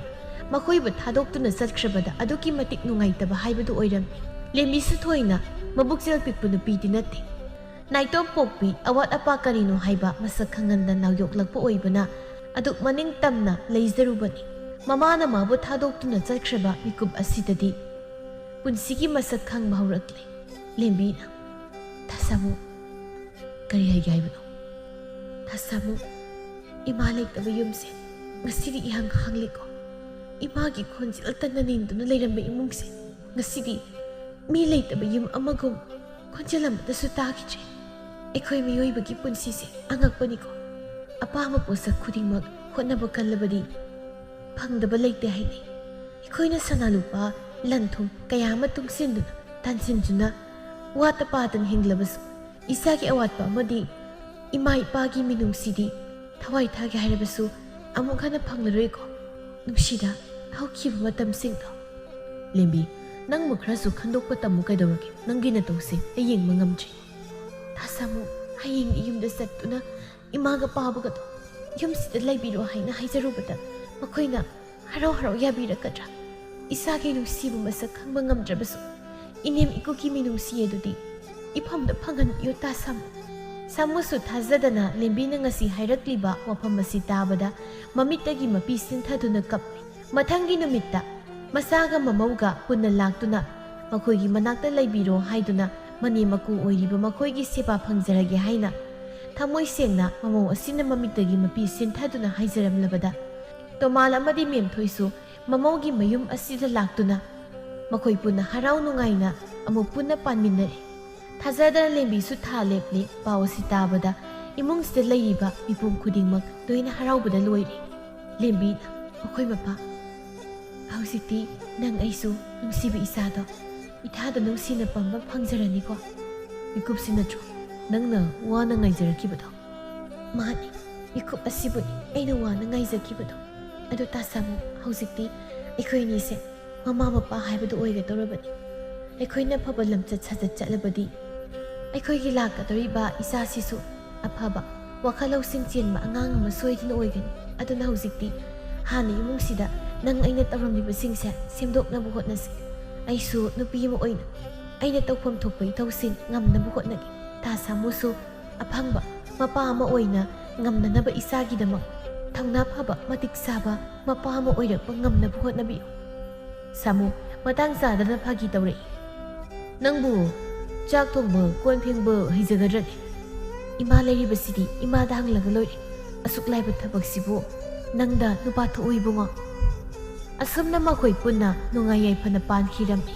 ꯃꯈꯣꯏꯕꯨ ꯊꯥꯗꯣꯛꯇꯨꯅ ꯆꯠꯈ꯭ꯔꯕꯗ ꯑꯗꯨꯛꯀꯤ ꯃꯇꯤꯛ ꯅꯨꯡꯉꯥꯏꯇꯕ ꯍꯥꯏꯕꯗꯨ ꯑꯣꯏꯔꯝꯃꯤ꯫ ꯂꯦꯝꯕꯤꯁꯨ ꯊꯣꯏꯅ ꯃꯕꯨꯛꯆꯦꯜ ꯄꯤꯛꯄ ꯅꯨꯄꯤꯗꯤ ꯅꯠꯇꯦ꯫ ꯅꯥꯏꯇꯣꯝ ꯄꯣꯛꯄꯤ ꯑꯋꯥꯠ ꯑꯄꯥ ꯀꯔꯤꯅꯣ ꯍꯥꯏꯕ ꯃꯁꯛ ꯈꯪꯍꯟꯗꯅ ꯌꯣꯛꯂꯛꯄ ꯑꯣꯏꯕꯅ ꯑꯗꯨꯛ ꯃꯅꯤꯡ ꯇꯝꯅ ꯂꯩꯖꯔꯨꯕꯅꯤ꯫ ꯃꯃꯥꯅ ꯃꯥꯕꯨ ꯊꯥꯗꯣꯛꯇꯨꯅ ꯆꯠꯈ꯭ꯔꯕ ꯃꯤꯀꯨꯞ ꯑꯁꯤꯗꯗꯤ ꯄꯨꯟꯁꯤꯒꯤ ꯃꯁꯛ ꯈꯪꯕ ꯍꯧꯔꯛꯂꯦ꯫ ꯂꯦꯝꯕꯤꯅ, "ꯊꯥꯁꯥꯃꯨ, ꯀꯔꯤ ꯍꯥꯏꯒꯦ ꯍꯥꯏꯕꯅꯣ?" "ꯊꯥꯁꯥꯃꯨ, ꯏꯃꯥ ꯂꯩꯇꯕ ꯌꯨꯝꯁꯦ ꯉꯁꯤꯗꯤ ꯏꯍꯥꯡ ꯍꯥꯡꯂꯦꯀꯣ꯫ ꯏꯃꯥꯒꯤ ꯈꯣꯟꯖꯦꯜ ꯇꯟꯅ ꯅꯤꯟꯗꯨꯅ ꯂꯩꯔꯝꯕ ꯏꯃꯨꯡꯁꯦ ꯉꯁꯤꯗꯤ ꯃꯤ ꯂꯩꯇꯕ ꯌꯨꯝ ꯑꯃꯒꯨꯝ ꯈꯣꯟꯖꯦꯜ ꯑꯃꯠꯇꯁꯨ ꯇꯥꯈꯤꯗ꯭ꯔꯦ꯫ ꯑꯩꯈꯣꯏ ꯃꯤꯑꯣꯏꯕꯒꯤ ꯄꯨꯟꯁꯤꯁꯦ ꯑꯉꯛꯄꯅꯤꯀꯣ꯫ ꯑꯄꯥꯝꯕ ꯄꯣꯠꯁꯛ ꯈꯨꯗꯤꯡꯃꯛ ꯍꯣꯠꯅꯕ ꯀꯜꯂꯕꯗꯤ ꯐꯪꯗꯕ ꯂꯩꯇꯦ ꯍꯥꯏꯅꯩ꯫ ꯑꯩꯈꯣꯏꯅ ꯁꯅꯥ ꯂꯨꯄꯥ, ꯂꯟ ꯊꯨꯝ ꯀꯌꯥ ꯑꯃ ꯇꯨꯡꯁꯤꯟꯗꯨꯅ, ꯇꯥꯟꯁꯤꯟꯗꯨꯅ, ꯋꯥꯠꯇ ꯄꯥꯗꯅ ꯍꯤꯡꯂꯕꯁꯨ, ꯏꯁꯥꯒꯤ ꯑꯋꯥꯠꯄ ꯑꯃꯗꯤ ꯏꯃꯥ ꯏꯄꯥꯒꯤ ꯃꯤꯅꯨꯡꯁꯤꯗꯤ ꯊꯋꯥꯏ ꯊꯥꯒꯦ ꯍꯥꯏꯔꯕꯁꯨ ꯑꯃꯨꯛ ꯍꯟꯅ ꯐꯪꯂꯔꯣꯏꯀꯣ, ꯅꯨꯡꯁꯤꯗ, ꯍꯧꯈꯤꯕ ꯃꯇꯝꯁꯤꯡꯗꯣ꯫ ꯂꯦꯝꯕꯤ, ꯅꯪꯕꯨ ꯈꯔꯁꯨ ꯈꯟꯗꯣꯛꯄ ꯇꯝꯃꯨ ꯀꯩꯗꯧꯔꯒꯦ? ꯅꯪꯒꯤ ꯅꯇꯧꯁꯦ ꯑꯩ ꯌꯦꯡꯕ ꯉꯝꯗ꯭ꯔꯤ꯫ ꯇꯥ ꯁꯥꯃꯨ, ꯍꯌꯦꯡ ꯌꯨꯝꯗ ꯆꯠꯇꯨꯅ ꯏꯃꯥꯒ ꯄꯥꯕꯒꯗꯣ ꯌꯨꯝꯁꯤꯗ ꯂꯩꯕꯤꯔꯣ ꯍꯥꯏꯅ ꯍꯥꯏꯖꯔꯨꯕꯗ ꯃꯈꯣꯏꯅ ꯍꯔꯥꯎ ꯍꯔꯥꯎ ꯌꯥꯕꯤꯔꯛꯀꯗ꯭ꯔꯥ? ꯏꯆꯥꯒꯤ ꯅꯨꯡꯁꯤꯕ ꯃꯁꯛ ꯈꯪꯕ ꯉꯝꯗ꯭ꯔꯕꯁꯨ ꯏꯅꯦꯝ ꯏꯀꯨꯒꯤ ꯃꯤꯅꯨꯡꯁꯤ ꯑꯗꯨꯗꯤ ꯏꯐꯝꯗ ꯐꯪꯍꯟꯕꯤꯌꯨ ꯇꯥ ꯁꯥꯃꯨ꯫ ꯁꯥꯃꯨꯁꯨ ꯊꯥꯖꯗꯅ ꯂꯦꯝꯕꯤꯅ ꯉꯁꯤ ꯍꯥꯏꯔꯛꯂꯤꯕ ꯋꯥꯐꯝ ꯑꯁꯤ ꯇꯥꯕꯗ ꯃꯃꯤꯠꯇꯒꯤ ꯃꯄꯤ ꯁꯤꯟꯊꯗꯨꯅ ꯀꯞꯂꯤ꯫ ꯃꯊꯪꯒꯤ ꯅꯨꯃꯤꯠꯇ ꯃꯆꯥꯒ ꯃꯃꯧꯒ ꯄꯨꯟꯅ ꯂꯥꯛꯇꯨꯅ ꯃꯈꯣꯏꯒꯤ ꯃꯅꯥꯛꯇ ꯂꯩꯕꯤꯔꯣ ꯍꯥꯏꯗꯨꯅ ꯃꯅꯦꯝ ꯃꯀꯨ ꯑꯣꯏꯔꯤꯕ ꯃꯈꯣꯏꯒꯤ ꯁꯦꯕꯥ ꯐꯪꯖꯔꯒꯦ ꯍꯥꯏꯅ ꯊꯃꯣꯏ ꯁꯦꯡꯅ ꯃꯃꯧ ꯑꯁꯤꯅ ꯃꯃꯤꯠꯇꯒꯤ ꯃꯄꯤ ꯁꯤꯟꯊꯗꯨꯅ ꯍꯥꯏꯖꯔꯝꯂꯕꯗ ꯇꯣꯃꯥꯜ ꯑꯃꯗꯤ ꯃꯦꯝꯊꯣꯏꯁꯨ ꯃꯃꯧꯒꯤ ꯃꯌꯨꯝ ꯑꯁꯤꯗ ꯂꯥꯛꯇꯨꯅ ꯃꯈꯣꯏ ꯄꯨꯟꯅ ꯍꯔꯥꯎ ꯅꯨꯡꯉꯥꯏꯅ ꯑꯃꯨꯛ ꯄꯨꯟꯅ ꯄꯥꯟꯃꯤꯟꯅꯔꯦ꯫ ꯊꯥꯖꯗꯅ ꯂꯦꯝꯕꯤꯁꯨ ꯊꯥ ꯂꯦꯞꯂꯦ꯫ ꯄꯥꯎ ꯑꯁꯤ ꯇꯥꯕꯗ ꯏꯃꯨꯡꯁꯤꯗ ꯂꯩꯔꯤꯕ ꯃꯤꯄꯨꯝ ꯈꯨꯗꯤꯡꯃꯛ ꯂꯣꯏꯅ ꯍꯔꯥꯎꯕꯗ ꯂꯣꯏꯔꯦ꯫ ꯂꯦꯝꯕꯤꯅ ꯃꯈꯣꯏ ꯃꯄꯥ, ꯍꯧꯖꯤꯛꯇꯤ ꯅꯪ ꯑꯩꯁꯨ ꯅꯨꯡꯁꯤꯕ ꯏꯆꯥꯗꯣ ꯏꯊꯥꯗ ꯅꯨꯡꯁꯤꯅ ꯄꯝꯕ ꯐꯪꯖꯔꯅꯤꯀꯣ꯫ ꯃꯤꯀꯨꯞꯁꯤ ꯅꯠꯇ꯭ꯔꯣ ꯅꯪꯅ ꯋꯥꯅ ꯉꯥꯏꯖꯔꯛꯈꯤꯕꯗꯣ? ꯃꯥꯅꯤ, ꯃꯤꯀꯨꯞ ꯑꯁꯤꯕꯨꯅꯤ ꯑꯩꯅ ꯋꯥꯅ ꯉꯥꯏꯖꯈꯤꯕꯗꯣ꯫ ꯑꯗꯨ ꯇꯥ ꯁꯥꯃꯨ, ꯍꯧꯖꯤꯛꯇꯤ ꯑꯩꯈꯣꯏ ꯑꯅꯤꯁꯦ ꯃꯃꯥ ꯃꯄꯥ ꯍꯥꯏꯕꯗꯨ ꯑꯣꯏꯒꯗꯧꯔꯕꯅꯤ꯫ ꯑꯩꯈꯣꯏꯅ ꯑꯐꯕ ꯂꯝꯆꯠ ꯁꯥꯖꯠ ꯆꯠꯂꯕꯗꯤ ꯑꯩꯈꯣꯏꯒꯤ ꯂꯥꯛꯀꯗꯧꯔꯤꯕ ꯏꯆꯥꯁꯤꯁꯨ ꯑꯐꯕ ꯋꯥꯈꯜ ꯂꯧꯁꯤꯡ ꯆꯦꯟꯕ ꯑꯉꯥꯡ ꯑꯃ ꯁꯣꯏꯗꯅ ꯑꯣꯏꯒꯅꯤ꯫ ꯑꯗꯨꯅ ꯍꯧꯖꯤꯛꯇꯤ ꯍꯥꯟꯅ ꯏꯃꯨꯡꯁꯤꯗ ꯅꯪ ꯑꯩꯅ ꯇꯧꯔꯝꯂꯤꯕꯁꯤꯡꯁꯦ ꯁꯦꯝꯗꯣꯛꯅꯕ ꯍꯣꯠꯅꯁꯤ꯫ ꯑꯩꯁꯨ ꯅꯨꯄꯤ ꯑꯃ ꯑꯣꯏꯅ ꯑꯩꯅ ꯇꯧꯐꯝ ꯊꯣꯛꯄ ꯏꯊꯧꯁꯤꯡ ꯉꯝꯅꯕ ꯍꯣꯠꯅꯒꯦ꯫ ꯇꯥ ꯁꯥꯃꯨꯁꯨ ꯑꯐꯪꯕ ꯃꯄꯥ ꯑꯃ ꯑꯣꯏꯅ ꯉꯝꯅꯅꯕ ꯏꯆꯥꯒꯤꯗꯃꯛ ꯊꯧꯅꯥ ꯐꯕ ꯃꯇꯤꯛ ꯆꯥꯕ ꯃꯄꯥ ꯑꯃ ꯑꯣꯏꯔꯛꯄ ꯉꯝꯅꯕ ꯍꯣꯠꯅꯕꯤꯌꯨ꯫ ꯁꯥꯃꯨ, ꯃꯇꯥꯡ ꯆꯥꯗꯅ ꯐꯥꯒꯤ ꯇꯧꯔꯛꯏ꯫ ꯅꯪꯕꯨ ꯆꯥꯛ ꯊꯣꯡꯕ, ꯀꯣꯟ ꯐꯦꯡꯕ ꯍꯩꯖꯒꯗ꯭ꯔꯅꯦ? ꯏꯃꯥ ꯂꯩꯔꯤꯕꯁꯤꯗꯤ ꯏꯃꯥꯗ ꯍꯪꯂꯒ ꯂꯣꯏꯔꯦ꯫ ꯑꯁꯨꯛ ꯂꯥꯏꯕ ꯊꯕꯛꯁꯤꯕꯨ ꯅꯪꯗ ꯅꯨꯄꯥ ꯊꯣꯛꯎ ꯏꯕꯨꯡꯉꯣ꯫ ꯑꯁꯨꯝꯅ ꯃꯈꯣꯏ ꯄꯨꯟꯅ ꯅꯨꯡꯉꯥꯏ ꯌꯥꯏꯐꯅ ꯄꯥꯟꯈꯤꯔꯝꯃꯤ꯫